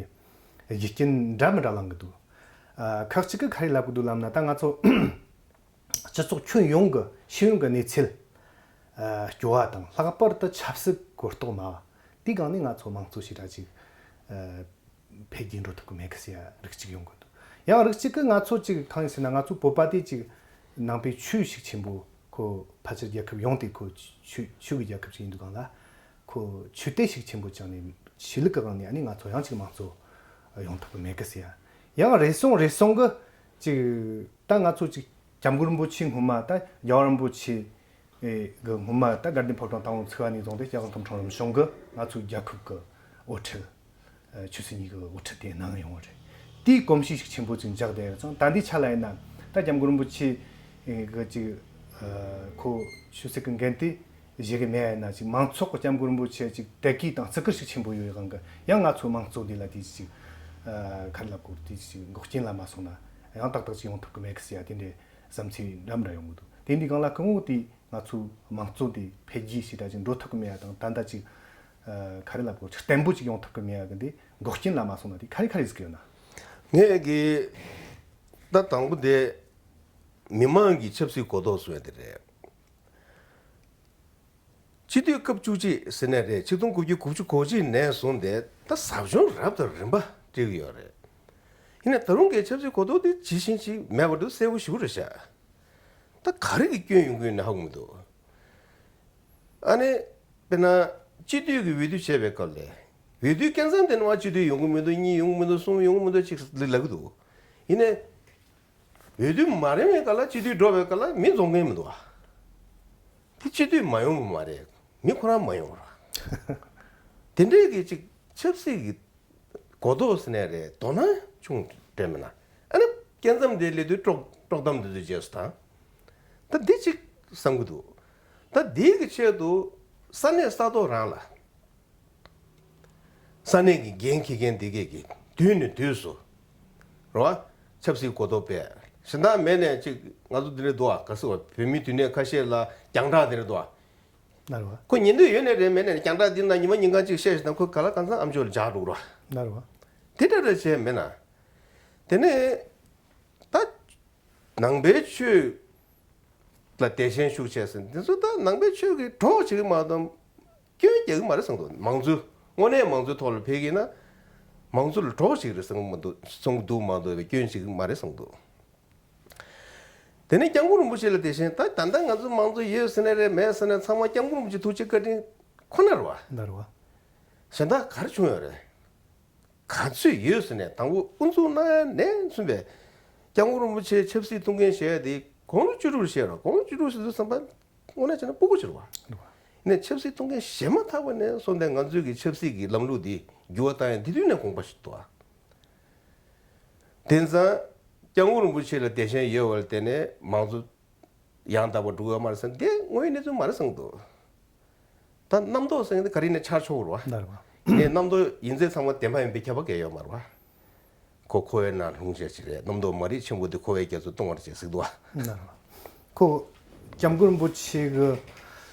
རྒྱུ་རྐྱེན་འདྲ་མི་འདྲ་ལངས་ཀྱི་འདུག་ཨ་ཁག་ཅིག་གིས་ག་རེ་ལབ་ཀྱི་འདུག་ལབ་ན། ད་ང་ཚོ་སྤྱི་ཚོགས་ཁྱོན་ཡོངས་ཀྱི་ཤེས་ཡོན་གྱི་གནས་ཚད་ཨ་སྐྱོ་བ་དང་ལྷག་པར་དུ་ཆབ་སྲིད་གོ་རྟོགས་དམའ་བ་དེའི་སྒང་ནས་ང་ཚོ་མང་གཙོ་ཞེ་དྲག་ཅིག་ཨ་འཕེལ་རྒྱས་འགྲོ་ཐུབ་ཀྱི་མེད་གི་ཟེར་ཡ་རིགས་གཅིག་ཡོང་གི་འདུག་ཡང་རིགས་གཅིག་གིས་ང་ཚོ་ཅིག་གང་ཡིན་ཟེར་ན་ང་ཚོ་བོད་པ་དེ་ཅིག་ནང་པའི་ཆོས་ཤུགས་ཆེན་པོ་ཁོ་ཕལ་ཆེར་རྒྱལ་ཁབ་ཡོངས་དེ་ཁོ་ཆོས་ཆོས་ཀྱི་རྒྱལ་ཁབ་ཅིག་ཡིན་དུས་སྒང་ལ་ཁོ་ཆོས་དད་ཤུགས་ཆེན་པོ་བཅངས་ནས་ གཞིས་ལུགས་ཀྱི་དབང་ནས་ཨ་ནི་ང་ཚོ་ཡང་ཅིག་དམངས་གཙོ་ཡོང་ཐུབ་ཀྱི་མེད་གི་ཟེར་ཡ། ཡང་རེ་ཟུང་རེ་ཟུང་གི་ཅིག་ད་ང་ཚོ་ཅིག་སྐྱབས་མགོན་རིན་པོ་ཆེ་སྔོན་མ་ད་རྒྱལ་བ་རིན་པོ་ཆེ་གི་སྔོན་མ་ད་དགའ་ལྡན་ཕོ་བྲང་དང་པོ་ཚུགས་པ་ནས་བཟུང་སྟེ་སྐྱབས་མགོན་སྐུ་ཕྲེང་རིམ་བྱོན་གི་ང་ཚོའི་རྒྱལ་ཁབ་ཀྱི་དབུ་ཁྲིད། ཆོས་སྲིད་གཉིས་ཀྱི་དབུ་ཁྲིད་དེ་གནང་ཡོང་བ་རེད། དེའི་གོམས་གཤིས་ཤུགས་ཆེན་པོ་ཅིག་འཇགས་བསྡད་ཡོད་ཙང་། ད་ལྟའི་ཆ་ལ་ཡིན་ན་ད་སྐྱབས་མགོན་རིན་པོ་ཆེ་གི་ཅིག་ཁོ་ཆོས་སྲིད་ཀྱི་འགན་དེ་བཞེས་གི་མེད་ཡིན་ན། ཅིག་མང་ཚོགས་ཀྱི་སྐྱབས་མགོན་རིན་པོ་ཆེ་ཅིག་དད་གུས་དང་བརྩི་བཀུར་ཤུགས་ཆེན་པོ་ཡོད་ཡོད་གང་གི། ཡང་ང་ཚོའི་དམངས་གཙོ་འདི་ལ་དེ་ཅིག་ཁ་རི་ལབ་དགོས། དེ་ཅིག་འགོག་རྐྱེན་ལ་མ་སོང་ན་ཡང་ཏག་ཏག་ཅིག་ཡོང་ཐུབ་ཀྱི་མེད་གི་ཟེར་ཡ་དེ་འདྲའི་བསམ་ཚུལ་འདྲ་མི་འདྲ་ཡོང་གི་འདུག། དེ་འདི་སྒང་ལ་སྐུ་ངོ་དེ་ང་ཚོའི་དམངས་གཙོ་དེ་འཕེལ་རྒྱས་ཞེ་དྲག་ཅིག་འགྲོ་ཐུབ་ཀྱི་མེད་ཡ་དང་། ད་ལྟ་ཅིག་ཁ་རི་ལབ་དགོས། ཅིག་བརྟན་པོ་ཅིག་ཡོང་ཐུབ་ཀྱི་མེད་ཡ་གི་འདི་འགོག་རྐྱེན་ལ་མ་སོང་ན་དེ་ག་རེ་ག་རེ་གཟིགས་ཡོད་ན། ངས་གི་ད་དང་པོ་དེ་མི་མང་གི་ཆབ་སྲིད་གོ་རྟོགས་སོང་ཡ་དེ་རེད། སྤྱི་འཐུས་སྐབས་བཅུ་གཅིག་ཟེར་ནས་རེད། ཆིག་སྟོང་དགུ་བརྒྱ་དགུ་བཅུ་གོ་གཅིག་ནས་བཟུང་སྟེ་ད་ཟབ་སྦྱོང་རབ་དང་རིམ་པ་སྤྲད་ཀྱི་ཡོད་རེད། ཡིན་ནའི་ད་རུང་གི་ཆབ་སྲིད་གོ་རྟོགས་དེ་ཇི་བཞིན་ཅིག་མེད་པ་འདུག། གསལ་པོ་ཞེ་པོ་རེད་ཤག། ད་ག་རེ་གི་སྐྱོན་ཡོང་གི་ཡོད་ན་ཧ་གོ་མི་འདུག། ཨ་ནི་དཔེར་ན་སྤྱི་འཐུས་ཀྱི་འོས་བསྡུ་བྱས་པའི་སྐབས་ལ་འོས་བསྡུའི་སྐབས་མཚམས་དེ་ནས་མར་སྤྱི་འཐུས་ཡོང་གི་མི་འདུག། གཉིས་ཡོང་གི་མི་འདུག། གསུམ་ཡོང་གི་མི་འདུག། ཅིག་ལབ་ཀྱི་འདུག། ཡིན་ནའི་འོས་བསྡུ་མ་རན་པའི་སྐབས་ལ་སྤྱི་འཐུས་འགྲོ་བའི་སྐབས་ལ་མི་འཛོམས་མཁན་མི་འདུག་ཨ། དེ་སྤྱི་འཐུས་མ་ཡོང་གི་མ་རེད། མི་ཁོ་རང་མ་ཡོང་ར། དེ་འདྲའི་གི་ཅིག་ཆབ་སྲིད་ཀྱི་གོ་རྟོགས་ཟེར་ནའི་རེད། དོ་སྣང་ཆུང་དྲན་མེད་ན། ཨ་ནི་སྐབས་མཚམས་དེ་སླེབས་དུས་དཀྲོག་དཀྲོག་གཏམ་དེ་ཚོ་རྗེས་སུ་དང་། ད་འདི་ཅིག་བསམ་གྱི་འདུག། ད་འདི་གི་ཆེད་དུ་ས་གནས་ས་ཐོག་རང་ལ། ས་གནས་ཀྱི་འགན་འཁྱེར་མཁན་དེ་གས་ཀྱིས་དུས་ནས་དུས་སུ་རེད་བ། ཆབ་སྲིད་གོ་རྟོགས་སྤེལ། གཞན་དག་མེད་ནས་ཅིག་ང་ཚོ་འདི་འདྲ་འདུག་ཨ། ག་ཟེར་བ། བོད་མིའི་དུས་གནས་ཁ་ཤས་ལ་རྒྱང་བསྒྲགས་འདི་འདྲ་འདུག་ཨ། ལ་རེད་བ། ཁོ་ཉན་འདོད་ཡོད་ནས་རེད། མེད་ནས་རྒྱང་བསྒྲགས་འདི་ན་ཉི་མ་ཉིན་གང་ཅིག་བཤད་བཞག་ན་ཁོ་ག་ལ་གང་འཚམ་ཨ་མཆོག་ལ་འཇགས་འགྲོ་ར། ལ་རེད་བ། དེ་འདྲ་འདྲ་བྱས་མེད་ན། དེ་ནས་ད། ནང་པའི་ཆོས་ལ་དད་ཞེན་ཤུགས་ཆེ་ཟེར། འདི་ཚོ་ད་ནང་པའི་ཆོས་ཀྱི་གྲོགས་བྱེད་ཀྱི་མ་གཏོགས་སྐྱོན་རྒྱག་གི་མ་རེད་བསམ་འདུག། མང་གཙོ་དངོས་གནས་མང་གཙོའི་ཐོག་ལ་ཕེབས་ཀྱི་ན་མང་གཙོ་ལ་གྲོགས་བྱེད་ཀྱི་རེད་བསམ་གྱི་མ་འདུག། བསམ་གྱི་འདུག་མ་གཏོགས་སྐྱོན་བྱེད་ཀྱི་མ་རེད་བསམ་འདུག། དེ་ནས་སྐྱབས་མགོན་རིན་པོ་ཆེ་ལ་དད་ཞེན། ད་ད་ལྟ་ང་ཚོ་མང་གཙོ་ཡོད་ཟེར་ནའི་རེད། མེད་ཟེར་ནའི་ཚང་མ་སྐྱབས་མགོན་རིན་པོ་ཆེ་ཐུགས་རྗེ་བཀའ་དྲིན་ཁོ་ན་རེད་བ། ལ་རེད་བ། གཞན་དག་ག་རེ་བྱུང་ཡོད་རེད། ག་ཚོད་ཡོད་ཟེར་ནས་དང་པོ་དབུ་འཛུགས་གནང་ནས་མཚོན་པའི་སྐྱབས་མགོན་རིན་པོ་ཆེ་ཆབ་སྲིད་ཐུགས་འགན་བཞེས་ཡ་དེ་དགུང་ལོ་བཅུ་དྲུག་ལ་བཞེས་རོགས། དགུང་ལོ་བཅུ་དྲུག་ཟེར་དུས་ཙམ་པ་དངོས་གནས་བྱས་ན་སྤུ་གུ་ཅིག་རེད་བ། ནས་ཆབ་སྲིད་ཐུགས་འགན་བཞེས་མ་ཐག་པ་ནས་བཟུང་སྟེ་ང་ཚོའི་གི་ཆབ་སྲིད་ཀྱི་ལམ་ལུགས་འདི་འགྱུར་བ་བཏང་ཡ་དེ་དུས་ནས་དགོངས་པ་ཞིག་འདུག་ཨ། དེང་སང་སྐྱབས་མགོན་རིན་པོ་ཆེ་ལ་དད་ཞེན་ཡོད་པ་ལ་བརྟེན་ནས་མང་གཙོ་ཡང་དག་པར་འགྲོ་གི་ཡོད་མ་རེད་བསམ། དེ་དངོས་ཡོད་གནས་ཚུལ་མ་རེད་བསམ་གྱི་འདུག། ད་རྣམ་རྟོག་ཟེར་མཁན་དེ་ག་རེ་ཡིན་ན་འཆར་ཆོག་རེད་བ། ལ་རེད་བ། ཡིན་ནའི་རྣམ་རྟོག་ཡིན་ཚད་ཚང་མ་བདེན་པ་ཡིན་པའི་ཁྱབ་པ་གང་ཡོད་མ་རེད་བ། ཁོ་འཁོར་བའི་ནང་ལྷུང་བྱས་ཅིག་རེད། རྣམ་རྟོག་མ་རིག་ཆེན་པོ་དེ་འཁོར་བའི་རྒྱ་མཚོ་སྟོང་བར་བྱས་ཟེར་འདུག་བ། ལ་རེད་བ། ཁོ་སྐྱབས་མགོན་རིན་པོ་ཆེ་གི་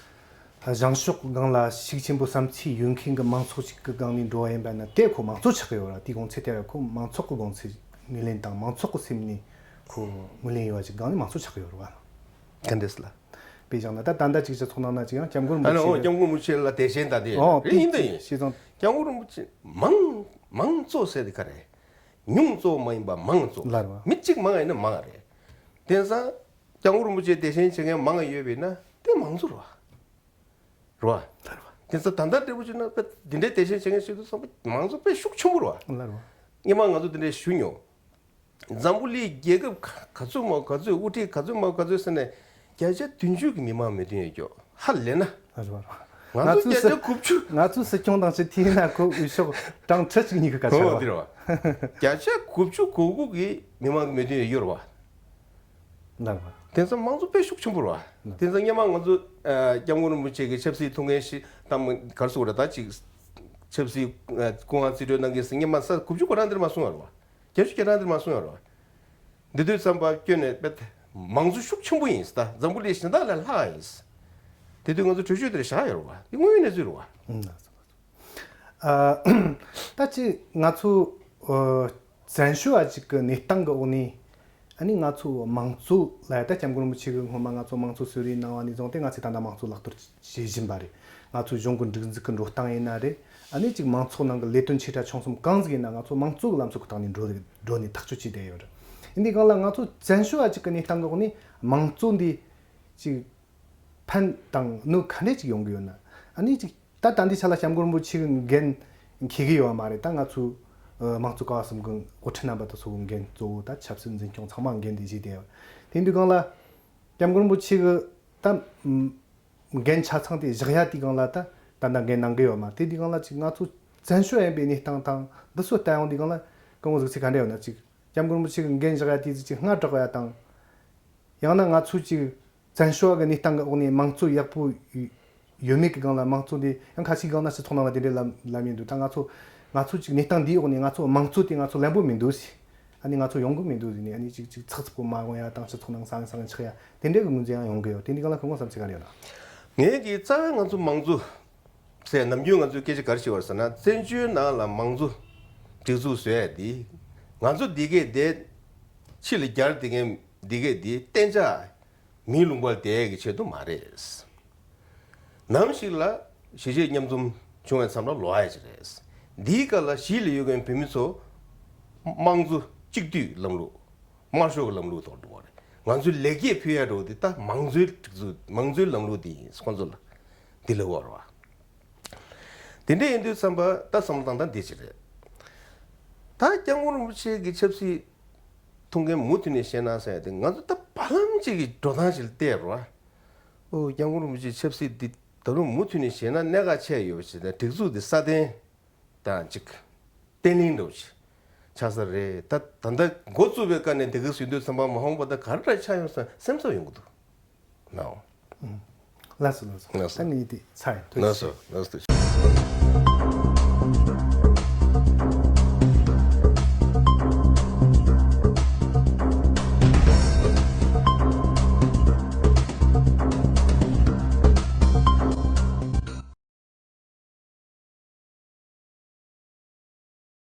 བཞེངས་ཕྱོགས་སྒང་ལ་ཤུགས་ཆེན་པོ་བསམ་ཚུལ་ཡོད་མཁན་གྱི་མང་ཚོགས་ཤིག་གི་སྒང་ནས་འགྲོ་བ་ཡིན་པ་ན་དེ་ཁོ་མང་གཙོ་ཆགས་ཀྱི་ཡོད་ར། དེའི་དགོངས་ཚུལ་དེ་ཁོ་མང་ཚོགས་ཀྱི་དགོངས་ཚུལ་ངོས་ལེན་དང་མང་ཚོགས་ཀྱི་སེམས་ནས་ཁོ་ངོས་ལེན་ཡོད་པ་ཅིག་སྒང་ནས་མང་གཙོ་ཆགས་ཀྱི་ཡོད་ར་བ། ག་འདྲས་ལ། དཔེ་བཞག་ན་ད་ད་ལྟ་ཅིག་སྤྱི་ཚོགས་ནང་ན་ཅིག་ཡང་སྐྱབས་མགོན་རིན་པོ་ཆེ། ཨ་ནི་འོ་སྐྱབས་མགོན་རིན་པོ་ཆེ་ལ་དད་ཞེན་ད་དེ་ཨོ་རེད། ཡིན་ད་ཡིན། ཤེས་ཙང་། སྐྱབས་མགོན་རིན་པོ་ཆེ་མང་མང་གཙོ་ཟེར་དེ་ག་རེད། ཉུང་གཙོ་མ་ཡིན་པ་མང་གཙོ། ལ་རེད་བ། མི་གཅིག་མང་ཡིན་ན་མང་རེད། དེང་སང་སྐྱབས་མགོན་རིན་པོ་ཆེ་དད་ཞེན་བྱེད་མཁན་མང་ཡོད་པས་ན་དེ་མང་གཙོ་རེད་བ། རེད་བ། ལ་རེད་བ། དེང་སང་ད་ལྟ་འདྲ་པོ་བྱས་ན་དཔེ་འདི་འདྲའི་དད་ཞེན་བྱེད་མཁན་ཞིག་ཏུ་བསམ་པ་མང་གཙོ་དཔེ་ཤུགས་ཆེན་པོ་རེད་བ། ལ་རེད་བ། སྔོན་མ་ང་ཚོ་འདི་འདྲའི་ཞུ་མྱོང་། འཛམ་བུ་གླིང་རྒྱལ་ཁབ་ག་ག་ཚོད་མང་ག་ཚོད། དབུ་ཁྲིད་ག་ཚོད་མང་ག་ཚོད་ཟེར་ནས་བརྒྱ་ཆ་བདུན་ཅུ་གི་མི་མང་མོས་མཐུན་ཡོད་ཀྱོག་ཧ་ལས་ན། ང་ཚོ་བརྒྱ་ཆ་དགུ་བཅུ། ང་ཚོའི་སྲིད་སྐྱོང་དང་ཅི་ཐི་ན་ཁོ་འོས་ཤོག་གྲངས་ཁྲི་གཅིག་གཉིས་ཀྱི་སྐད་ཆ་རེད་བ། བརྒྱ་ཆ་དགུ་བཅུ་གོ་དགུ་གི་མི་མང་གི་མོས་མཐུན་ཡོད་རེད་བ། དེང་སང་མང་གཙོ་དཔེ་ཤུགས་ཆེན་པོ་རེད་བ། དེང་སང་སྔོན་མ་ང་ཚོ་སྐྱབས་མགོན་རིན་པོ་ཆེ་གི་ཆབ་སྲིད་ཐུགས་འགན་བཞེས་དང་ག་རེ་ཟེར་དགོས་རེད། ད་ཅིག་ཆབ་སྲིད་སྐུ་དབང་རྩིས་སྤྲོད་གནང་མཁན་ཟེར་སྔོན་མ་ས་དགུ་བཅུ་གོ་གྲངས་འདིར་མ་གསུངས་པ་རེད་བ། བརྒྱད་ཅུ་གྱ་གྲངས་འདིར་མ་གསུངས་ཡོད་རེད་བ། འདི་དུས་ཙམ་པ་སྐྱོན་ནས་དཔེ་མང་གཙོ་ཤུགས་ཆེན་པོ་ཡིན་ཟེར། ད་འཛམ་བུ་གླིང་གཞན་དག་ལས་ལྷག་ཡིན་ཟེར། དེ་དུས་ང་ཚོ་གྲོས་ཆོད་དེར་བཞག་ཡོད་རེད་བ། འདི་དངོས་ཡོད་གནས་ཚུལ་རེད་བ། ཨ། ད་ཅི་ང་ཚོ་ཨ་བཙན་བྱོལ་བ་ཅིག་གི་གནས་སྟངས་ཀྱི་འོག་ནས། ཨ་ནི་ང་ཚོ་མང་གཙོ་ལ་ད་སྐྱབས་མགོན་རིན་པོ་ཆེ་གིས་སྔོན་མ་ང་ཚོ་མང་གཙོ་གསོལ་རས་གནང་བ་ནས་བཟུང་སྟེ་ང་ཚོས་ད་ལྟ་མང་གཙོ་ལག་བསྟར་བྱེད་བཞིན་པ་རེད། ང་ཚོའི་གཞུང་གི་སྒྲིག་འཛུགས་ཀྱི་འགྲོ་སྟངས་ཡིན་ན་རེད། ཨ་ནི་ཅིག་མང་ཚོགས་ནང་གི་ལས་དོན་ཆེ་ཕྲ་ཆུང་གསུམ་གང་ཟིག་ཡིན་ན་ང་ཚོ་མང་གཙོ་གི་ལམ་སྲོལ་གི་སྟེང་ནས་འགྲོ་འགྲོ་ནས་ཐག་གཅོད་བྱས་བསྡད་ཡོད་རེད། ཡིན་དུས་སྒང་ལ་ང་ཚོ་བཙན་བྱོལ་བ་ཅིག་གི་གནས་སྟངས་གི་འོག་ནས་མང་གཙོ་འདི་ཅིག་ཕན་དང་གནོད་ག་འདྲས་ཅིག་ཡོང་གི་ཡོད་ན། ཨ་ནི་ཅིག་ད་ད་འདི་ཆ་ལ་སྐྱབས་མགོན་རིན་པོ་ཆེ་གི་འགན་ འཁྱེར་གི་ཡོད་མ་རེད། ད་ང་ཚོའི་ཨ་དམངས་གཙོ་ཀ་བ་གསུམ་གི་འགོ་ཁྲིད་རྣམ་པ་དེ་ཚོ་གི་འགན་གཙོ་བོ་ད་ཆབ་སྲིད་འཛིན་སྐྱོང་ཚང་མ་འགན་དེ་བཞེས་བསྡད་ཡོད། དེ་དུས་སྒང་ལ་སྐྱབས་མགོན་རིན་པོ་ཆེ་གི་ད་ཨམ་འགན་ཆ་ཚང་དེ་བཞག་ཡ་དེའི་སྒང་ལ་ད་ད་ལྟ་འགན་གནང་གི་ཡོད་མ་རེད། དེ་དུས་སྒང་ལ་ཅིག་ང་ཚོ་བཙན་བྱོལ་ཡིན་པའི་གནས་སྟངས་དང་འདི་ཚོ་བལྟ་ཡོང་དུས་སྒང་ལ་སྐུ་ངོ་གཟུགས་ཚད་ག་འདྲ་ཡོད་ན། ཅིག་སྐྱབས་མགོན་རིན་པོ་ཆེ་གི་འགན་བཞག་ཡ་དེ་ཅིག་སྔ་དྲགས་ཡ་དང་། ཡང་ན་ང་ཚོ་ཅིག་བཙན་བྱོལ་བ་གི་གནས་སྟངས་ཀྱི་འོག་ནས་དམངས་གཙོ་ཡག་པོ་ཡོད་མེད་ཀྱི་སྒང་ལ། དམངས་གཙོ་འདི་ཡང་ཁ་ཤས་སྒང་ན་སྤྱི་ཚོགས་ནང་ལ་དེ་འདྲའི་ལབ་ལབ་མི་འདུག་ད་ང་ཚོ་ང་ཚོ་ཅིག་གནས་སྟངས་འདིའི་འོག་ནས་ང་ཚོ་དམངས་གཙོ་དེ་ང་ཚོ་ལན་པོ་མི་འདུག་ཟེར། ཨ་ནི་ང་ཚོ་ཡོང་གི་མི་འདུག་ཟེར་ནས། ཨ་ནི་ཅིག་ཅིག་ཚག་ཚག་པོ་མ་ཡོང་ཡ་དང་སྤྱི་ཚོགས་ནང་ས་ཡང་ས་ཡང་ཆགས་ཡ་དེ་འདྲའི་གི་ངོས་འཛིན་ཡང་ཡོང་གི་ཡོད། དེ་འདི་སྒང་ལ་སྐུ་ངོ་བསམ་ཚུལ་ག་རེ་ཡོད་ན། ངས་ཀྱི་རྩ་བའི་ང་ཚོ་དམངས་གཙོ་ཟེར་ནམ་རྒྱུན་ང་ཚོས་སྐད་ཆ་ག་རེ་བྱེད་པ་རེད་ཟེར་ན། བཙན་བྱོལ་ནང་ལ་དམངས་གཙོ་སྒྲིག་འཛུགས་བཟོ་ཡ་དེ་ང་ཚོ་འདི་གས་དེ་ཕྱི་ལ་རྒྱལ་དེ་གས་འདི་གས་དེ་གཏན་འཇགས་མིའི་ལུང་པར་བསྡད་ཀྱི་ཆེད་དུ་མ་རེད། ནམ་ཞིག་ལ་གཞིས་བྱེས་མཉམ་འཛོམས་བྱུང་བའི་མཚམས་ལ་ལོག་ཡ་ཅིག་རེད། འདིའི་སྐབས་ལ་གཞིས་ལ་ཡོད་མཁན་བོད་མི་ཚོ་དམངས་གཙོ་གཅིག་སྡུད་ལམ་ལུགས། དམར་ཤོག་གི་ལམ་ལུགས་ཐོག་འགྲོ་བ་རེད། ང་ཚོས་ལེགས་སྐྱེས་ཕུལ་ཡ་འགྲོ་དེ་ད་མང་གཙོའི་སྒྲིག་འཛུགས་མང་གཙོའི་ལམ་ལུགས་དེ་ཡིན། ཁོང་ཚོ་ལ་འདི་ལ་བར་བ། དེ་འདྲ་ཡིན་དུས་ཙམ་པ་ད་བསམ་བློ་བཏང་སྟངས་འདི་ཅི་རེད། ད་སྐྱབས་མགོན་རིན་པོ་ཆེ་གི་ཆབ་སྲིད་ཐུགས་འགན་མུ་མཐུད་ནས་བཞེས་གནང་ཟེར་ཡ་དེ་ང་ཚོ་ད་བར་ལམ་གཅིག་གི་འགྲོ་སྟངས་ཤིག་ལ་བལྟས་རོགས། ཨོ་སྐྱབས་མགོན་རིན་པོ་ཆེ་ཆབ་སྲིད་འདི་ད་རུང་མུ་མཐུད་ནས་བཞེས་ན་གནད་འགག་ཆེ་ཡོད་པ་ཞིག་དང་། སྒྲིག་འཛུགས་འདི་སྲ་བརྟན་དང་ཅིག་བརྟན་བརླིང་འདྲ་བོ་ཞིག་ཆགས་ས་རེད། ད་ད་ལྟ་འགོ་བཙུགས་པའི་སྐབས་ནས་དེ་ག་ཟིན་དུས་ཙམ་པ་མ་འོངས་པ་ད་ག་རེ་འདྲ་ཆགས་ཡོང་ས་སེམས་འཚབ་ཡོང་གི་འདུག་ནའོ། ལགས་སོ་ལགས་སོ། ལགས་སོ། ད་ངས་དེ་ཚར་ཡིན། ཐུགས་རྗེ་ཆེ། ལགས་སོ་ལགས་སོ།